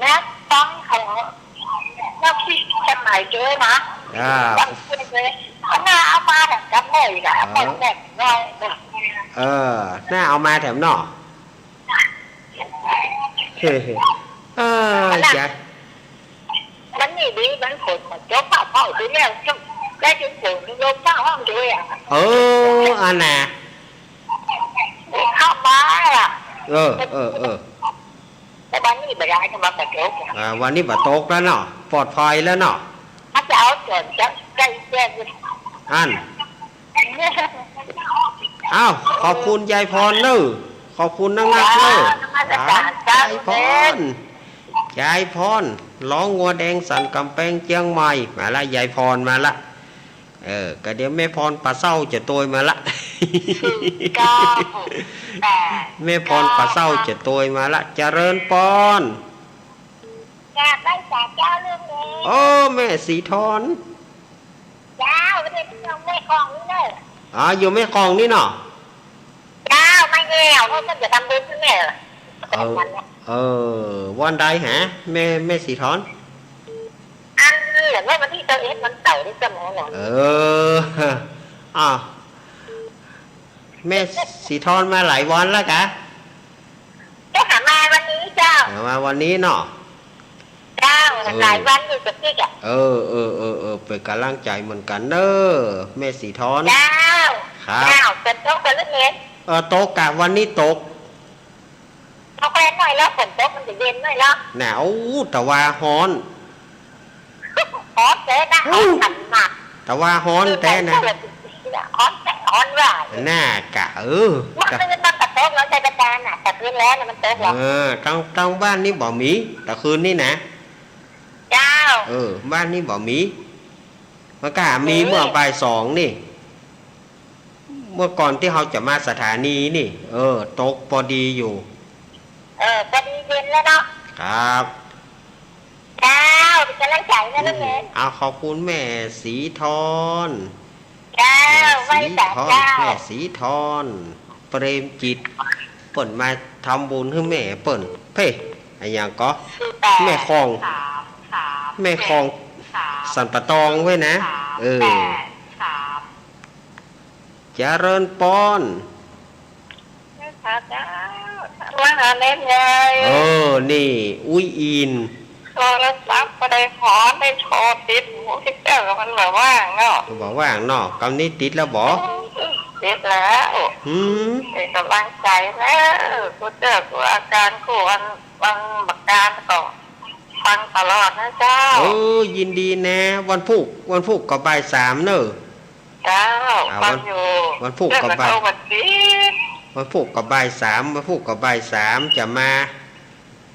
นะ ฟังเขา นักพิสมัยเจ้นะ อ่า ฟังเจ้เลย เอามา เอามาแบบจำได้อีกอะ เออ คนแบบน้อยนะ เออ น่าเอามาแถมเนาะ เออ ยาย วันนี้ดี วันฝน มันจบเผาๆ ไปแล้ว ได้ยินเสียงลมฟ้าห้องด้วยอะ เออ อันน่ะ เข้ามาอะ เออ เออ เออ แต่วันนี้บ่ได้ จะมาบ่ตก อ่า วันนี้บ่ตกแล้วเนาะ ปลอดภัยแล้วเนาะ ถ้าจะเอาส่วนจะได้แจ้ง อั้น อ้าว ขอบคุณยายพรเน่อ ขอบคุณนักๆเน่อ ครับ นมัสการเจ้า ยายพร ยายพร ร้องงัวแดงสันก๋ำแปงเจียงใหม่ มาละ ยายพรมาละ เออ ก็เดี๋ยวแม่พรป่าเศร้าจะโตยมาละ ศูนย์เก้าหกแปด แม่พรป่าเศร้าจะโตยมาละ เจริญปอน กราบไหว้สาเจ้าลุงเอง โอ้ แม่สีทอน เจ้า วันนี้อยู่แม่กลองนี่เนอะ อ๋อ อยู่แม่กลองนี่เนาะ เจ้า มาแล้ว เพราะเปิ้นจะทำบุญให้แม่ เออ วันเนี้ย เออ วันใดฮะ แม่ แม่สีทอน อันนี้เหรอ เมื่อวันที่สิบเอ็ด วันเสาร์นี่เจ้าหมอเหรอ เออ อ้าว แม่สีทอนมาหลายวันแล้วกะ เจ้าหามาวันนี้เจ้า หามาวันนี้เนาะ เจ้า เออ หลายวันอยู่กับพี่อะ เออ เออ เออ เออ เป๋นก๋ำลังใจ๋เหมือนกั๋นเน่อ แม่สีทอน เจ้า ครับ เจ้า เปิ้นตกเปิ้นเล่น เออ ตกกะ วันนี้ตก ตกแรงหน่อยแล้ว ฝนตกมันจะเย็นหน่อยแล้ว หนาว แต่ว่าฮ้อน ฮ้อนแต๊นะ อู้ ฮ้อนขนาด แต่ว่าฮ้อนแต๊นะ ฮ้อนแต๊ ฮ้อนว่า น่ากะ เออ เมื่อคืนมันก็ตกแล้ว ชัยประการน่ะ แต่คืนแล้วน่ะมันตกแล้ว เออ ตาง ตางบ้านนี่บ่มี แต่คืนนี่นะ เจ้า เออ บ้านนี่บ่มี มันก็มี มี เมื่อบ่ายสองนี่ เมื่อก่อนตี้เฮาจะมาสถานีนี่ เออ ตกปอดีอยู่ เออ ปอดีเย็นแล้วเนาะ ครับ เจ้า เป๋นก๋ำลังใจ๋นะ อืม ลูกเอ๋ย เอา ขอบคุณแม่สีทอน เจ้า แม่สีทอน ไหว้สาเจ้า แม่สีทอน เปรมจิต เปิ้นมาทำบุญหื้อแม่เปิ้น เพ่ อะหยังก็ ศูนย์แปด แม่ของ สามสาม แม่ของ เจ็ดสาม สันป่าตองเว้ยนะ สาม เออ แปดสาม เจริญปอน เจ้า ว่าหาแม่ใหญ่ เออ นี่ อุ๊ยอิน โทรศัพท์บ่ได้ฮ้อน ได้โทรติดหมู่ตี้เจ้า มันบ่ว่างเนาะ บ่ว่างเนาะ กำนี้ติดแล้วบ่ ติดแล้ว หืม เป๋นก๋ำลังใจ๋นะ กู้เจ้ากู้อาก๋านกู้อัน บางประก๋านก็ฟังตลอดนะเจ้า เออ ยินดีนะ วันพูก วันพูกก็บ่ายสามเน่อ เจ้า อ่า ฟังอยู่ วัน วันพูกก็บ่าย เจ้าก็โทรวันติด วันพูกก็บ่ายสาม วันพูกก็บ่ายสาม จะมา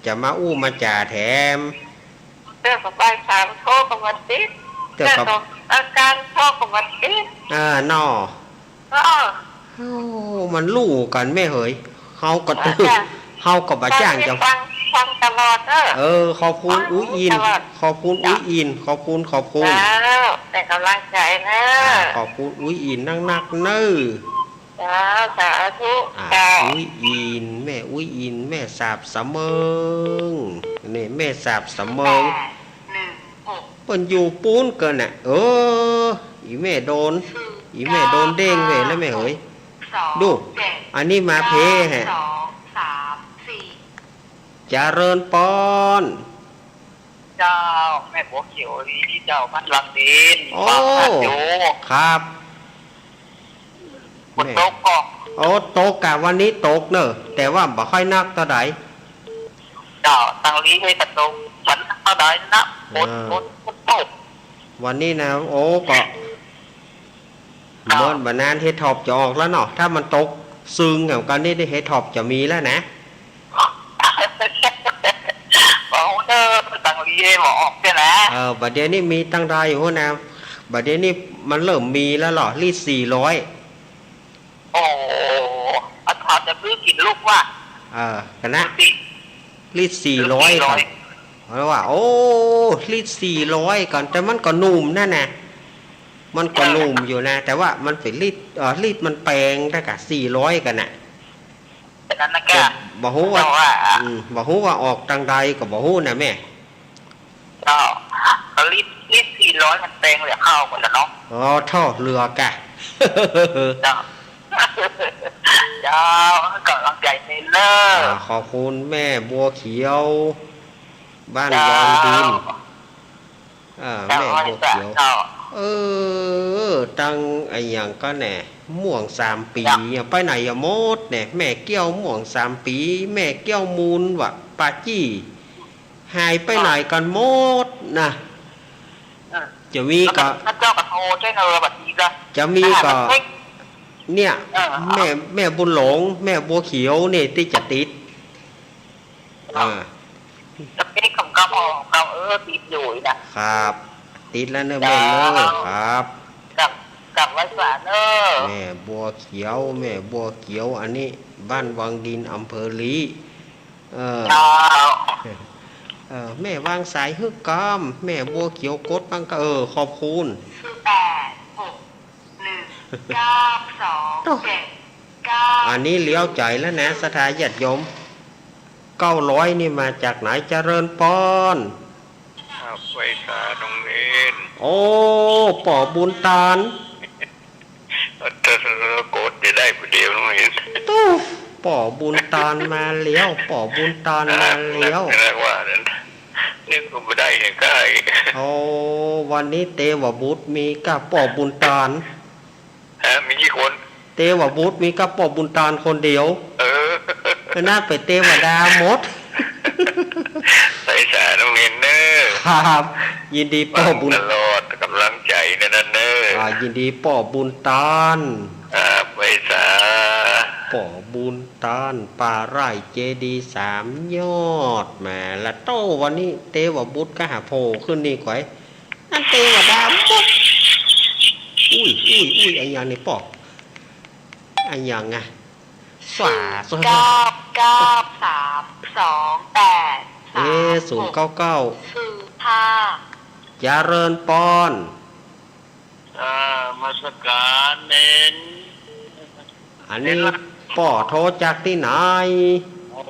จะมาอู้มาจ๋าแถม เจ้าก็บ่ายสาม โทรก็วันติด เจ้าก็ เจ้าก็อาก๋าน โทรก็วันติด อ่า เนาะ เออ เอ้า มันลู่กั๋นแม่เหย เฮาก็ เออ เฮาก็บ่าจ้างจะ ฟัง ฟังตลอดเนอะ เออ ขอบคุณ ฟัง อุ๊ยอิน ตลอด ขอบคุณ เจ้า อุ๊ยอิน ขอบคุณ ขอบคุณ เจ้า เป๋นก๋ำลังใจ๋นะ อ่า ขอบคุณอุ๊ยอินนักๆเน่อ เจ้า สาธุ อ่า เจ้า อุ๊ยอิน แม่อุ๊ยอิน แม่สาบสะเมิง นี่ แม่สาบสะเมิง แปดหนึ่งหก เปิ้นอยู่ปู๊นเกินน่ะ เออ อี่แม่โดน อี่แม่โดนเด้งเว้ยแล้วแม่เหย ดู อันนี้มาเพแฮะ เจริญปอน เจ้า แม่บัวเขียวลีเจ้า บ้านหลังดิน โอ้ ฟังทันอยู่ ครับ ฝนตกก่อ โอ้ ตกกะ วันนี้ตกเน่อ แต่ว่าบ่ค่อยนักเต้าใด เจ้า ตังลีเฮกะตก วันเต้าใดนะ ฝน อ่า ฝน ฝนตก วันนี้นะ โอ้ ก็ เจ้า เมินบ่นานเห็ดถอบจะออกแล้วเนาะ ถ้ามันตกซึ่งแหมกะนี่ได้เห็ดถอบจะมีแล้วนะ บ่ฮู้เน่อ ตังลีเฮบ่ออกเตื้อนะ เออ บ่าเดี่ยวนี้มีตังใดอยู่นะ บ่าเดี่ยวนี้มันเริ่มมีแล้วเหรอ ลีดสี่ร้อย โอ้ อาจารย์จะซื้อกิ๋นลูกว่า เออ กะนะ สิ ลีดสี่ร้อย ลีดสี่ร้อย ก่อน เพราะว่า โอ้ ลีดสี่ร้อย ก่อน แต่มันก็หนุ่มนั่นน่ะ มันก็หนุ่มอยู่นะ แต่ว่ามันเป๋นลีด เอ่อ ลีดมันแปง แต่กะสี่ร้อย กะนะ ฉะนั้นนะ แต่ กะ บ่ฮู้ว่า เจ้าว่า อืม บ่ฮู้ว่าออกตังใดก็บ่ฮู้นะแม่ เจ้า ก็ลีด ลีดสี่ร้อย มันแปงเหลือข้าวหมดแล้วเนาะ อ๋อ โธ่ เหลือกะ เจ้า เจ้า ก๋ำลังใจ๋เน้นเน่อ อ่า ขอบคุณแม่บัวเขียว บ้าน เจ้า วังดิน อ่า เจ้า แม่บัวเขียว เจ้า เออ ตังอะหยังก่อแหน่ ม่วงสามปี๋ เจ้า ไปไหนอะหมดแหน่ แม่เกี้ยวม่วงสามปี๋ แม่เกี้ยวมูลวะ ปาจี้ หายไปไหนกั๋นหมดนะ อ่า จะมีก็ แล้วก็เจ้าก็โทรใจ้เนอะ บัดนี้ก็ จะมีก็ อ่า มันเช็ค เนี่ย เออ แม่ แม่บุญหลง แม่บัวเขียวนี่ตี้จะติด ครับ อ่า สเปคของเก่า ของเก่า เออ ติดอยู่นะ ครับ ติดแล้วเนอะ เจ้า แม่เนอะ ครับ ก๋ำ ก๋ำไหว้สาเนอะ แม่บัวเขียว แม่บัวเขียว อันนี้บ้านวังดิน อำเภอลี้ เออ เจ้า เออ แม่วางสายหื้อก่ำ แม่บัวเขียวกดบ้างก็ เออ ขอบคุณ ศูนย์แปดหกหนึ่งเก้าสองเจ็ดเก้า อันนี้เลี้ยวใจ๋แล้วนะ ศรัทธาญาติโยม เก้าร้อยนี่มาจากไหน เจริญปอน ครับ ไหว้สาน้องเณร โอ้ ป้อบุญตาน ถ้าโกรธจะได้ผู้เดียวน้องเณร ตุ๊ ป้อบุญตานมาแล้ว ป้อบุญตานมาแล้ว เรียกว่านั้น นึกว่าบ่ได้เนี่ย ใกล้ โอ้ วันนี้เตวบุตรมีกับป้อบุญตาน ฮะ มีกี่คน เตวบุตรมีกับป้อบุญตานคนเดียว เออ ก็น่าไปเตวดาหมด ไหว้สาน้องเณรเนอะ ครับ ยินดีป้อบุญ ฟังตลอด ก๋ำลังใจ๋เนอะ นั่นเนอะ อ่า ยินดีป้อบุญตาน ครับ ไหว้สา ป้อบุญตาน ป่าไร่เจดีย์สามยอด แหม ละโต้ วันนี้เตวบุตรก็หาโผล่ขึ้นนี่ก๋อย อันเตวดาหมด อุ้ย อุ้ย อุ้ย อะหยังนี่ป้อ อะหยังอะ สา ศูนย์เก้าเก้าสามสองแปด เอ๊ะ สามหก ศูนย์เก้าเก้า ศูนย์ห้า เจริญปอน อ่า นมัสก๋านเณร อันนี้ป้อโทรจากตี้ไหน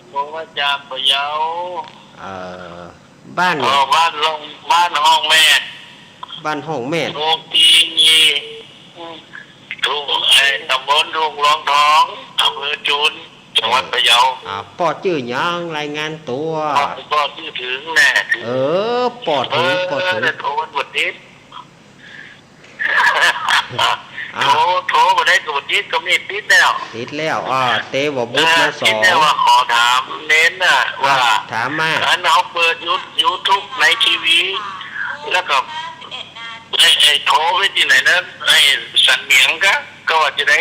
โทรมาจากพะเยา เอ่อ บ้าน เอ่อ บ้านห้อง บ้านห้องแมด บ้านห้องแมด ทุ่งตี้ ทุ่ง ไอ้ ตำบลทุ่งหลวงทอง อำเภอจุน จังหวัดพะเยา อ่า ป้อจื้อหยัง รายงานตั๋ว ป้อ ป้อจื้อเถิงแน่ เออ ป้อเถิง เออ ป้อเถิง โทรมาบ่ติด อ่ะ โทร โทรบ่ได้ โทรติดก็มีติดแล้ว ติดแล้ว อ่า เตวบุตรมาสอง เออ ติดแล้ว ว่าขอถามเณรน่ะ อ่ะ ว่า ถามมา อันเฮาเปิดยู ยูทูบในทีวี แล้วก็ ไอ้ ไอ้โทรไปตี้ไหนนะ ไอ้สันเหมียงกะ ก็ว่าจะได้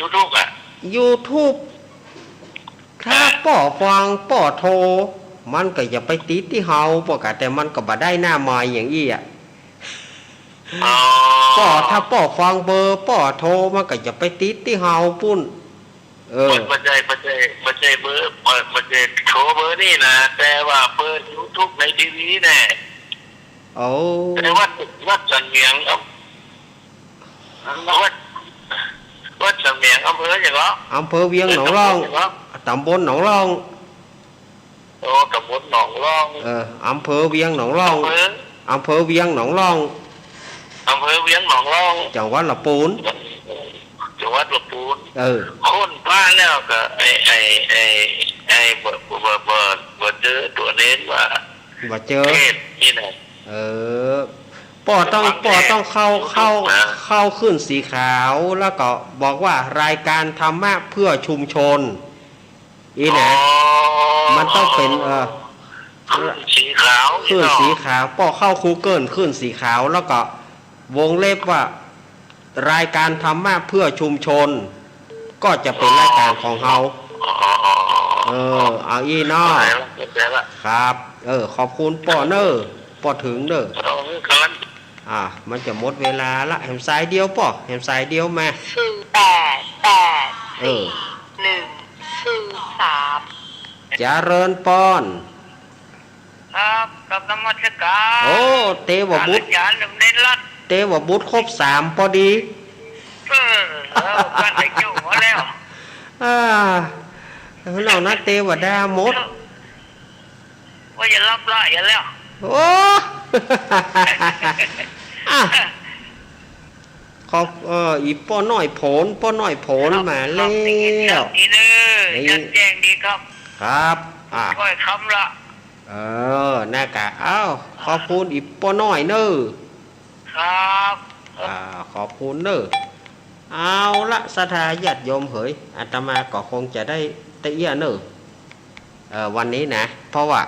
ยูทูบอะ ยูทูบ ถ้า อ่ะ ป้อฟัง ป้อโทร มันก็จะไปติดตี้เฮา ป้อกะ แต่มันก็บ่ได้หน้าไมค์อย่างอี้อะ อ๋อ ป้อ ถ้าป้อฟังเบอร์ ป้อโทร มันก็จะไปติดตี้เฮาปุ้น เออ บ่ใจ้ บ่ใจ้ บ่ใจ้เบอร์ บ่ บ่ใจ้โทรเบอร์นี่นะ แต่ว่าเปิดยูทูบในทีวีแน่ โอ้ แต่วัด วัดสันเหมียงครับ วัด วัดสันเหมียง อำเภอหยังเหรอ อำเภอเวียงหนองล่อง เออ ตำบลหยังเหรอ ตำบลหนองล่อง โอ้ ตำบลหนองล่อง เออ อำเภอเวียงหนองล่อง อำเภอ อำเภอเวียงหนองล่อง อำเภอเวียงหนองล่อง จังหวัดละปูน จังหวัดละปูน เออ ค้นคว้าแล้วก็ ไอ้ ไอ้ ไอ้ ไอ้ บ่ บ่ บ่ บ่ บ่เจอตั๋วเณรว่า บ่เจอ เพจนี่นะ เออ ป้อต้อง ฟัง ป้อต้องเข้า ในยูทูบ เข้า นะ เข้าขึ้นสีขาว แล้วก็บอกว่ารายการธรรมะเพื่อชุมชน อี้นะ อ๋อ มันต้องเป๋น เอ่อ ขึ้นสีขาว ขึ้นสีขาว ป้อเข้ากูเกิลขึ้นสีขาว แล้วก็วงเล็บว่า รายการธรรมะเพื่อชุมชน ก็จะเป๋นรายการของเฮา อ๋อ อ๋อ อ๋อ เออ เอาอี้เนาะ เข้าใจ๋ละ เข้าใจ๋ละ ครับ เออ ขอบคุณป้อเน่อ ป้อเถิงเน่อ เอา กำลัง อ่ะ มันจะหมดเวลาละ แหมสายเดียวป้อ แหมสายเดียวมา ศูนย์แปดแปด เออ สี่หนึ่งศูนย์สาม เจริญปอน ครับ กราบนมัสก๋าน โอ้ เตวบุตร อาจารย์หนุ่มเณรรัตน์ เตวบุตรครบสามปอดี เออ เออ บ้านไหนอยู่หัวแล้ว อ่า นอกนั้นเตวดาหมด ว่าจะรับละอยู่แล้ว โอ้ อ่ะ ขอบ เออ อีป้อน้อยโผน ป้อน้อยโผน ครับ มาแล้ว ครับ ได้ยินครับ ดีเนอะ ได้ยิน ชัดแจ้งดีครับ ครับ อ่ะ ถ้อยคำละ เออ นะกะ เอ้า ขอบคุณอีป้อน้อยเน่อ ครับ อ่า ขอบคุณเน่อ เอาละ ศรัทธาญาติโยมเหย อาตมาก็คงจะได้เตี้ยเน่อ เออ วันนี้นะ เพราะว่า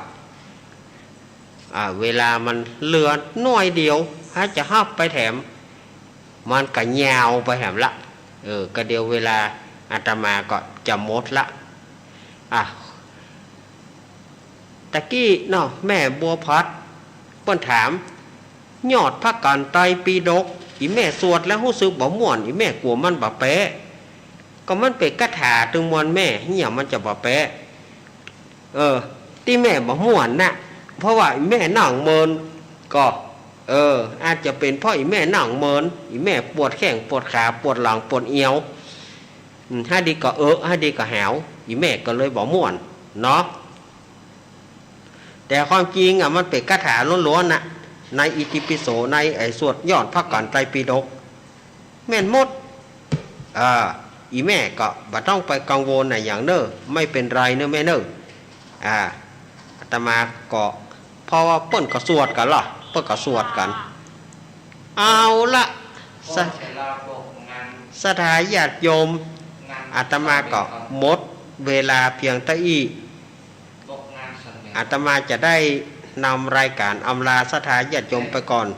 อ่า เวลามันเหลือน้อยเดียว ถ้าจะฮับไปแถม มันก็ยาวไปแถมละ เออ ก็เดี๋ยวเวลาอาตมาก็จะหมดละ อ่ะ ตะกี้เนาะ แม่บัวผัด เปิ้นถาม ยอดพระกัณฑ์ไตรปิฎก อี่แม่สวดแล้วฮู้สึกบ่ม่วน อี่แม่กั๋วมันบ่แป๊ะ ก็มันเป๋นคาถาตึงมวลแม่ เหียมันจะบ่แป๊ะ เออ ตี้แม่บ่ม่วนน่ะ เพราะว่าอี่แม่นั่งเมิน ก็ เออ อาจจะเป๋นเพราะอี่แม่นั่งเมิน อี่แม่ปวดแข้งปวดขาปวดหลังปวดเอว อืม หาดีก็เอะ หาดีก็หาว อี่แม่ก็เลยบ่ม่วนเนาะ แต่ความจริงอ่ะ มันเป๋นคาถาล้วนๆ น่ะ ในอิติปิโส ในไอ้สวดยอดพระกัณฑ์ไตรปิฎก แม่นหมด เออ อี่แม่ก็บ่ต้องไปกังวลอะหยังเน่อ ไม่เป็นไรเน่อแม่เน่อ อ่า อาตมาก็ เพราะว่าเปิ้นก็สวดกั๋นล่ะ เปิ้นก็สวดกั๋น เอาละ ศรัท ศรัทธาญาติโยม อาตมาก็หมดเวลาเพียงเต้าอี้ อาตมาจะได้นำรายการอำลาศรัทธาญาติโยมไปก่อน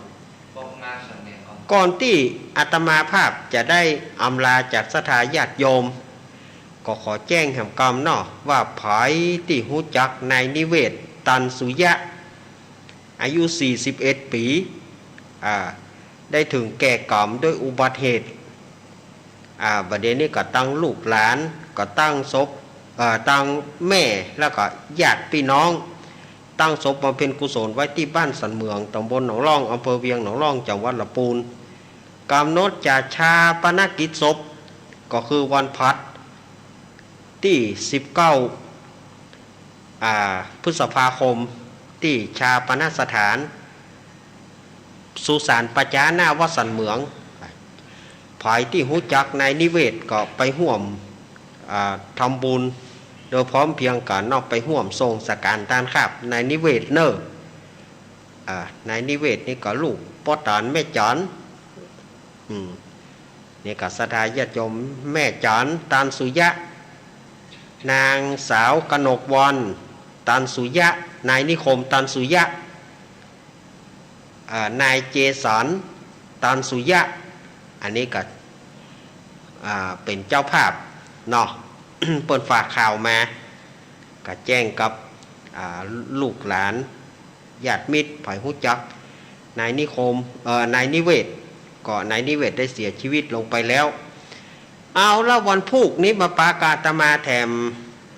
ก่อนตี้อาตมาภาพจะได้อำลาจากศรัทธาญาติโยม ก็ขอแจ้งแหมกำเนาะ ว่าใผตี้ฮู้จักนายนิเวศ ตันสุยะ อายุสี่สิบเอ็ดปี๋ อ่า ได้เถิงแก่กรรมด้วยอุบัติเหตุ อ่า บ่าเดี่ยวนี้ก็ตังลูกหลาน ก็ตั้งศพ เอ่อ ตังแม่ แล้วก็ญาติปี้น้อง ตั้งศพบำเพ็ญกุศลไว้ตี้บ้านสันเหมือง ตำบลหนองล่อง อำเภอเวียงหนองล่อง จังหวัดละปูน ก๋ำหนดจะฌาปนกิจศพ ก็คือวันพฤหัส ตี้สิบเก้า อ่า พฤษภาคม ตี้ฌาปนสถาน สุสานป่าจ๊าหน้าวัดสันเหมือง ใผตี้ฮู้จักนายนิเวศก็ไปฮ่วม อ่า ทำบุญ โดยพร้อมเพรียงกั๋นเนาะ ไปฮ่วมส่งสังฆทานครับ นายนิเวศเน่อ อ่า นายนิเวศนี่ก็ลูกป้อตานแม่จัน อืม นี่ก็ศรัทธาญาติโยม แม่จัน ตันสุยะ นางสาวกนกวรรณ ตันสุยะ นายนิคม ตันสุยะ เอ่อ นายเจสัน ตันสุยะ อันนี้ก็ อ่า เป๋นเจ้าภาพเนาะ เปิ้นฝากข่าวมา ก็แจ้งกับ อ่า ลูกหลาน ญาติมิตร ใผฮู้จัก นายนิคม เอ่อ นายนิเวศ ก็นายนิเวศได้เสียชีวิตลงไปแล้ว เอาละ วันพูกนี้มาปะกับอาตมาแถม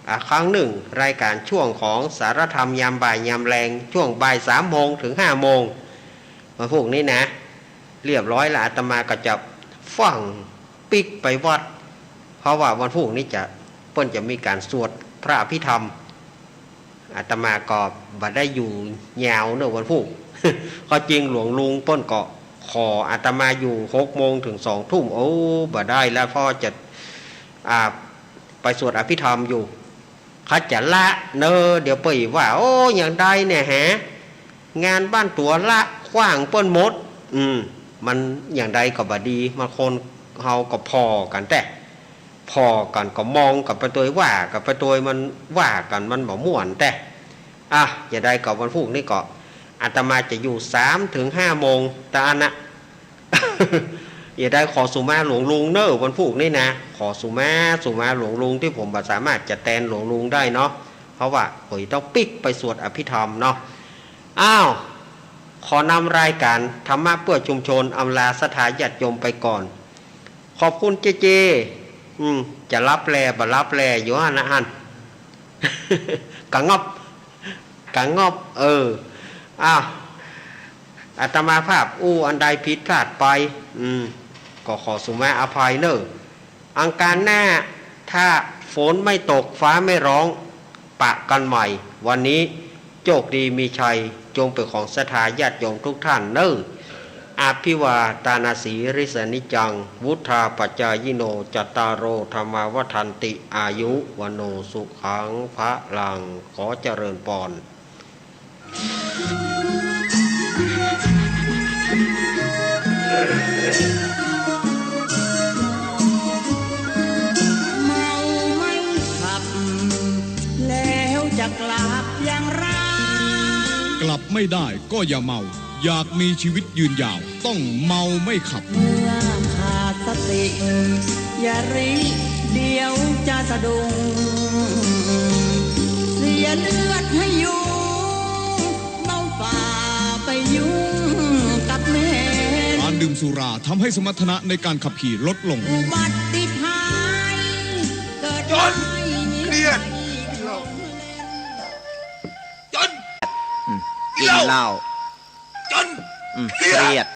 อ่า ครั้งนึ่ง รายการช่วงของสารธรรมยามบ่ายยามแลง ช่วงบ่ายสามโมงเถิงห้าโมง วันพูกนี้นะ เรียบร้อยละ อาตมาก็จะฟั่งปิ๊กไปวัด เพราะว่าวันพูกนี้จะ เปิ้นจะมีก๋านสวดพระอภิธรรม อาตมาก็บ่ได้อยู่ยาวเน่อวันพูก ก็จริงหลวงลุงเปิ้นก็ขออาตมาอยู่หกโมงเถิงสองทุ่ม โอ้ บ่ได้แล้ว เพราะจะ อ่า ไปสวดอภิธรรมอยู่ เขาจะละเน่อ เดี๋ยวเปิ้นว่า โอ้ อย่างใดเนี่ยแหะ งานบ้านตั๋วละขว้างเปิ้นหมด อืม มันอย่างใดก็บ่ดี มันคนเฮาก็ผ่อกั๋นแต๊ ผ่อกั๋นก็มองกั๋นไปตวย ว่ากั๋นไปตวย มันว่ากั๋นมันบ่ม่วนแต๊ อ่ะ อย่างใดก็วันพูกนี้ก็ อาตมาจะอยู่สามเถิงห้าโมงตะอั้นนะ อย่างใดขอสุมาหลวงลุงเน่อวันพูกนี้นะ ขอสุมา สุมาหลวงลุงตี้ผมบ่สามารถจะแตนหลวงลุงได้เนาะ เพราะว่าผมต้องปิ๊กไปสวดอภิธรรมเนาะ อ้าว ขอนำรายการธรรมะเพื่อชุมชนอำลาศรัทธาญาติโยมไปก่อน ขอบคุณเจเจ อืม จะหลับแลบ่หลับแลอยู่หั้นนะหั้น กะงอบ กะงอบ เออ อ้าว อาตมาภาพอู้อันใดผิดพลาดไป อืม ก็ขอสุมาอภัยเน่อ อังคารหน้า ถ้าฝนไม่ตกฟ้าไม่ร้อง ปะกั๋นใหม่ วันนี้โชคดีมีชัย จงเป๋นของศรัทธาญาติโยมทุกท่านเน่อ อภิวาทานาสีลิสสะนิจจัง วุฑฒาปจายิโน จัตตาโร ธัมมา วัฑฒันติ อายุ วัณโณ สุขัง พะลัง ขอเจริญปอน เมาไม่ขับ แล้วจะกลับอย่างไร กลับไม่ได้ก็อย่าเมา อยากมีชีวิตยืนยาว ต้องเมาไม่ขับ เมื่อขาดสติ อย่ารี เดี๋ยวจะสะดุ้ง เสียเลือดให้ยุง เมาฝ่าไปยุ่งกับแม่ การดื่มสุราทำให้สมรรถนะในการขับขี่ลดลง อุบัติภัยเกิด จน ได้ เครียด จน อืม กินเหล้า จน อืม เครียด เครียด